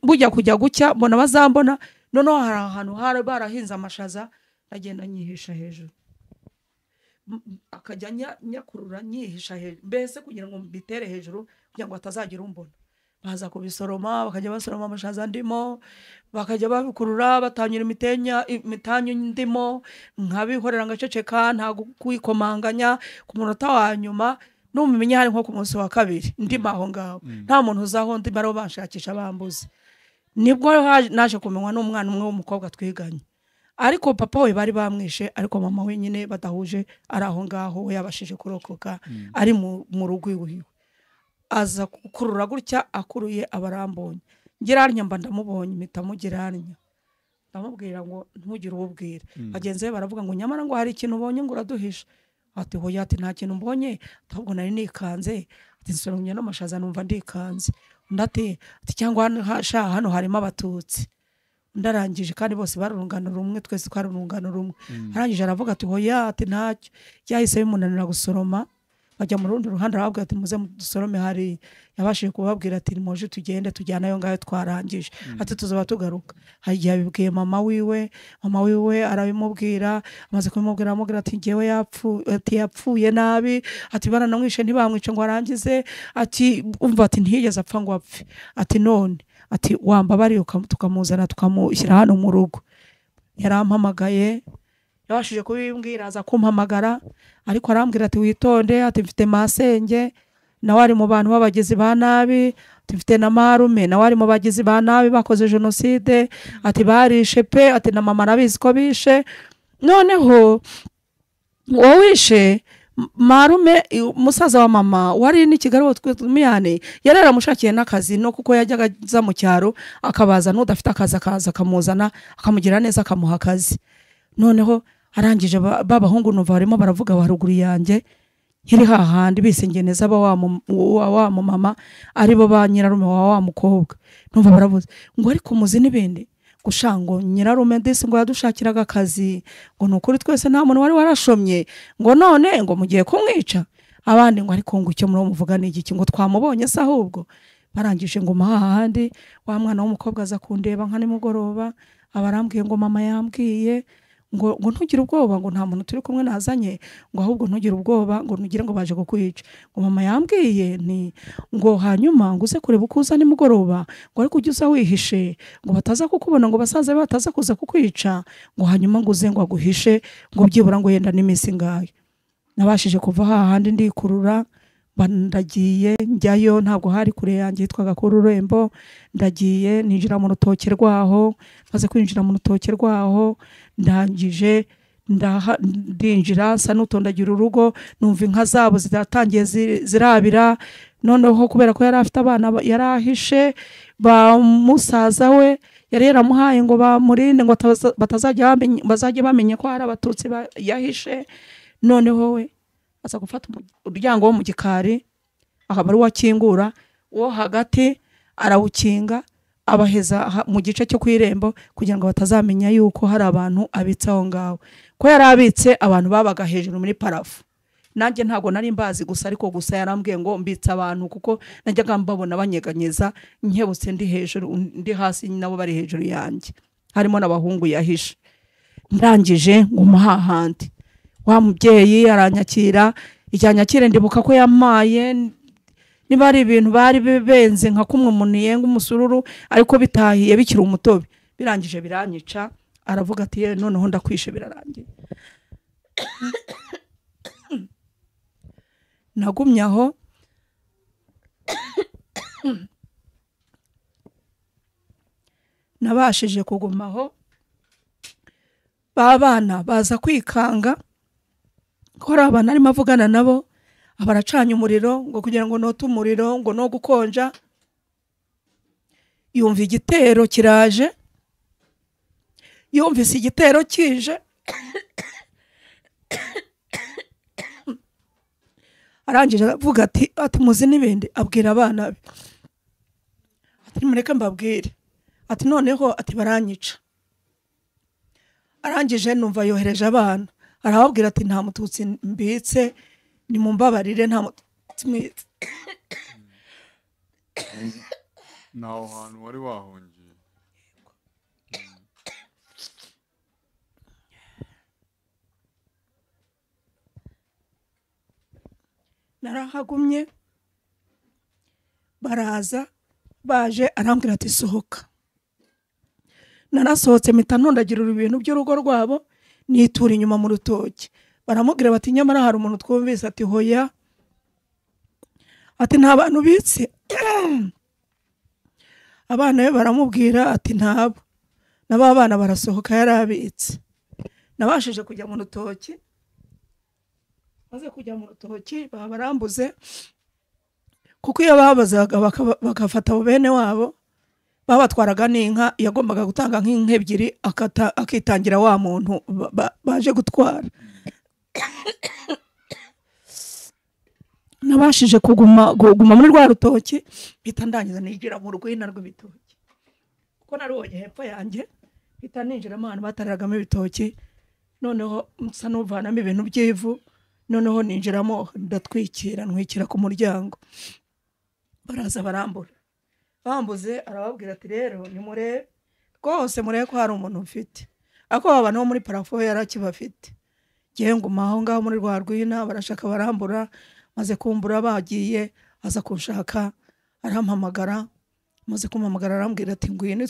bujya kujya gucya mbona bazambona. Noneho hari ahantu hari barahinze amashaza, ndagenda nyihisha hejuru, akajya nyakurura nyihisha hejuru, mbese kugira ngo mbitere hejuru kugira ngo hatazagira umbona. Baza kubisoroma, bakajya basoroma amashaza ndimo, bakajya babikurura batanyura imitanyu ndimo, nkabihorera ngaceceka, nta kwikomanganya. Ku munota wa nyuma numenya hari nko ku munsi wa kabiri ndimo aho ngaho, nta muntu uzaho ndi, baro banshakisha bambuze. Nibwo naje kumenywa n'umwana umwe w'umukobwa twiganye, ariko papa we bari bamwishe, ariko mama we nyine badahuje ari aho ngaho, we yabashije kurokoka ari mu rugo iwe. Aza gukurura gutya, akuruye abarambonye, ngira mba ndamubonye, mpita mugira ndamubwira ngo ntugire ububwira. Bagenzi be baravuga ngo nyamara ngo hari ikintu ubonye ngo uraduhisha. Ati hoya, ati nta kintu mbonye, ahubwo nari nikanze, ati nsoromye n'amashaza numva ndikanze. Undi ati cyangwa hano harimo abatutsi. Undi arangije, kandi bose bari urungano rumwe, twese twari urungano rumwe. Arangije aravuga ati hoya, ati ntacyo. Yahise bimunanira gusoroma, bajya mu rundi ruhande, arababwira ati muze dusorome hari. Yabashije kubabwira ati nimuje tugende tujyana ayo ngayo twarangije, ati tuzaba tugaruka. Hari igihe yabibwiye mama wiwe, mama wiwe arabimubwira, amaze kubimubwira aramubwira ati ngewe ati yapfuye nabi, ati baranamwishe ntibamwice ngo arangize, ati umva ati ntiyigeze apfa ngo apfe, ati none ati wambabariye tukamuzana tukamushyira hano mu rugo. Yarampamagaye, yabashije kubimbwira, aza kumpamagara, ariko arambwira ati witonde, ati mfite masenge nawe ari mu bantu b'abagizi ba nabi, ati mfite na marume nawe ari mu bagizi ba nabi bakoze jenoside, ati barishe pe, ati na mama arabizi ko bishe. Noneho uwo wishe marume, musaza wa mama wari ni Kigali wo twimiyane, yari yaramushakiye n'akazi, no kuko yajyaga aza mu cyaro akabaza n'udafite akazi akaza akamuzana akamugira neza akamuha akazi. Noneho arangije babahungu numva barimo baravuga haruguru yanjye nkiri hahandi bisengeneza ba wa mama aribo ba nyirarume wa mukobwa, numva baravuze ngo ariko muzi n'ibindi gushango nyirarume ndese ngo yadushakiraga akazi, ngo nukuri twese nta muntu wari warashomye, ngo none ngo mugiye kumwica. Abandi ngo ariko ngo icyo muri muvuga ni igiki, ngo twamubonye se ahubwo. Barangije ngo mahahandi wa mwana w'umukobwa aza kundeba nka nimugoroba, abarambwiye ngo mama yambwiye ngo ntugire ubwoba, ngo nta muntu turi kumwe nazanye, ngo ahubwo ntugire ubwoba, ngo ntugire ngo baje kukwica, ngo mama yambwiye ni ngo hanyuma ngo uze kureba uko uza nimugoroba, ngo ariko ujye uza wihishe, ngo bataza kukubona, ngo basaza bataza kuza kukwica, ngo hanyuma ngo uze ngo aguhishe, ngo byibura ngo yenda n'iminsi ngayo. Nabashije kuva hahandi ndikurura, ndagiye njyayo, ntabwo hari kure yanjye yitwaga ku Rurembo, ndagiye ninjira mu rutoke rwaho, maze kwinjira mu rutoke rwaho ndangije ndinjira nsa n'utondagira urugo, numva inka zabo ziratangiye zirabira. Noneho kubera ko yari afite abana yarahishe ba musaza we yari yaramuhaye ngo bamurinde ngo bazajya bamenya ko hari abatutsi yahishe. Noneho we aza gufata umuryango wo mu gikari akaba ari wakingura, uwo hagati arawukinga, Abaheza mu gice cyo ku irembo kugira ngo batazamenya yuko hari abantu abitse aho ngaho, ko yari abitse abantu babaga hejuru muri parafu. Nanjye ntago nari mbazi gusa, ariko gusa yarambwiye ngo mbitse abantu kuko najyaga mbabona banyeganyeza nkebutse ndi hejuru ndi hasi nabo bari hejuru yanjye, harimo n'abahungu yahishe. Ndangije nguma hahandi, wa mubyeyi aranyakira, icyanyakire ndibuka ko yamaye niba ari ibintu bari benze nka kumwe umuntu yenga umusururu ariko bitahiye bikiri umutobe, birangije biranyica. Aravuga ati ye noneho ndakwishe birarangiye. Nagumye aho nabashije kugumaho, babana baza kwikanga ko ari abana arimo avugana nabo, abaracanye umuriro ngo kugira ngo note umuriro ngo no gukonja. Yumva igitero kiraje, yumvise igitero kije arangije avuga ati muzi n'ibindi, abwira abana be ati mureke mbabwire, ati noneho ati baranyica. Arangije numva yohereje abana arababwira ati nta mututsi mbitse, nimumbabarire nta mututsi mbitse. Naho hantu wari wahungiye? Narahagumye, baraza baje arambwira ati sohoka. Narasohotse mpita ntondagira ibintu by'urugo rwabo nitura inyuma mu rutoki. Baramubwira bati nyamara hari umuntu twumvise, ati hoya, ati nta bantu bitse. Abana be baramubwira ati ntabo, nabo abana barasohoka yarabitse. Nabashije kujya mu rutoki, maze kujya mu rutoki babarambuze, kuko iyo babazaga bagafata abo bene wabo babatwaraga n'inka, yagombaga gutanga nk'inka ebyiri akitangira wa muntu baje gutwara. Nabashije kuguma muri rwa rutoki, mpita ndangiza ninjira mu rwina rw'ibitoki, kuko narubonye hepfo yanjye, mpita ninjiramo ahantu bataragamo ibitoki, noneho nsa n'uvanamo ibintu by'ivu, noneho ninjiramo ndatwikira, ntwikira ku muryango. Baraza barambura, bambuze arababwira ati rero nimurebe rwose, murebe ko hari umuntu mfite, ariko abantu bo muri parafo yarakibafite. Ngiye nguma aho ngaho muri rwa rwina, barashaka barambura, maze kumbura bagiye, aza kunshaka arampamagara, maze kumpamagara arambwira ati ngwino.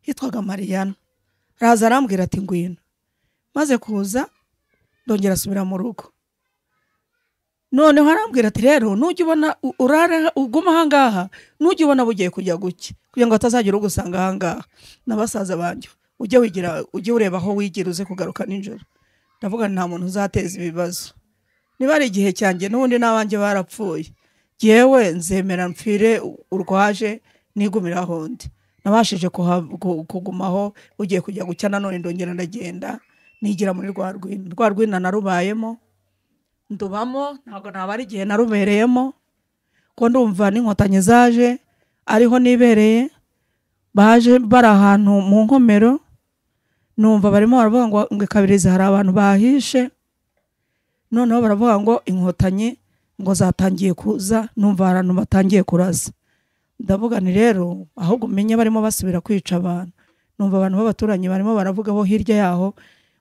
Yitwaga Mariana. Araza arambwira ati ngwino. Maze kuza ndongera asubira mu rugo. Noneho arambwira ati rero nujya ubona urara uguma ahangaha, nujya ubona bugiye kujya guke kugira ngo atazagira ugusanga ahangaha n'abasaza banjye, ujye wigira ujye ureba aho wigira uze kugaruka nijoro. Ndavuga nta muntu uzateza ibibazo, niba ari igihe cyanjye n'ubundi n'abanjye barapfuye, yewe nzemera mpfire urwaje nigumira ahondi. Nabashije kugumaho, ugiye kujya gucya nanone ndongera ndagenda nigira muri rwa rwina. Rwa rwina narubayemo ndubamo, ntabwo naba ari igihe narubereyemo, ko ndumva n'inkotanyi zaje ariho nibereye, baje bari ahantu mu nkomero, numva barimo baravuga ngo Kabirizi hari abantu bahishe, noneho baravuga ngo inkotanyi ngo zatangiye kuza, numva abantu batangiye kuraza. Ndavuga ni rero ahubwo umenye barimo basubira kwica abantu. Numva abantu b'abaturanyi barimo baravuga bo hirya yaho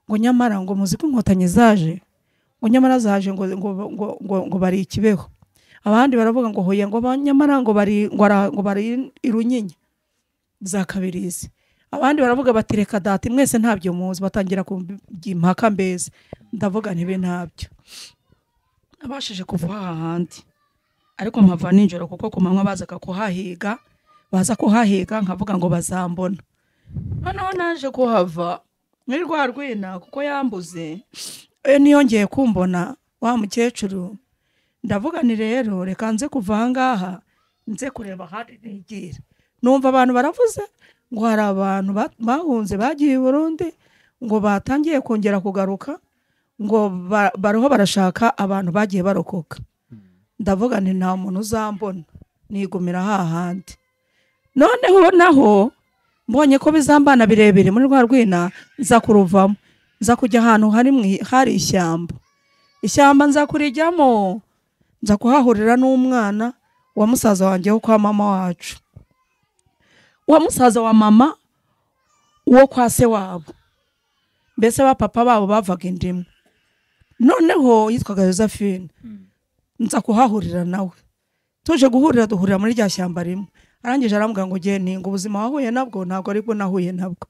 ngo nyamara ngo muzi ko inkotanyi zaje, ngo nyamara zaje ngo ngo ngo ngo bari ikibeho. Abandi baravuga ngo hoye ngo nyamara ngo bari ngo bari irunyinya za Kabirizi. Abandi baravuga bati reka dati mwese ntabyo muzi, batangira kumpaka mbese. Ndavuga ntibe ntabyo. Nabashije kuva ahandi, ariko mpava nijoro kuko ku manywa bazaga kuhahiga, baza kuhahiga nkavuga ngo bazambona. Noneho naje kuhava muri rwa rwina kuko yambuze, niyongeye kumbona wa mukecuru. Ndavuga ni rero reka nze kuva ahangaha nze kureba ahandi nigira. Numva abantu baravuze ngo hari abantu bahunze bagiye i Burundi, ngo batangiye kongera kugaruka, ngo bariho barashaka abantu bagiye barokoka. Ndavuga nti nta muntu uzambona, nigumira hahandi. Noneho naho mbonye ko bizambana birebire muri rwa rwina, nza kuruvamo, nza kujya ahantu hari ishyamba. Ishyamba nza kurijyamo, nza kuhahurira n'umwana wa musaza wanjye wo kwa mama wacu, wa musaza wa mama wo kwa se wabo, mbese ba papa babo bavaga indimu. Noneho yitwaga Josephine. Nza kuhahurira nawe, tuje guhurira duhurira muri rya shyamba rimwe. Arangije arambwira ngo ngiye ntinga ubuzima wahuye nabwo ntabwo aribwo nahuye nabwo,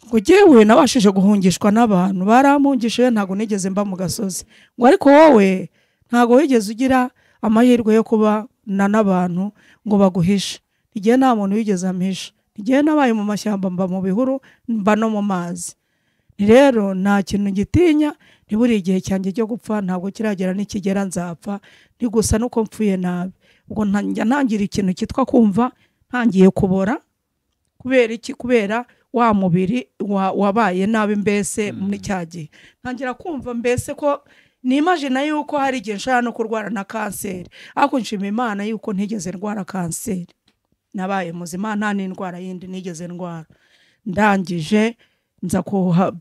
ngo jyewe nabashije guhungishwa n'abantu barampungishije, ntabwo nigeze mba mu gasozi, ngo ariko wowe ntabwo wigeze ugira amahirwe yo kuba na n'abantu ngo baguhishe. Igihe nta muntu wigeze ampisha, igihe nabaye mu mashyamba, mba mu bihuru, mba no mu mazi. Rero nta kintu gitinya, ntiburi igihe cyanjye cyo gupfa ntabwo kiragera, nikigera nzapfa, ni gusa nuko mpfuye nabi. Ubwo njya ntangira ikintu cyitwa kumva ntangiye kubora. Kubera iki? Kubera wa mubiri wabaye nabi mbese muri cya gihe. Ntangira kumva mbese ko nimagina yuko hari igihe nshobora no kurwara na kanseri, ariko nshima Imana yuko ntigeze ndwara kanseri, nabaye muzima, nta n'indwara yindi nigeze ndwara. Ndangije nza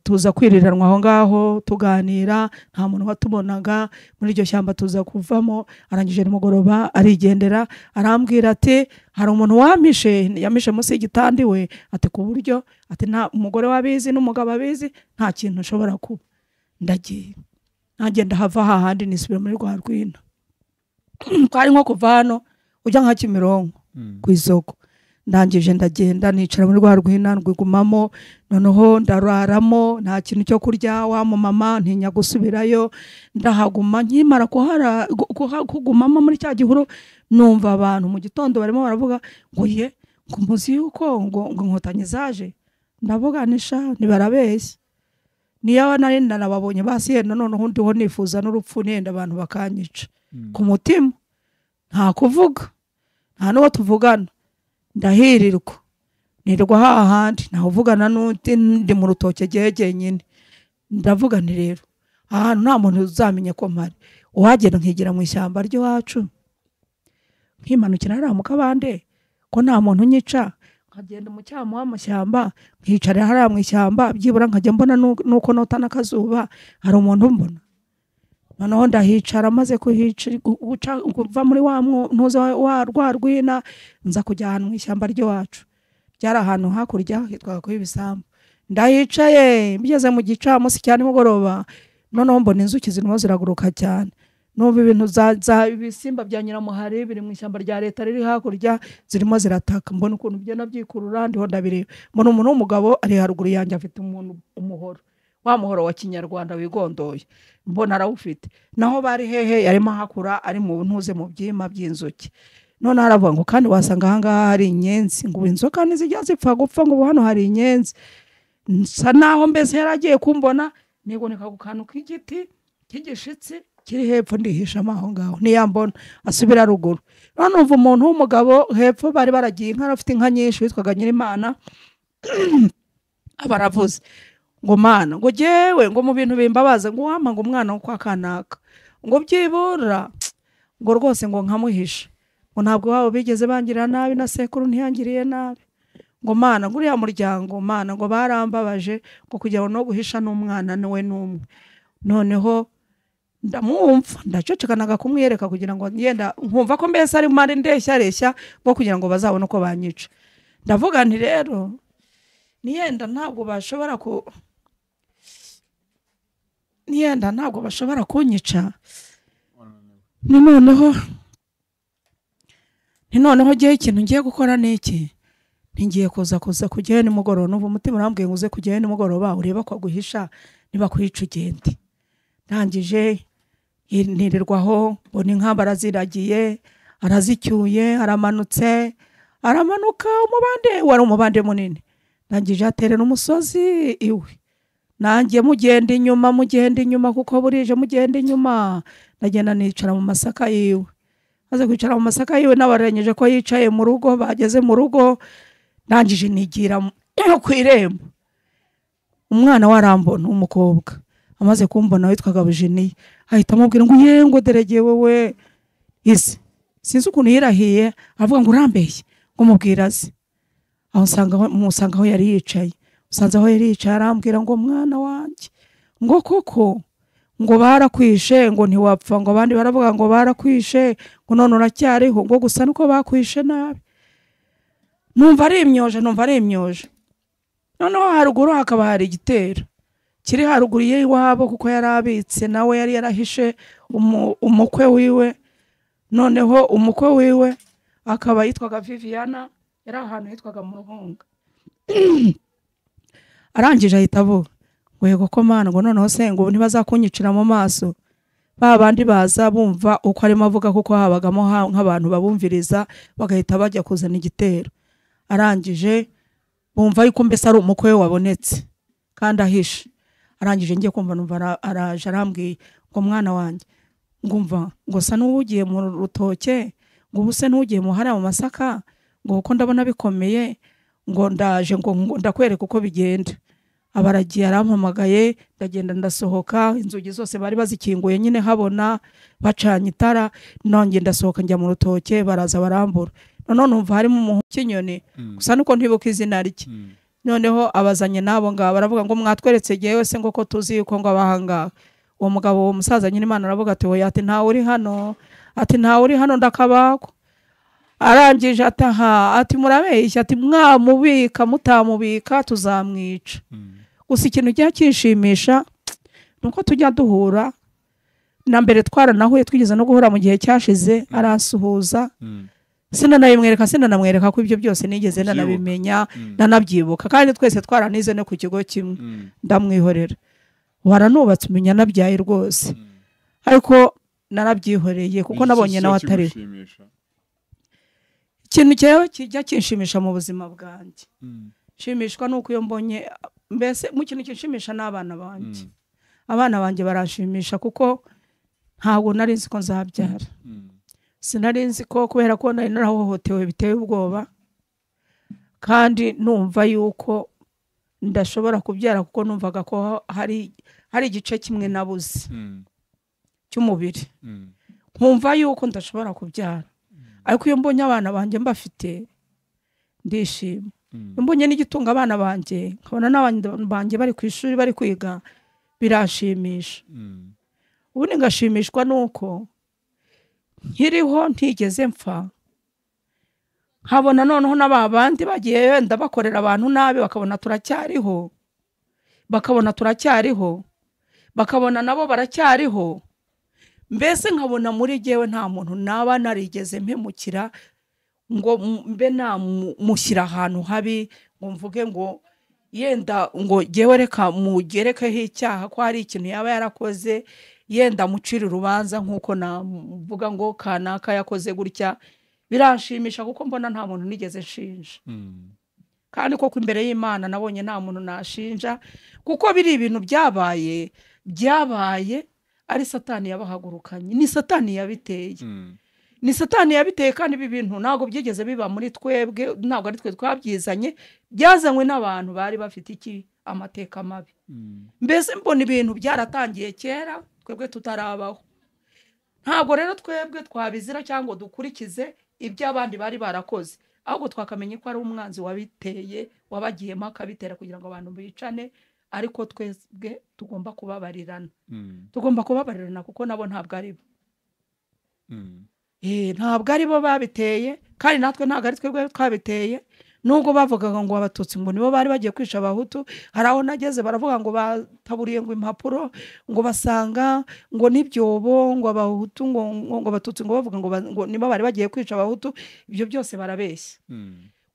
tuza kwiriranwa aho ngaho tuganira, nta muntu watubonaga muri iryo shyamba, tuza kuvamo. Arangije nimugoroba arigendera, arambwira ati hari umuntu wampishe, yampishe munsi y'igitanda iwe, ati ku buryo ati nta umugore wabizi n'umugabo abizi, nta kintu nshobora kuba. Ndagiye nanjye ndahava hahandi nisubira muri rwa rwina. Kwari nko kuva hano ujya nka Kimironko ku isoko. Ndangije ndagenda nicara muri rwa rwina rwigumamo, noneho ndararamo, nta kintu cyo kurya, wa mama ntinya gusubirayo, ndahaguma. Nkimara kugumamo muri cya gihuru, numva abantu mu gitondo barimo baravuga ngo ye ngo muzi yuko ngo inkotanyi zaje. Ndavuga nisha ntibarabeshya, niyo nari narababonye basi yenda noneho ndiho nifuza n'urupfu, nenda abantu bakanyica ku mutima, nta kuvuga, nta n'uwo tuvugana. Ndahirirwa nirwa hahandi, ntawe uvugana n'undi, ndi mu rutoke jyenyine. Ndavuga nti rero ahantu nta muntu uzamenya ko mpari, uwagenda nkigira mu ishyamba ry'iwacu, nkimanukira hariya mu kabande ko nta muntu unyica, nkagenda mu cyamo w'amashyamba, nkicara hariya mu ishyamba, byibura nkajya mbona nuko nota n'akazuba, hari umuntu umbona. Noneho ndahicara, maze kuva muri wa ntuza wa rwa rwina, nza kujya ahantu mu ishyamba ry'iwacu, byari ahantu hakurya hitwaga ku ibisambu. Ndahicaye bigeze mu gicamunsi cya nimugoroba, noneho mbona inzuki zirimo ziraguruka cyane, numva ibintu za ibisimba bya nyiramuhari biri mu ishyamba rya leta riri hakurya zirimo zirataka, mbona ukuntu bigenda byikurura, ndiho ndabireba. Mbona umuntu w'umugabo ari haruguru yanjye afite umuntu umuhoro, wa muhoro wa kinyarwanda wigondoye, mbona arawufite. Naho bari hehe yarimo hakura ari mu ntuze mu byima by'inzuki. None aravuga ngo kandi wasanga aha ngaha hari inyenzi, ngo inzoka ntizijya zipfa gupfa, ngo hano hari inyenzi. Nsa naho mbese yaragiye kumbona, niboneka ku kantu k'igiti cy'igishitsi kiri hepfo, ndihishamo aho ngaho, ntiyambona, asubira ruguru. None umva umuntu w'umugabo hepfo bari baragiye inka, afite inka nyinshi, witwaga Nyirimana, abaravuze ngo mana ngo jewe ngo mu bintu bimbabaza ngo wampa ngo umwana wo kwa kanaka, ngo byibura ngo rwose ngo nkamuhisha, ngo ntabwo wabo bigeze bangirira nabi na sekuru ntiyangiriye nabi, ngo mana ngo uriya muryango mana ngo barambabaje ngo kugira ngo no guhisha n'umwana niwe n'umwe. Noneho ndamwumva, ndacecekanaga kumwereka kugira ngo yenda nkumva ko mbese ari mari ndeshya reshya bo kugira ngo bazabone uko banyica. Ndavuga nti rero niyenda ntabwo bashobora ku niyenda ntabwo bashobora kunyica. Ni noneho gihe ikintu ngiye gukora niki, ngiye kuza kujyayo nimugoroba, numva umutima urambwiye ngo uze kujyayo nimugoroba ureba ko guhisha niba kwica ugende. Ndangije nirirwaho, mbona inka baraziragiye, arazicyuye, aramanutse, aramanuka umubande, wari umubande munini. Ndangije aterera umusozi iwe, nanjye mugenda inyuma kuko burije mugenda inyuma. Ndagenda nicara mu masaka yiwe, maze kwicara mu masaka yiwe nabarengeje ko yicaye mu rugo, bageze mu rugo ndangije nigira ku irembo. Umwana warambona w'umukobwa amaze kumbona witwaga Bujeniya, ahita amubwira ngo ye ngo derege wewe, Izi sinzi ukuntu yirahiye avuga ngo urambeshye, ngo mubwira aze. Aho musanga aho yari yicaye, usanze aho yari yicaye arambwira ngo mwana wanjye, ngo koko ngo barakwishe, ngo ntiwapfa, ngo abandi baravuga ngo barakwishe, ngo none uracyariho, ngo gusa nuko bakwishe nabi. Numva ari imyoje. Noneho haruguru hakaba hari igitero kiri haruguru y'iwabo, kuko yarabitse nawe yari yarahishe umukwe wiwe. Noneho umukwe wiwe akaba yitwaga Viviana, yari ahantu hitwaga mu Ruhunga. Arangije ahita avuga ngo yego ko Mana, ngo noneho se ngo ntibazakunyicira mu maso. Ba bandi baza bumva uko arimo avuga, kuko habagamo nk'abantu babumviriza bagahita bajya kuzana igitero. Arangije bumva yuko mbese ari umukwe we wabonetse kandi ahishe. Arangije ngiye kumva numva araje arambwiye ngo mwana wanjye, ngumva ngo sa n'ugiye mu rutoke, ngo ubuse n'ugiye mu hariya mu masaka, ngo kuko ndabona bikomeye, ngo ndaje ngo ndakwereka uko bigenda. Abaragiye arampamagaye, ndagenda ndasohoka, inzugi zose bari bazikinguye nyine habona, bacanye itara, nongeye ndasohoka njya mu rutoke, baraza barambura. None numva harimo umuhungu cy'inyoni gusa nuko ntibuka izina rye. Noneho abazanye nabo ngaba baravuga ngo mwatweretse jewe se ngo ko tuzi yuko ngo abahanga. Uwo mugabo uwo musaza nyine Imana aravuga ati oya, ati ntawe uri hano, ati ntawe uri hano ndakabako. Arangije ataha ati murabeshya, ati mwamubika mutamubika tuzamwica. Gusa ikintu kijya kinshimisha nuko tujya duhura, na mbere twaranahuye twigeze no guhura mu gihe cyashize, aransuhuza. Sinanabimwereka, sinanamwereka ko ibyo byose nigeze nanabimenya, nanabyibuka, kandi twese twaranize no ku kigo kimwe. Ndamwihorera, waranubatse umenya nabyaye rwose, ariko narabyihoreye kuko nabonye nawe atari. Ikintu cyawe kijya kinshimisha mu buzima bwanjye, nshimishwa nuko iyo mbonye mbese mu kintu kinshimisha n'abana banjye. Abana banjye baranshimisha kuko ntabwo nari nzi ko nzabyara. Sinari nzi ko, kubera ko nari narahohotewe biteye ubwoba, kandi numva yuko ndashobora kubyara, kuko numvaga ko hari igice kimwe nabuze cy'umubiri, nkumva yuko ndashobora kubyara. Ariko iyo mbonye abana banjye mbafite ndishima. Mbonye n'igitunga abana banjye, nkabona n'abana banjye bari ku ishuri bari kwiga, birashimisha. Ubundi ngashimishwa nuko nkiriho ntigeze mpfa, nkabona noneho n'ababandi bagiye wenda bakorera abantu nabi, bakabona turacyariho, bakabona nabo baracyariho. Mbese nkabona muri jewe nta muntu naba narigeze mpemukira ngo mbe namushyira ahantu habi, ngo mvuge ngo yenda ngo jewe reka mugerekeho icyaha ko hari ikintu yaba yarakoze, yenda mucira urubanza nkuko navuga ngo kanaka yakoze gutya. Biranshimisha kuko mbona nta muntu nigeze nshinja. Kandi koko imbere y'Imana nabonye nta muntu nashinja, kuko biri ibintu byabaye ari Satani yabahagurukanye, ni Satani yabiteye. Ni Satani yabiteye, kandi ibi bintu ntabwo byigeze biba muri twebwe, ntabwo ari twe twabyizanye, byazanywe n'abantu bari bafite iki amateka mabi. Mbese mbona ibintu byaratangiye kera twebwe tutarabaho. Ntabwo rero twebwe twabizira cyangwa dukurikize ibyo abandi bari barakoze, ahubwo twakamenya ko ari umwanzi wabiteye, wabagiyemo akabitera kugira ngo abantu bicane. Ariko twebwe tugomba kubabarirana. Tugomba kubabarirana kuko nabo ntabwo ari bo. Ntabwo ari bo babiteye, kandi natwe ntabwo ari twebwe twabiteye. Nubwo bavugaga ngo abatutsi ngo nibo bari bagiye kwica abahutu, hari aho nageze baravuga ngo bataburiye ngo impapuro, ngo basanga ngo n'ibyobo, ngo abahutu ngo abatutsi ngo bavuga ngo nibo bari bagiye kwica abahutu. Ibyo byose barabeshya.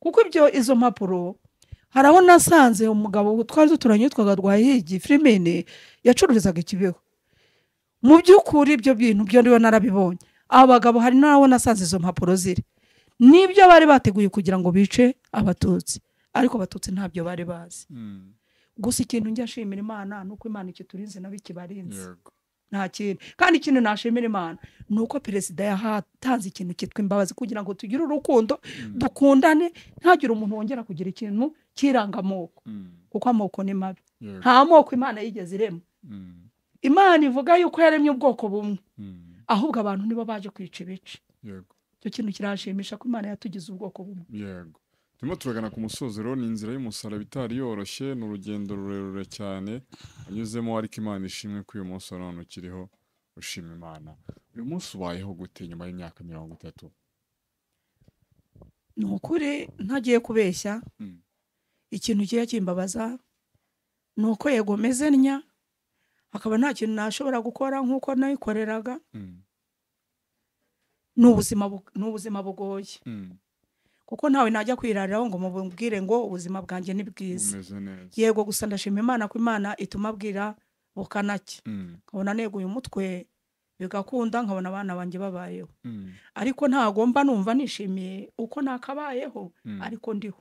Kuko ibyo izo mpapuro, hari aho nasanze umugabo twari duturanye yitwaga Rwahigi Filimene, yacururizaga ikibeho. Mu by'ukuri ibyo bintu byo ndiwe narabibonye. Abagabo hari naho nasanze izo mpapuro ziri, nibyo bari bateguye kugira ngo bice abatutsi, ariko abatutsi ntabyo bari bazi. Gusa ikintu njya nshimira Imana nuko Imana ikiturinze nabikibarinze. Nta kintu. Kandi ikintu nashimira Imana nuko perezida yahatanze ikintu cyitwa imbabazi kugira ngo tugire urukundo, dukundane, ntagire umuntu wongera kugira ikintu kirangamoko, kuko amoko ni mabi. Nta moko Imana yigeze irema. Imana ivuga yuko yaremye ubwoko bumwe. Ahubwo abantu nibo baje kwica ibice. Yego. Icyo kintu kirashimisha ko Imana yatugize ubwoko bumwe. Yego. Turimo turagana ku musozo rero, ni inzira y'umusaraba itari yoroshye, ni urugendo rurerure cyane anyuzemo, ariko Imana ishimwe ko uyu munsi none ukiriho, ushima Imana. Uyu munsi ubayeho gute nyuma y'imyaka 30? Ni ukuri ntagiye kubeshya, ikintu kigiye kimbabaza ni uko yego meze ntya, akaba nta kintu nashobora gukora nk'uko nayikoreraga. Ni ubuzima bugoye. Kuko ntawe najya kwirariraho ngo mubwire ngo ubuzima bwanjye ni bwiza. Yego, gusa ndashima Imana ko Imana ituma abwira bukanake. Nkabona neguye umutwe bigakunda, nkabona abana banjye babayeho. Ariko ntagomba numva nishimiye uko nakabayeho, ariko ndiho.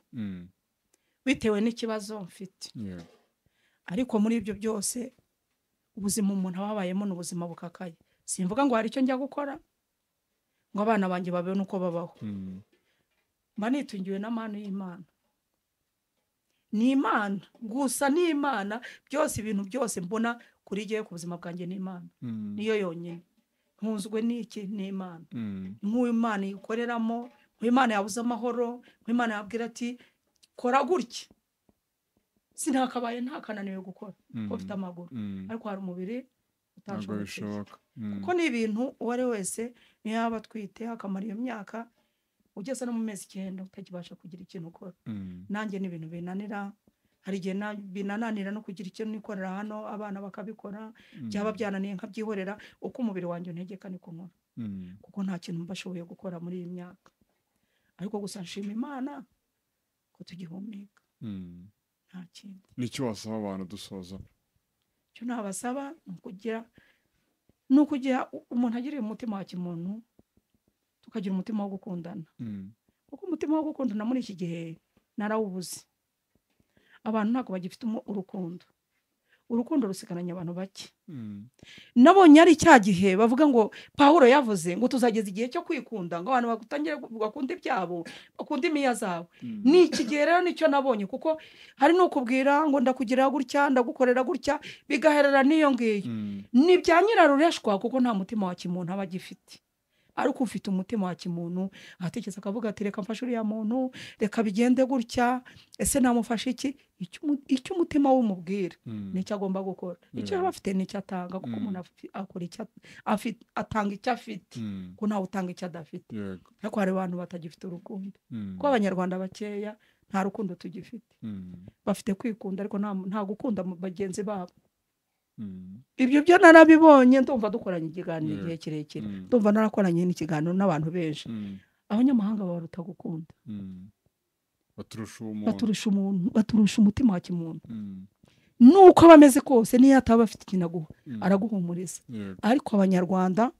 Bitewe n'ikibazo mfite. Ariko muri ibyo byose ubuzima umuntu ababayemo ni ubuzima bukakaye. Simvuga ngo hari icyo njya gukora ngo abana banjye babeho nuko babaho. Mba nitungiwe n'amano y'Imana. Ni Imana gusa, ni Imana byose, ibintu byose mbona kuri jyewe ku buzima bwanjye ni Imana. Niyo yonyine. Nkunzwe n'iki? Ni Imana. Nk'uwo Imana ikoreramo, nk'uwo Imana yabuze amahoro, nk'uwo Imana yabwira ati kora gutya. Sinakabaye ntakananiwe gukora kuko mfite amaguru, ariko hari umubiri utashoboka. Kuko ni ibintu uwo ari wese niyo yaba atwite akamara iyo myaka ugeze no mu mezi 9 utakibasha kugira ikintu ukora. Nanjye ni ibintu binanira, hari igihe binananira no kugira ikintu nikorera hano, abana bakabikora, byaba byananiye nkabyihorera, uko umubiri wanjye untegeka niko nkora. Kuko nta kintu mbashoboye gukora muri iyi myaka. Ariko gusa nshima Imana ko tugihumeka. Nta kindi. Nicyo wasaba abantu dusoza? Icyo nabasaba ni ukugira umuntu agiriye umutima wa kimuntu, tukagira umutima wo gukundana. Kuko umutima wo gukundana muri iki gihe narawubuze. Abantu ntabwo bagifite urukundo. Urukundo rusigaranye abantu bake. Nabonye ari cya gihe bavuga ngo Pawulo yavuze ngo tuzageza igihe cyo kwikunda, ngo abantu bagutangire bakunda ibyabo, bakunda imiya zabo. Ni iki gihe rero nicyo nabonye, kuko hari n'ukubwira ngo ndakugira gutya, ndagukorera gutya, bigaherera n'iyo ngiyo. Ni bya nyirarureshwa, kuko nta mutima wa kimuntu aba agifite. Ariko ufite umutima wa kimuntu atekereza akavuga ati reka mfashe uriya muntu, reka bigende gutya, ese namufashe iki? Icyo umutima w'umubwira nicyo agomba gukora. Icyo yaba afite nicyo atanga, kuko umuntu akora icyo atanga icyo afite, kuko ntawe utanga icyo adafite. Ariko hari abantu batagifite urukundo, kuko Abanyarwanda bakeya nta rukundo tugifite. Bafite kwikunda ariko nta gukunda bagenzi babo. Ibyo byo narabibonye, ndumva dukoranye ikiganiro igihe kirekire, ndumva narakoranye n'ikiganiro n'abantu benshi. Abanyamahanga baruta gukunda, baturusha umuntu, baturusha umutima wa kimuntu. Nuko bameze kose niyo ataba afite ikintu aguha araguhumuriza. Ariko Abanyarwanda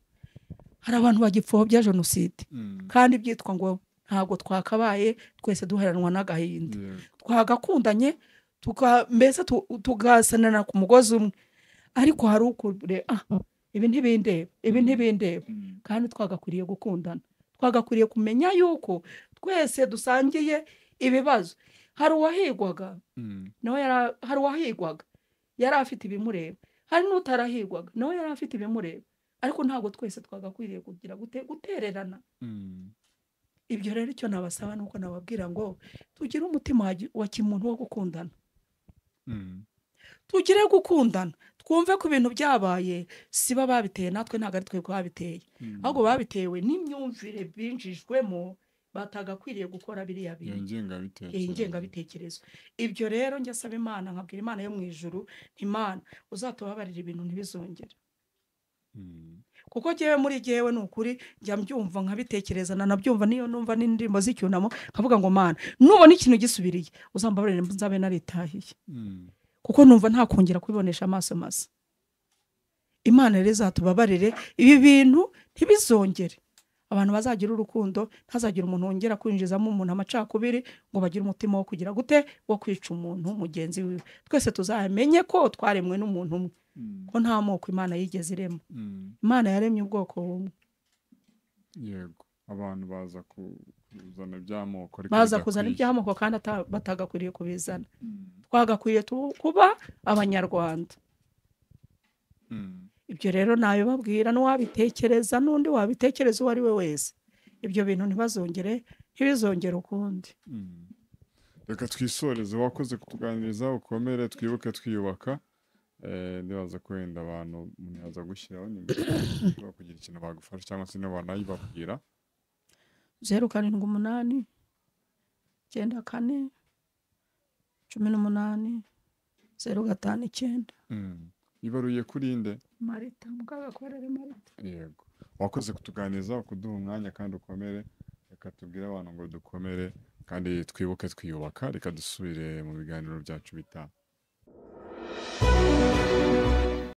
hari abantu bagipfobya jenoside, kandi byitwa ngo ntabwo twakabaye twese duheranwa n'agahinda. Twagakundanye mbese tugasanana ku mugozi umwe, ariko hari ukure ibi ntibindeba, ibi ntibindeba. Kandi twagakwiriye gukundana, twagakwiriye kumenya yuko twese dusangiye ibibazo. Hari uwahigwaga nawe hari uwahigwaga yari afite ibimureba, hari n'utarahigwaga nawe yari afite ibimureba, ariko ntabwo twese twagakwiriye kugira gutererana. Ibyo rero icyo nabasaba nuko nababwira ngo tugire umutima wa kimuntu wo gukundana. Tugire gukundana, twumve ko ibintu byabaye siba babiteye, natwe ntabwo ari twe babiteye, ahubwo babitewe n'imyumvire binjijwemo batagakwiriye gukora biriya bintu, ingengabitekerezo. Ibyo rero njya saba Imana, nkabwira Imana yo mu ijuru, Imana uzatubabarira ibintu ntibizongere. Kuko jyewe muri jyewe ni ukuri njya mbyumva nkabitekereza, nanabyumva niyo numva n'indirimbo z'icyunamo nkavuga ngo Mana nubona ikintu gisubiriye uzambabarire nzabe naritahiye. Kuko numva nta kongera kubibonesha amaso masa. Imana rero izatubabarire ibi bintu ntibizongere. Abantu bazagira urukundo, ntazagira umuntu wongera kwinjizamo umuntu amacakubiri ngo bagire umutima wo kugira gute, wo kwica umuntu mugenzi wiwe. Twese tuzamenye ko twaremwe n'umuntu umwe, ko nta moko Imana yigeze irema. Imana yaremye ubwoko bumwe. Yego, abantu baza kuzana iby'amoko, ariko baza kuzana iby'amoko kandi batagakwiriye kubizana. Twagakwiriye kuba Abanyarwanda. Ibyo rero nabibabwira, n'uwabitekereza n'undi wabitekereza uwo ari we wese, ibyo bintu ntibazongere, ntibizongere ukundi. Reka twisoreze, wakoze kutuganiriza, ukomere, twibuke twiyubaka. Ndibaza ko wenda abantu umuntu yaza gushyiraho nimero bashobora kugira ikintu bagufasha cyangwa se niba banayibabwira. 0 7 8 9 4 18 0 5 9. Ibaruye kuri nde? Marita Mukagakorere Marita. Yego, wakoze kutuganiriza, kuduha umwanya kandi ukomere. Reka tubwire abantu ngo dukomere kandi twibuke twiyubaka. Reka dusubire mu biganiro byacu bitaha.